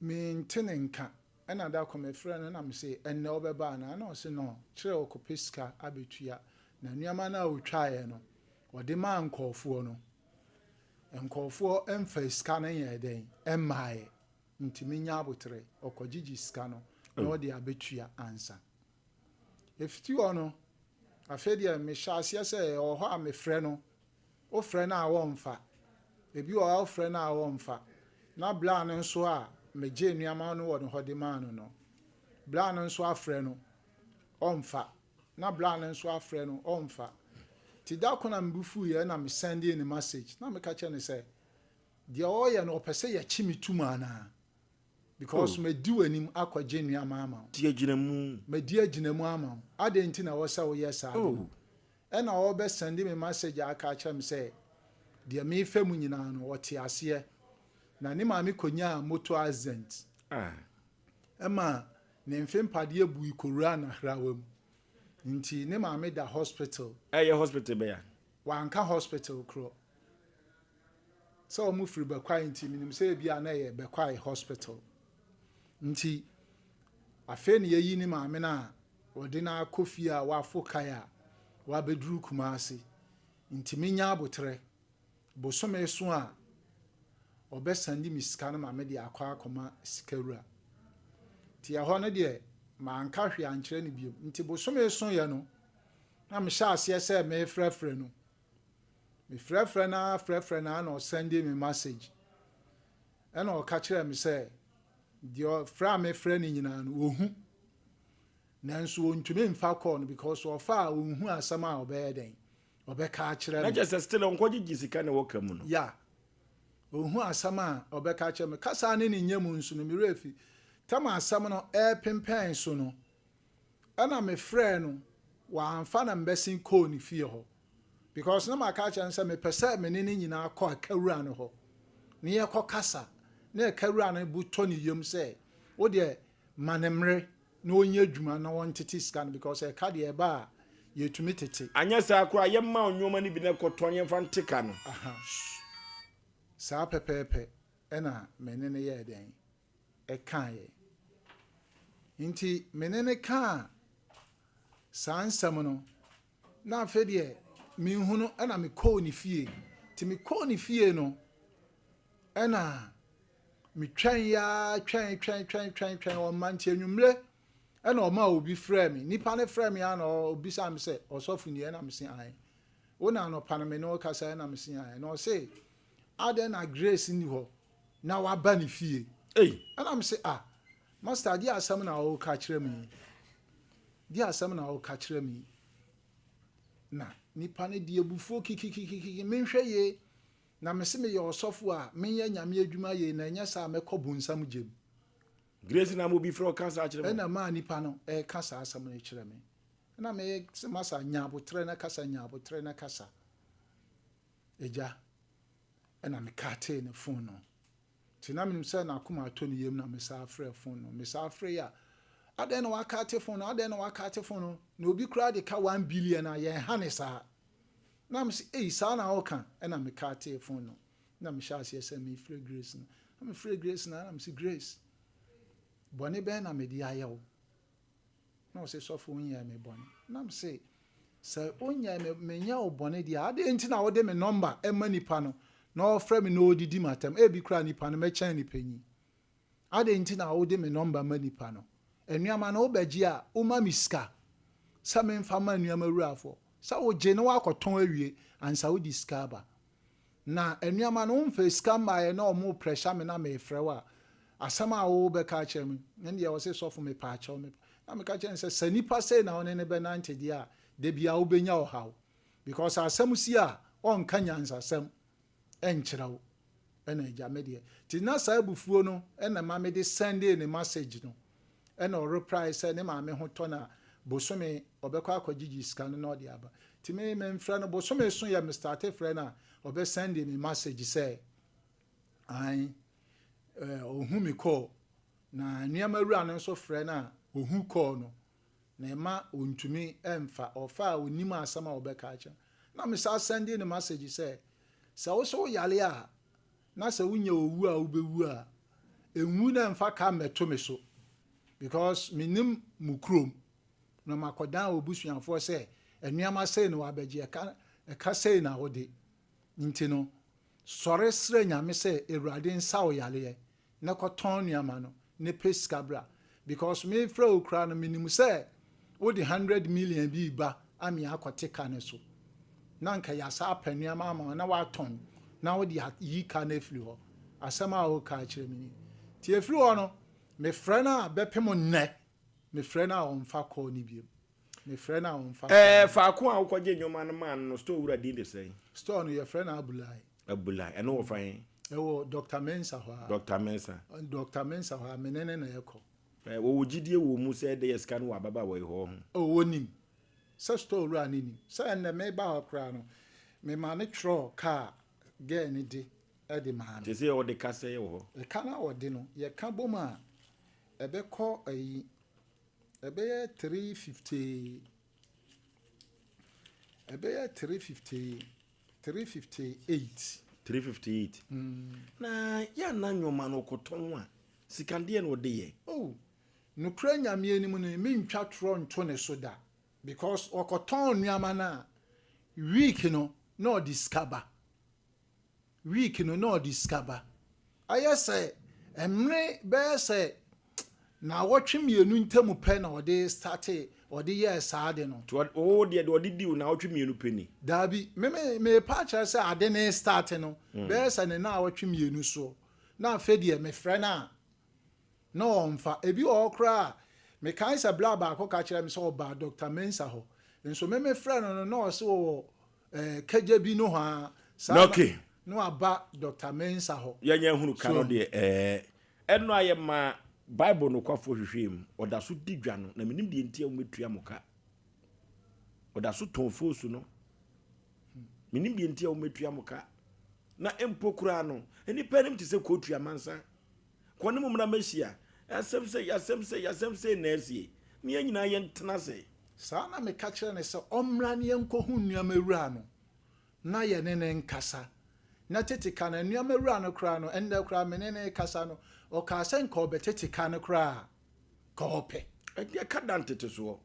mente ne nka. Ɛna da koro mefrɛɛ no na mese ɛnnɛ wobɛba anaa? Ɛna ɔse no kyerɛ ɔkɔpɛ sika abɛtua na nneɛma no a ɔtwaeɛ no ɔde maa nkurɔfoɔ no. Nkurɔfoɔ mfaa sika no nyɛɛ dɛn? Mmaaɛ. Nti menya aboterɛ. Ɔkɔgyegye sika no na ɔde abɛtua ansa. Ɛfiti hɔ no, afei deɛ mehyɛ aseɛ sɛ ɛwɔ hɔ a mefrɛ no. Wofrɛ no a ɔmfa. Ebi wɔ hɔ a wofrɛ no a ɔmfa. Na bra no nso a megyee nneɛma no wɔ ne hɔ de maa no no, bra no nso afrɛ no, ɔmfa. Na bra no nso afrɛ no ɔnfa. Nti da ko na me bo fuiɛ na me sɛndee no message na meka kyerɛ no sɛ deɛ ɔreyɛ no ɔpɛ sɛ yɛkye me tum anaa because oh. madi w'anim akɔgye nneɛma ama wo. Di agyinamu. Madi agyinamu ama wo. Adɛn nti na ɛwɔ sɛ woyɛ saa de no? Oh. Ɛna ɔrebɛ sɛnde me message aka akyerɛ me sɛ deɛ mefa mu nyinaa no ɔte aseɛ. Na ne maame kɔnyaa motor accident. Ah. Ɛma Ne mfe mpadeɛ bui kɔwuraa n'ahrawa mu. Nti ne maame da hospital. Ɛyɛ hospital bɛn a? Wanka hospital korɔ. Sɛ wɔn firi Bɛkwae nti menim sɛ ebia na ɛyɛ Bɛkwae hospital. Nti afei na yɛyi ne maame no a wɔde no akɔ fie a wafo kae a wabɛduru Kumasi. Nti menya aboterɛ. Bosome so a ɔbɛ sɛnde me sika no ma me de akɔ akɔma sika wura. Nti ɛhɔ no deɛ manka hwee ankyerɛ no biom. Nti bosome so yɛ no na me hyɛ aseɛ sɛ me frɛfrɛ no. Me frɛfrɛ no ara frɛfrɛ no ara na ɔsɛnde me message. Ɛna ɔka kyerɛɛ me sɛ deɛ frɛ a me frɛ no nyinaa no ɔhu. Nanso ɔntumi mfa call no because ɔfa a ɔnhu asɛm a ɔbɛyɛ dɛn. Ɔbɛka akyerɛ me. Na kyerɛ sɛ still ɔnkɔgyegye sika na ɛwɔ ka mu no. Yeah. Ɔnhu asɛm a ɔbɛka akyerɛ me. Kasa ne ne nyɛ mu nso no, me werɛ afi. Tam a asɛm no repempɛn so no, ɛna mefrɛɛ no, wamfa na mebɛsen kɔɔ ne fie hɔ. Because na maka akyerɛ no sɛ mepɛ sɛ me ne no nyinaa kɔ akawura no hɔ na yɛkɔkasa. Na akawura no bo tɔ ne yam sɛ, wo deɛ ma no mmere. na ɔnyɛ adwuma na ɔntete sika no because ɛka deɛ ɛba a yɛtumi tete. Anyɛ saa koraa yɛmma wo nnoɔma no bi na kɔtɔn yɛmfa nte ka no. Aha. Saa pɛpɛɛpɛ ɛna me ne no yɛɛ dɛn? Ɛkaeɛ. Nti me ne no kaa saa nsɛm no na afei deɛ menhunu ɛna mekɔɔ ne fie. Nti mekɔɔ ne fie no ɛna Metwɛn ara twɛn twɛn twɛn twɛn twɛn ɔmma nti anwummere ɛna ɔma obi frɛɛ me. Nipa no frɛɛ me ara na ɔbisaa me sɛ ɔsɔfo nie ɛna mese ae. Wo na anɔpa no me ne wo kasa ɛna mese ae. Na ɔse adɛn na Grace nni hɔ na waba ne fie. Ei. Ɛna mese ah master deɛ asɛm na ɔreka kyerɛ me yi. Deɛ asɛm na ɔreka kyerɛ me yi. Na nipa no de abufuo kikikikiki menhwɛ yie. Na mese meyɛ ɔsɔfo a menyɛ Nyame adwuma yei na ɛnyɛ saa a mɛkɔ bonsam gyem. Grace na ama obi frɛ ɔka saa kyerɛ mo. Ɛna maa nipa no ɛka saa asɛm no kyerɛ me. Ɛna me se masa nya aboterɛ na kasa nya aboterɛ na kasa. Agya ɛna me katee ne phone no. Nti na menim sɛ n'akoma atɔ ne yam na me saa frɛ phone no. Me saa frɛ yi a adɛn na wakate phone no adɛn na wakate phone no na obi koraa de ka 1 billion a yɛn ha ne saa. Na mese, Ei, saa na woka? Ɛna mekatee fon no, na mehyɛɛ aseɛ sɛ merefrɛ Grace no. Na mefrɛɛ Grace no ara, na mese, Grace, bɔne bɛn na mede ayɛ wo? Na ɔse, Sɔfo, wonyɛɛ me bɔne. Na mese, Sɛ wonyɛɛ me, menyɛɛ wo bɔne deɛ a, adɛn nti na wode me nɔmba ma nipa no na ɔfrɛ me na ɔredidi m'atɛm? Ebi koraa nipa no, mɛkyɛn no panyin. Adɛn nti na wode me nɔmba ma nipa no? Nneɛma no wobɛgye a, woma me sika sɛ memfa ma nneɛma wurafoɔ. Sɛ wogye na woakɔtɔn awie ansa wode sika aba. Na nneɛma no womfaa sika mmaeɛ na wɔn pressure me na merefrɛ wo a, asɛm a wobɛka akyerɛ me, ɛno deɛ wɔse sɔfo mepaakyɛw me. Na meka kyerɛ no sɛ, sɛ nipa sei na wo ne no bɛnante deɛ a, da biara wobɛnya ɔhaw. Because asɛm si a, ɔnka nyansasɛm nkyerɛ wo. Ɛna agya me deɛ. Nti na saa abufuo no na ɛma mede sɛndee ne message no. Ɛna ɔreprae sɛ ne maame ho tɔ no a, bosome ɔbɛkɔ akɔgyegye sika no na ɔde aba. Nti me memfrɛ no, bosome so yɛ me starte frɛ no a, ɔbɛ sɛnde me message sɛ ae, ɔhu me call. Na nneɛma wura no nso frɛ no a, ɔhu call no. Na ɛma ɔntumi mfa, ɔfa a ɔnnim asɛm a ɔbɛka akyerɛ no. Na me san sɛndee no message sɛ, sɛ wo so woyare a, na sɛ wonya owu a wobɛwu a, nwu na mfa ka mmɛto me so because mennim mo kurom na makɔdan w'abusuafoɔ sɛ nneɛma sei na wabɛgye, ɛka ɛka sei na wode. Nti no, sɔre srɛ Nyame sɛ Awurade nsa wo yareɛ na kɔtɔn nneɛma no na pɛ sika bra because mefrɛ wo koraa no menim sɛ wode hundred million bi reba ame akɔte ka no so na nka yɛasa apɛ nneɛma ama wo na woatɔn na wode ayi ka no afiri hɔ. Asɛm a woka akyerɛ me ni. Nti ɛfiri hɔ no mefrɛ no a bɛpem nnɛ mefrɛ no a ɔmfa call no biom. Mefrɛ no a ɔmfa call Ɛɛ no. faako a wokɔgye nneɛma no maa no no store wura din de sɛn? Store no yɛfrɛ no Abulai. Abulai, ɛno wɔ fa he? Ɛwɔ Doctor Mensah hɔ ara. Doctor Mensah. Doctor Mensah hɔ ara, me ne no na ɛkɔ. Ɛɛ wɔwɔ gyidie wɔ mu sɛ ɛdɛ yɛ sika no wɔ ababaawa yi hɔ ho? Oh, wɔnim. Sɛ store wura no nim. Sɛ ɛnnɛ meba hɔ koraa no, mema no twerɛɔ kaa girl no de de maa me. Seesei ɔde ka sɛn wɔ hɔ? Ɛka no a ɔde no, yɛka bom a, ɛbɛkɔ ayi, ɛbɛyɛ 350, ɛbɛyɛ 350. 358. 358. Na yɛ a na nnoɔma no ɔkɔtɔn a, sika deɛ na ɔde yɛ? Oh, nokorɛ Nyame anim no, mentwa torɔ nto ne so da because ɔkɔtɔn nnoɔma no a, week no na ɔde sika ba. Week no na ɔde sika ba. Ayɛ sɛ mmere bɛyɛ sɛ naawɔtwe mmienu ntam pɛ na ɔde startee, ɔde yɛɛ saa ade no. Nti wo deɛ, deɛ ɔde dii wo naawɔtwe mmienu pɛ ni? Daabi, me me merepa akyerɛ sɛ ade no restarte no, bɛyɛ sɛ ne naawɔtwe mmienu soɔ. Na afei deɛ mefrɛ no a, na ɔmfa. Ebi wɔ hɔ koraa a, mekae sɛ bra baako ka kyerɛɛ me sɛ ɔbaa Dɔkta Mensah hɔ. Nso me mefrɛɛ no no, na ɔse ɔwɔ eh, kagya bi nohoa. Saa na, Okay. na waba Dɔkta Mensah hɔ. Yɛnyɛ hunu ka no So, deɛ ɛɛ. Ɛno a yɛmaa Bible nokwafoɔ hwehwɛɛ mu. Ɔda so di dwa no, na menim deɛ nti a wɔbɛtua mo ka. Ɔda so tɔn foosu no. Menim deɛ nti a wɔbɛtua mo ka. Na mpo koraa no, nnipa anim te sɛ kootu amansa. Kɔ ne mu mmra mmɛhyia. Asɛm sei, asɛm sei, asɛm sei na asie. Ne yɛn nyinaa yɛntena ase. Saa na meka kyerɛɛ no sɛ ɔmmra na yɛnkɔhu nneɛma wura no na yɛne no nkasa. Na tete ka no, nneɛma wura no koraa no, ɛnnɛ koraa me ne no rekasa no, ɔkaa sɛ nka ɔbɛtete ka no koraa a, ka ɔpɛ. Ɛdeɛ ka da ntetesoɔ.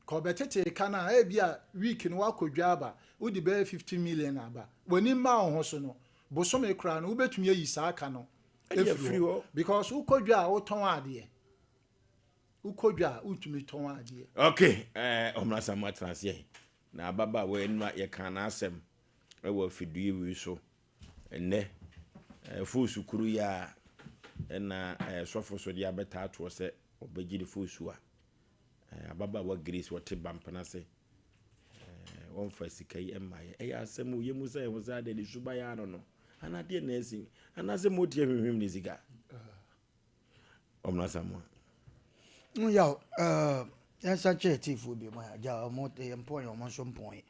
Ka ɔbɛtetee ka no a, ebia week no woakɔ dwa aba, wode bɛyɛ 50 million aba. W'ani mma wo ho so no, bosome koraa no, wobɛtumi ayi saa ka no Ɛde afiri hɔ. Because wokɔ dwa a wotɔn adeɛ. Wokɔ dwa a wotumi tɔn adeɛ. Okay, eh, ɔmra sa mo atena aseɛ. Na ababaawa yi nora yɛkaa n'asɛm wɔ afidie wei so. Ɛnnɛ, eh, foosu koro yi a ɛna eh, sɔfo so de abɛtaa toɔ sɛ ɔbɛgye ne foosu a. Eh, ababaawa Grace wɔte Bampena ase. Eh, wɔmfa sika yi mma yɛ. Ɛyɛ asɛm o, yɛmu sɛ yɛn ho sɛ adɛn ne suban ano no. Anaa deɛ na asi? Anaasɛ motia hwimhwim ne sika? Ɔmena Samoa. Yaw, eh, yɛnsa nkyɛ atiefoɔ bi mu a, gya ɔmo yɛ mpɔn yɛ ɔmo nso mpɔn yɛ.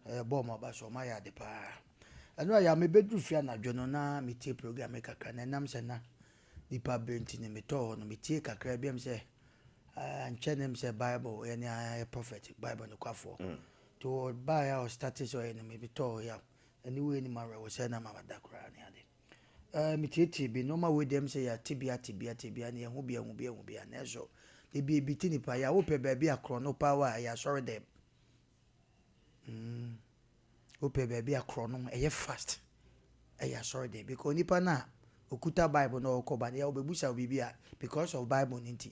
Eh, bɔ ɔmo aba so, ɔmo ayɛ ade paa. Ɛno a yɛ mebɛduru fie anadwo no na metie program yi kakra na ɛnam sɛ na nipa bere nti no metɔɔ hɔ no metie kakra bi am sɛ eh, nkyɛ ne m sɛ Bible yɛ ne ayɛ prophet Bible nokwafoɔ. Nti ɔbaeɛ a ɔstate sɛ ɔyɛ no mebɛtɔɔ hɔ yaw. Aniwuo nni m'awerɛhoɔ sɛ na mada koraa ne ade. Ɛɛ metietie bi, nnoɔma wei deɛ sɛ yɛate bi ate bi ate bi ne yɛho bi ahu bi ahu bi a nanso da bi ebi te nipa yɛ a wopɛ baabi a korɔno paa wɔ a ɛyɛ asɔre dɛm. Mm. Wopɛ baabi a korɔno ɛyɛ fast ɛyɛ asɔre dɛm because nipa no a Ɔkuta Bible na ɔrekɔ ba no, yɛ ɔbɛbusa wo biribi a, because of Bible no nti,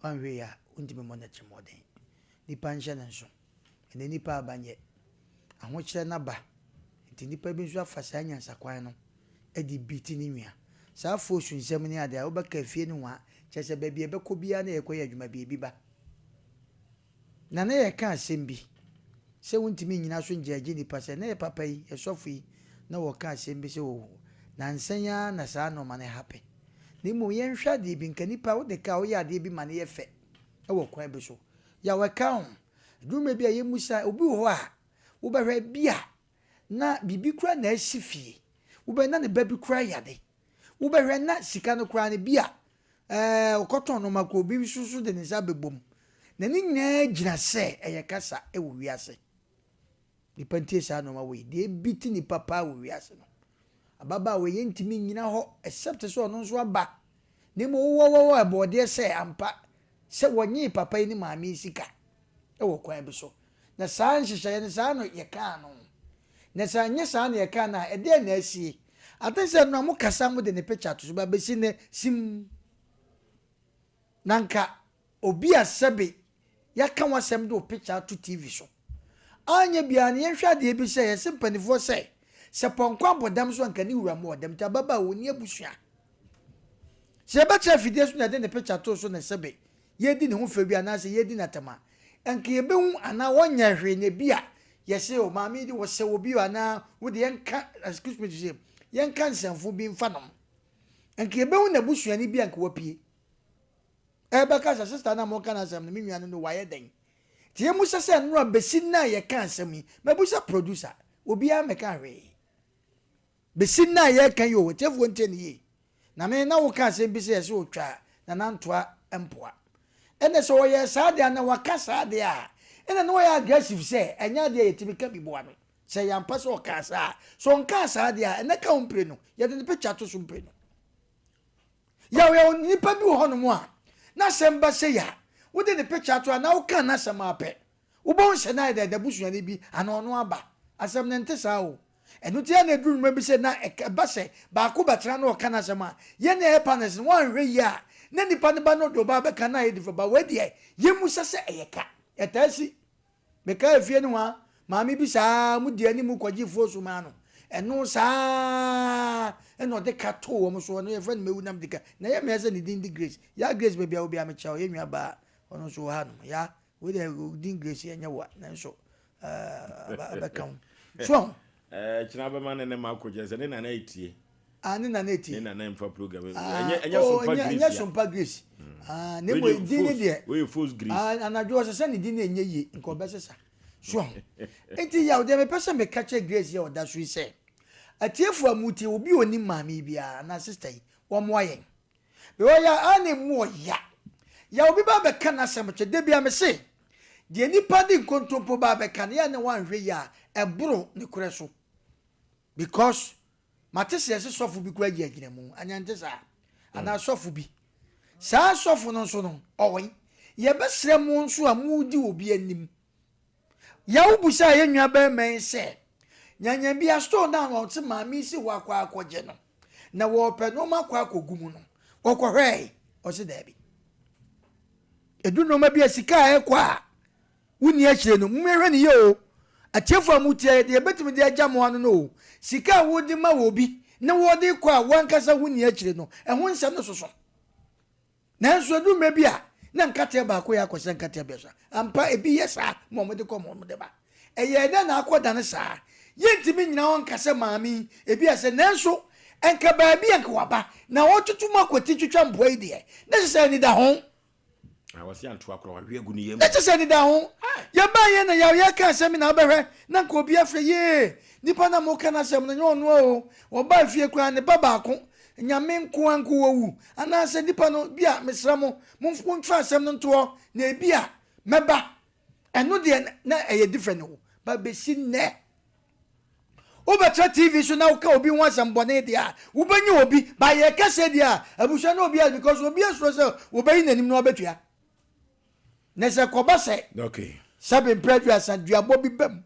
woanhwɛ yie a, wontumi mmɔ no atirimuɔden. Nipa nhyɛ ne nso. Ɛnnɛ nipa aba nyɛ. Ahokyerɛ no aba, nti nipa bi nso afa saa nyansakwan no de beat ne nua. Saa force nsɛm ne adeɛ a, wobɛka fie no hwa, kyerɛ sɛ baabi a ɛbɛkɔ biara na yɛkɔyɛ adwuma bi, ebi ba. Na na yɛka asɛm bi, sɛ wontumi nnyina so ngyɛɛgye nnipa sɛ, na yɛ papa yi, yɛ sɔfo yi, na wɔka asɛm bi sɛ oh, nansa yi ara na saa nnoɔma no happen. Na mmom yɛnhwɛ adeɛ bi, nka nipa wode ka a woyɛ adeɛ bi ma no yɛ fɛ wɔ kwan bi so. Yaw ɛka ho. Ɛduru mmerɛ bi a yɛmmusa, obi wɔ hɔ a, wobɛhwɛ bi a na biribi koraa na asi fie, wobɛhwɛ na ne ba bi koraa yare, wobɛhwɛ na sika no koraa no bi a ɛɛ ɔkɔtɔn nneɛma koraa obi nso so de ne nsa abɛbɔ mu. Na ne nyinaa gyina sɛ ɛyɛ kasa wɔ wiase. Nipa ntie saa nneɛma wei. Deɛ ebi te nipa paa wɔ wiase no. Ababaawa yi ntumi nnyina hɔ except sɛ ɔno nso aba. Na mmom wowɔwɔwɔ ɛbɔɔdeɛ sɛ ampa sɛ wɔnyee papa yi ne maame yi sika wɔ kwan bi so. Na saa nhyehyɛeɛ no saa no yɛkaa no. Na sɛ anyɛ saa na yɛkaa no a ɛdeɛn na asie? I think sɛ ɛno a mo kasa mo de ne picture ato so ba bɛsi nnɛ sim. Na nka obi a sɛbe yɛaka w'asɛm de wo picture ato TV so. Anyɛ biara no yɛnhwɛ adeɛ bi sɛ yɛse mpanifoɔ sɛ sɛ pɔnkɔ abɔ dam so a nka ne wura mmɔɔ dam nti ababaawa ɔnni abusua. Sɛ yɛbɛkyerɛ afidie so na yɛde ne picture too so na sɛbe yɛredi ne ho fɛ bi anaasɛ yɛredi no atɛm a nka yɛbɛhu anaa ɔnyɛ hwee na ebi a yɛse o maame yi de wɔsɛ obi o anaa wode yɛnka excuse me to say yɛnka nsɛmfo bi mfa nom nka yɛbɛhu n'abusuani bi a nka wapue. Ɛrebɛka sɛ, Sista no a moreka n'asɛm no, me nua no no, wayɛ dɛn? Nti yɛmmisa sɛ nnora bɛsi nnɛ a yɛka asɛm yi, mabisa producer, obiara mmɛka hwee. Bɛsi nnɛ a yɛreka yi o, atiefoɔ ntie no yie. Na me na woka asɛm bi sɛ yɛse ɔtwa Nana Ntoa mpoa. Ɛnna sɛ ɔyɛɛ saa deɛ anaa waka saa deɛ a, ɛnna na ɔyɛ aggressive sɛ ɛnyɛ adeɛ a yɛtumi ka bi boa no. Sɛ ɛyɛ ampa sɛ ɔkaa saa a, sɛ ɔnkaa saa deɛ a, ɛnɛ ka wo mprenu, yɛde ne picture to so mprenu. Yaw yaw nipa bi wɔ hɔnom a n'asɛm ba sei a, wode ne picture ato anaa woka n'asɛm ara pɛ, wobɛhu sɛ na ayɛ dɛ n'abusuani bi anaa ɔno aba. Asɛm no ɛnte saa o. Ɛno nti a na ɛduru mmerɛ bi sɛ na ɛba sɛ baako bɛtena na ɔka n'asɛm a, yɛn a yɛyɛ partners no woanhwɛ yie a na nipa no ba na ɔde ɔba abɛka na ayɛ different but wei deɛ yɛmmusa sɛ ɛyɛ ka. Ɛtaa si. Mekaa efie nohoa maame bi saa ara, wɔdii anim kɔgyee fuo maa no. Ɛno saa ara na ɔde ka too wɔn so. Ɔno yɛfrɛ no Mewu Nam Dika. Na ɛyɛ me sɛ ne din de Grace. Ya Grace baabi a wɔ biara mekyia wo. Yɛn nua baa ɔno nso wɔ hanom. Ya wei deɛ wo din Grace ɛnyɛ wo a nanso ɛɛ ɛbɛka ho. So ahu? Ɛɛ kyena bɛma ne ne ma akɔ kyerɛ sɛ ne nana etie. Ah, ne nana etie. Ne nana nfa program. Ah, ɛnyɛ ɛnyɛ oh, sompa grace. Ɛnyɛ sompa grace. Mm. Ah, ne mo din ne deɛ. Wei fos grace. Ah, anadwo ɔsesa ne din ne ɛnyɛ yie nka ɔbɛsesa. So ho. Nti yaw deɛ mepɛ sɛ meka kyerɛ Grace yɛ ɔda so yi sɛ atiefo a mutie obi a onim maame yi biara anaa sister yi wɔmmoa yɛn. Because ya a na emu ɔya. Ya obi ba bɛka n'asɛm kyɛ da bia mese deɛ nipa de nkontompo ba bɛka no yɛ na wanhwɛ yie a ɛboro ne korɛ so. Because mate sɛ yɛse sɔfo bi koraa gye agyinamu, anaa ɛnte saa? Anaa sɔfo bi. Saa sɔfo no nso no, ɔwɔ he? Yɛbɛsrɛ mo nso a modi obi anim. Yaw busaa yɛn nua barima yi sɛ, Nyanyanbia store no a ɔte maame yi si hɔ akɔ akɔgye no, na wɔrepɛ nneɛma akɔ akɔgu mu no, ɔkɔhwɛe? Ɔse daabi. Edu nneɛma bi a sika a ɛkɔ a, Wonni akyire no, monhwɛ no yie o. Atiefoɔ a motie yɛ, deɛ yɛbɛtumi de agya mo ano no o, sika a wode ma obi na wɔde rekɔ a w'ankasa wonni akyire no, ɛho nsɛm no soso. Nanso ɛduru mmerɛ bi a, na nkateɛ baako yɛ akɔsɛ nkateɛ abiɛsa. Ampa, ebi yɛ saa ma wɔde kɔ ma wɔde ba. Ɛyɛɛ dɛn na akɔdane saa? Yɛntumi nnyina hɔ nka sɛ maame yi, ebi a sɛ, nanso nka baabi a nka waba na ɔretutu mu akɔti twitwa mpoa yi deɛ, na kyerɛ sɛ anidaho. Ah, wɔsi antoa koraa wahwe agu ne yam. Na kyɛ sɛ deda ho. Yɛbaa yɛn na yaw yɛka asɛm na wobɛhwɛ na nka obi afrɛ yee nipa na moka n'asɛm no nyɛ ɔno o wɔbaa fie koraa ne ba baako nyame nkoa nko wɔwu anaasɛ nipa no bi a mesrɛ mo momfa asɛm no ntoɔ na ebi a mɛba ɛno deɛ na ɛyɛ different o ba bɛsi nnɛ Wobɛtra TV so na woka obi ho asɛm bɔne deɛ a, wobɛnya obi. But yɛ kɛseɛ deɛ a, abusua no obi because obi asuro sɛ wɔbɛyi n'anim na wabɛtua. Na sɛ kɔba sɛ okay. sɛbe mprɛ aduasa duabɔ bi bam.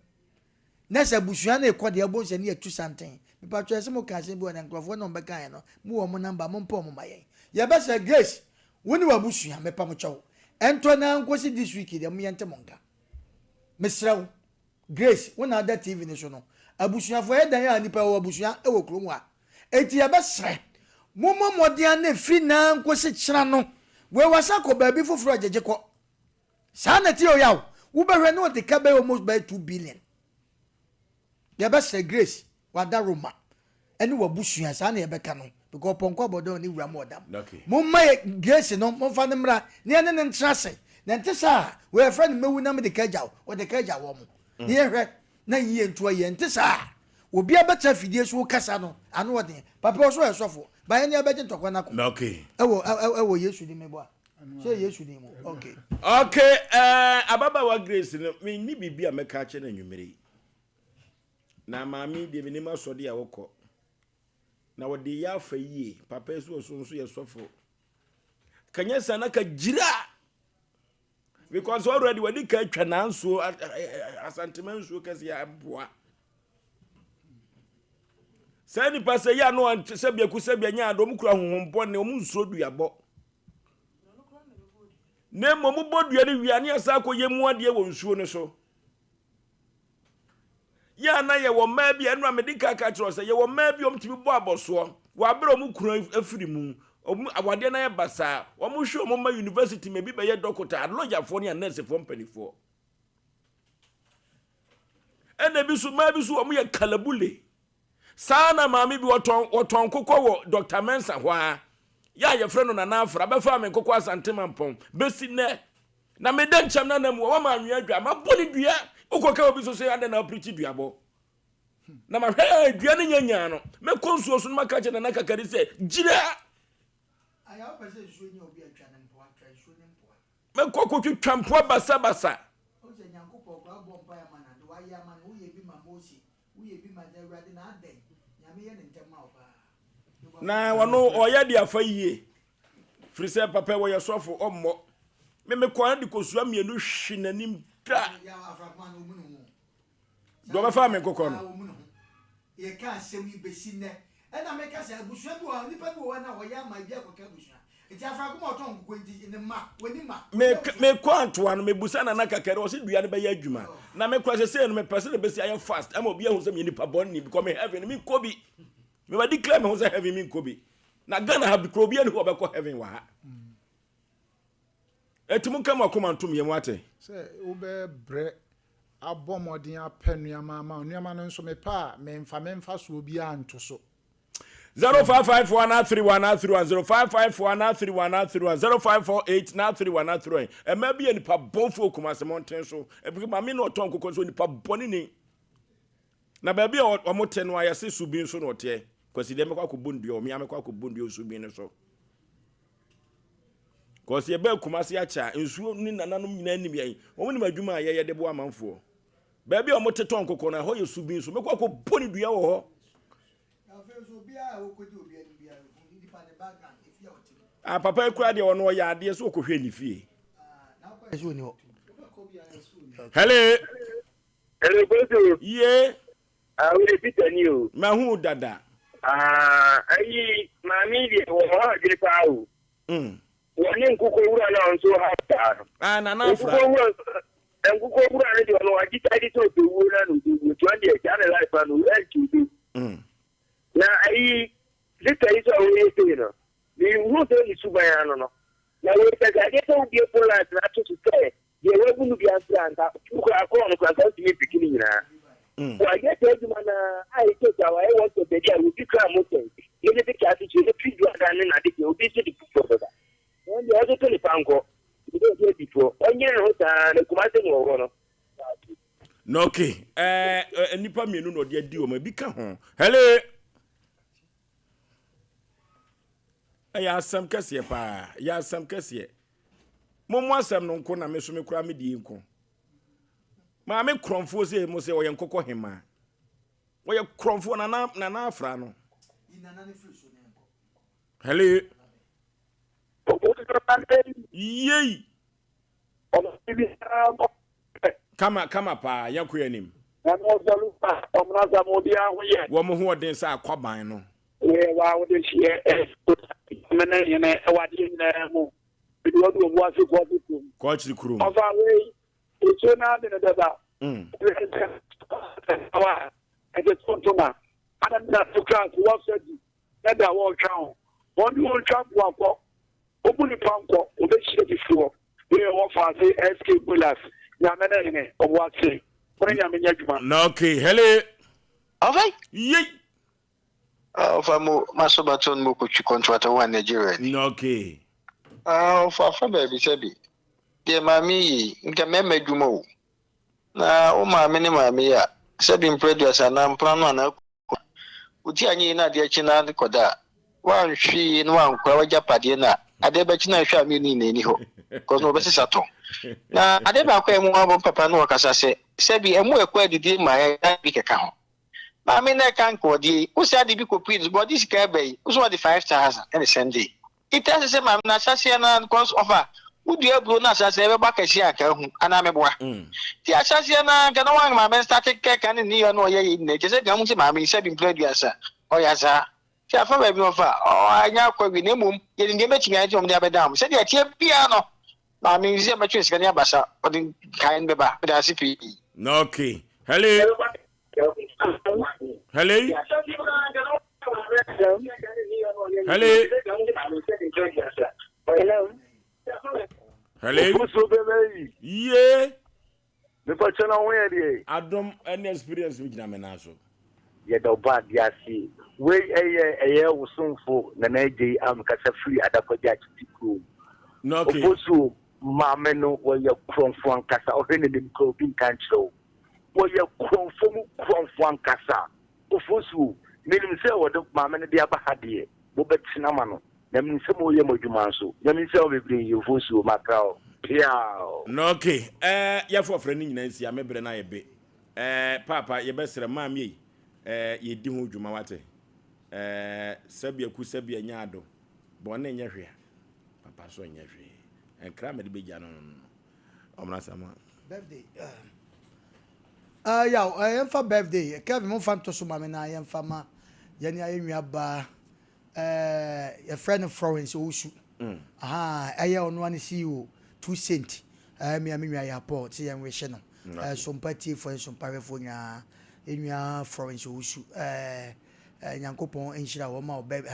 Na sɛ abusua no rekɔ deɛ wobɛhu sɛ ne yɛtu santen. Mepakyɛw yɛse mo ka asɛm bi wɔ na nkurɔfoɔ na wɔbɛkaeɛ no mo wɔ wɔn number mompɛ wɔn ma yɛn. Yɛbɛsrɛ Grace wo ne w'abusua mepa mo kyɛw ɛntɔ na nkosi this week deɛ mom yɛnte mo nka. Mesrɛ wo Grace wo na ada TV no so no abusuafoɔ ɛyɛ dan a nipa wɔ abusua wɔ kurom ha enti yɛbɛsrɛ mommɔ mmɔden a na ɛfiri naa nkosi kyena no wei wasa kɔ baabi foforɔ gyegye kɔ. Saa na ɛteɛ o yaw wobɛhwɛ na ɔde ka bɛyɛ almost bɛyɛ 2 billion. Yɛbɛsrɛ Grace wada Roma ɛne wabusua saa na yɛbɛka no because pɔnkɔ abɔdɔn ne wura mu ɔdam. Momma yɛ Grace no momfa no mmra na yɛne no ntena ase na ɛnte saa a wei yɛfrɛ no mɛwu na mede ka agya wo ɔde ka agya wɔn na yɛhwɛ na yie nto ayie ɛnte saa a obi abɛtena fidie so kasa no ano ɔden papa ɔso ɔyɛ sɔfo ba yɛne abɛgye ntɔkwa no ako ɛwɔ ɛwɔ Yesu din mebɔ a. Sɛ Yesu din mu. Okay. Okay, eh, ababaawa Grace no, menni biribi a mɛka akyerɛ no anwummere yi. Na maame deɛ menim asɔde a wɔkɔ. Na wɔde yɛ afa yie. Papa yi so ɔso nso yɛ sɔfo. Kanyɛ saa na ka gyira. Because already wɔde ka atwa nansuo, asantema nsuo kɛse yɛ aboa. Saa nipa sɛ yɛ ano sɛ biako sɛ bia nya ade, wɔn kura honhom bɔne, wɔn nsuro duabɔ. Na mmom mobɔ dua no wie a ne yɛsan akɔyɛ mu adeɛ wɔ nsuo no so. Yɛ a na yɛwɔ mmaa bi a ɛno a mede ka ka kyerɛ sɛ yɛwɔ mmaa bi a wɔtumi bɔ abɔsoɔ wɔ abere a wɔn kunu afiri mu, wɔn awadeɛ no ayɛ basaa, wɔn hwɛ wɔn mma university ma ebi bɛyɛ dɔkota, alɔyafoɔ ne anɛɛsefoɔ mpanimfoɔ. Ɛna ebi so mmaa bi so wɔn yɛ kalabule. Saa na maame bi ɔtɔn ɔtɔn nkokɔ wɔ Dr. Mensah hɔ ara, yɛ a yɛfrɛ no Nana Afra, bɛfaa me nkokɔ Asante Mampɔn bɛsi nnɛ. Na meda nkyɛm na nam mu a, wama anwea adwa, mabɔ ne dua. Wokɔka obi so sɛ adɛn na wopirikyi duabɔ? Na mahwɛ a dua no nya nyaa no, mɛkɔ nsuo so na maka kyerɛ Nana Kakari sɛ, gyina! Mɛkɔ akɔtwitwa mpoa basabasa. Na ɔno ɔyɛ de afa yie, firi sɛ papa wɔyɛ sɔfo ɔmmɔ. Me mekɔ de kosua mmienu hwe n'anim da. Deɛ ɔbɛfa me nkokɔ no. Yɛka asɛm yi bɛsi nnɛ ɛna meka sɛ abusua bi wɔ hɔ nipa bi wɔ hɔ na ɔyɛ ama ebi akɔka abusua nti afrako ma ɔtɔn nkokɔ nti ne mma wɔni mma. Mekɔ antoa no mebusa nana kakari ɔse dua no bɛyɛ adwuma na mekora sɛ sei no mepɛ sɛ na bɛsi ayɛ fast ama obi ahu sɛ meyɛ nipa bɔne because me heaven no menkɔ bi mema declare me ho sɛ heaven menkɔ bi na Ghana ha kora obi ani hɔ ɔbɛkɔ heaven wɔ ha ɛti mo nka mo akoma ntom yɛ mo ate. Sɛ wobɛbrɛ abɔ mmɔden apɛ nneɛma ama wo. Nneɛma no nso mepɛ a, memfa me mfasoɔ biara nto so. 0554 931 931 0554 931 931 0548 931 931 Mmaa bi yɛ nipa bɔnfoɔ Kumasi mmɔnten so. Ebi maame na ɔtɔn nkokɔ nso nipa bɔne ni. Na baabi a wɔn te no ayɛ se subin so na ɔteɛ. Kwasi deɛ mɛkɔ akɔbɔ ndua wɔ me mɛkɔ akɔbɔ ndua wɔ subin no so. Kɔsi yɛbɛɛ Kumasi akyɛ a, nsuo ne nananom nyinaa nim yɛn. Wɔn nim adwuma a yɛyɛ de boa amanfoɔ. Baabi a wɔte tɔn nkokɔ no, ɛhɔ yɛ subin so. Mɛkɔ akɔbɔ ne dua wɔ hɔ. Ah, papa yi koraa deɛ ɔno ɔyɛ adeɛ so ɔkɔhwɛ ne fie. Hello. Hello, Bosu. Ye. Ah, wo de Peter ni o. Mahu dada. Ah, ayi, maame deɛ wɔ hɔ adwene paa o. Wɔne nkokɔ wura no a ɔnso ha saa no. Ah, nana afra. Nkokɔ wura nkokɔ wura no deɛ ɔno wagye tae de sɛ ɔbɛwuo no na ɔbɛwuo nti ɔno deɛ saa ne life ano ɛnti ɔbɛwu. Na ayi sista yi sɛ ɔyɛ sei no mehu sɛ ne suban ano no na wei sɛ sɛ adeɛ sɛ wobie phone lines na ato so sɛ Deɛ wabu no biara nso a, nka tu koraa kɔɔ no koraa nka wontumi mpiki ne nyinaa. Wayɛ saa adwuma no ara a ɛsɛ sɛ wayɛ workshop baabi a obi kra motors ne ne picture ase kyerɛ ne firi duadan ne n'ade deɛ obi nso de foforɔ bɛba. Wɔn deɛ ɔtoto ne fa nkɔ ne bɛ nso adifoɔ ɔnyere ne ho saa na Kumase na ɔwɔ no. Na okay, ɛɛ nnipa mmienu na ɔde adi wɔn, ebi ka ho. Hello. Ɛyɛ asɛm kɛseɛ paa, ɛyɛ asɛm kɛseɛ. Mo mo asɛm no nko na me so me koraa me die nko. Maame korɔmfoɔ sɛ mo sɛ ɔyɛ nkokɔ hemaa. Ɔyɛ korɔmfoɔ nana nana afra no. Hello. Yei. Kama kama paa yɛn kɔ yɛn anim. Nyame ɔsɔ Luka ɔmena sa ma obiara ho yɛ. Wɔn ho ɔden sɛ akwaban no. Woyɛ waa wode hyeɛ Nyame ne hene wɔ adeɛ nyinaa mu. Mede wadu ɔboase kɔɔto kurom. Kɔɔkyere kurom. Ɔfa wei nsuo no ara de no bɛba. Wa ɛde to ntoma. Ana na to kra so wɔsɔ di na da wɔretwa ho. Wɔn de wɔntwa mpoa kɔ. Wobu nipa nkɔ wɔbɛhyia bi foɔ. Wei yɛ wɔfa ase SK Bolas. Nyame ne hene ɔboase. Wo ne Nyame nyɛ adwuma. Na okay hele. Ɔfɛ. Yei. Ɔfa mo maso baton mo kotwi kɔntrata wa Nigeria ni. Okay. Ɔfa afa baabi sɛ bi. Deɛ maame yi nka mmarima adwuma o. Na wo maame ne maame yi a sɛbi mprɛ aduasa anaa mpena no anaa ku wo ti anyɛ yie na adeɛ kye na kɔda a woanhwe yie na woankora w'agyapadeɛ no a adeɛ bɛkye na nhwɛ a mmienu nyinaa ni hɔ because na wɔbɛsesa tɔn. Na adeɛ baako a ɛmu abɔ papa no ɔkasa sɛ sɛbi ɛmu ɛkɔ adidie ma ɛyɛ bi kɛka ho. Maame na ɛka nka ɔdeɛ yi, wo sɛ ade bi kɔ pii no so, ɔde sika ɛba yi, wo sɛ ɔde 5000 ɛna sɛnde. It ɛsɛ sɛ maame no ahyɛaseɛ no ara because ɔfa wo dua aburo no ahyɛaseɛ ɛbɛbɔ akɛseɛ anka ahu anaa meboa. Nti ahyɛaseɛ no ara nka na wɔn maame no starte kɛka ne nneyɔɛ no ɔyɛ yɛ nyinaa kyɛ sɛ nka ahu sɛ maame yi sɛbi mpere aduasa ɔyɛ asaa. Nti afa baabi no ɔfa ɔanyɛ akɔ awie na mmom yɛnim deɛ ɛbɛtumi ayɛ nti na wɔde abɛdan wɔn. Sɛdeɛ ɛteɛ biara no maame yi sɛ mɛtwe sika ne abasa ɔde nkaeɛ no bɛba. Meda ase pii. Okay. Hello. Hello. Hello. Hello. Hello. Ofusu bɛbɛ yi. Yie. Nipa kyɛn na ho yɛ deɛ. Adom ɛne experience mi gyina me nan so. Yɛda ɔbɔ adeɛ ase. Wei ɛyɛ ɛyɛ wo somfo Nana Adjei a mekasa firi Adakɔgya Akyiti kurom. Okay. Ofosu maame no wɔyɛ korɔmfo ankasa ɔhwɛ n'anim koraa obi nka nkyerɛ wo. Wɔyɛ korɔmfo mu korɔmfo ankasa. Ofosu menim sɛ wɔde maame no de aba ha deɛ mobɛtena ama no na menim sɛ moyɛ mo adwuma nso. Nyame nhyira wo bebree Ofosu makra wo. Peaw. Okay eh yɛfo ɔfrɛ no nyinaa nsia me berɛ no ayɛ be eh paapa yɛbɛsrɛ maame ei eh yɛdi ho dwuma wate eh sɛbia ku sɛbia nya ado bɔne nyɛ hwee a papa so nyɛ hwee nkra mede bɛgya no no no ɔmra sama. Birthday uh, yaw uh, yɛmfa birthday Kevin momfa nto so ma me na yɛmfa ma yɛne ayɛ nua baa uh, yɛfrɛ no Florence Owusu mm. aha ɛyɛ ɔno ane CEO two cent uh, me a me nua yɛ apɔ te yɛn wehye no mm, uh, sompa tiefoɔ ne sompa hwɛfoɔ nyinaa nua Florence Owusu uh, uh, Nyankopɔn nhyira wɔn ma ɔbɛ uh,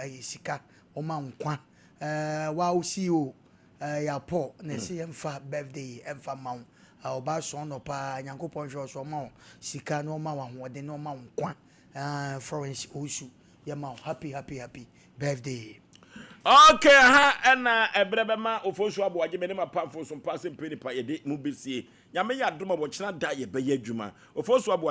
uh, sika wɔn ma nkwa uh, wa CEO Eh ya Paul na ɛsɛ yɛn fa birthday yi ɛnfa mma wo ah ɔbaa sɔn nɔ paa Nyankopɔn nhwɛ wo so ɔma wo sika na ɔma wo ahoɔden na ɔma wo nkwa ah Florence Owusu yɛ ma wo happy happy happy birthday. Ok aha ɛna ɛberɛ bɛma Ofosu Aboagye me ne m'apamfo nso mpa sɛ mpɛ nipa yɛde mu bɛsie Nyame yɛ adom a wɔkyena da yɛbɛyɛ adwuma Ofosu Aboagye.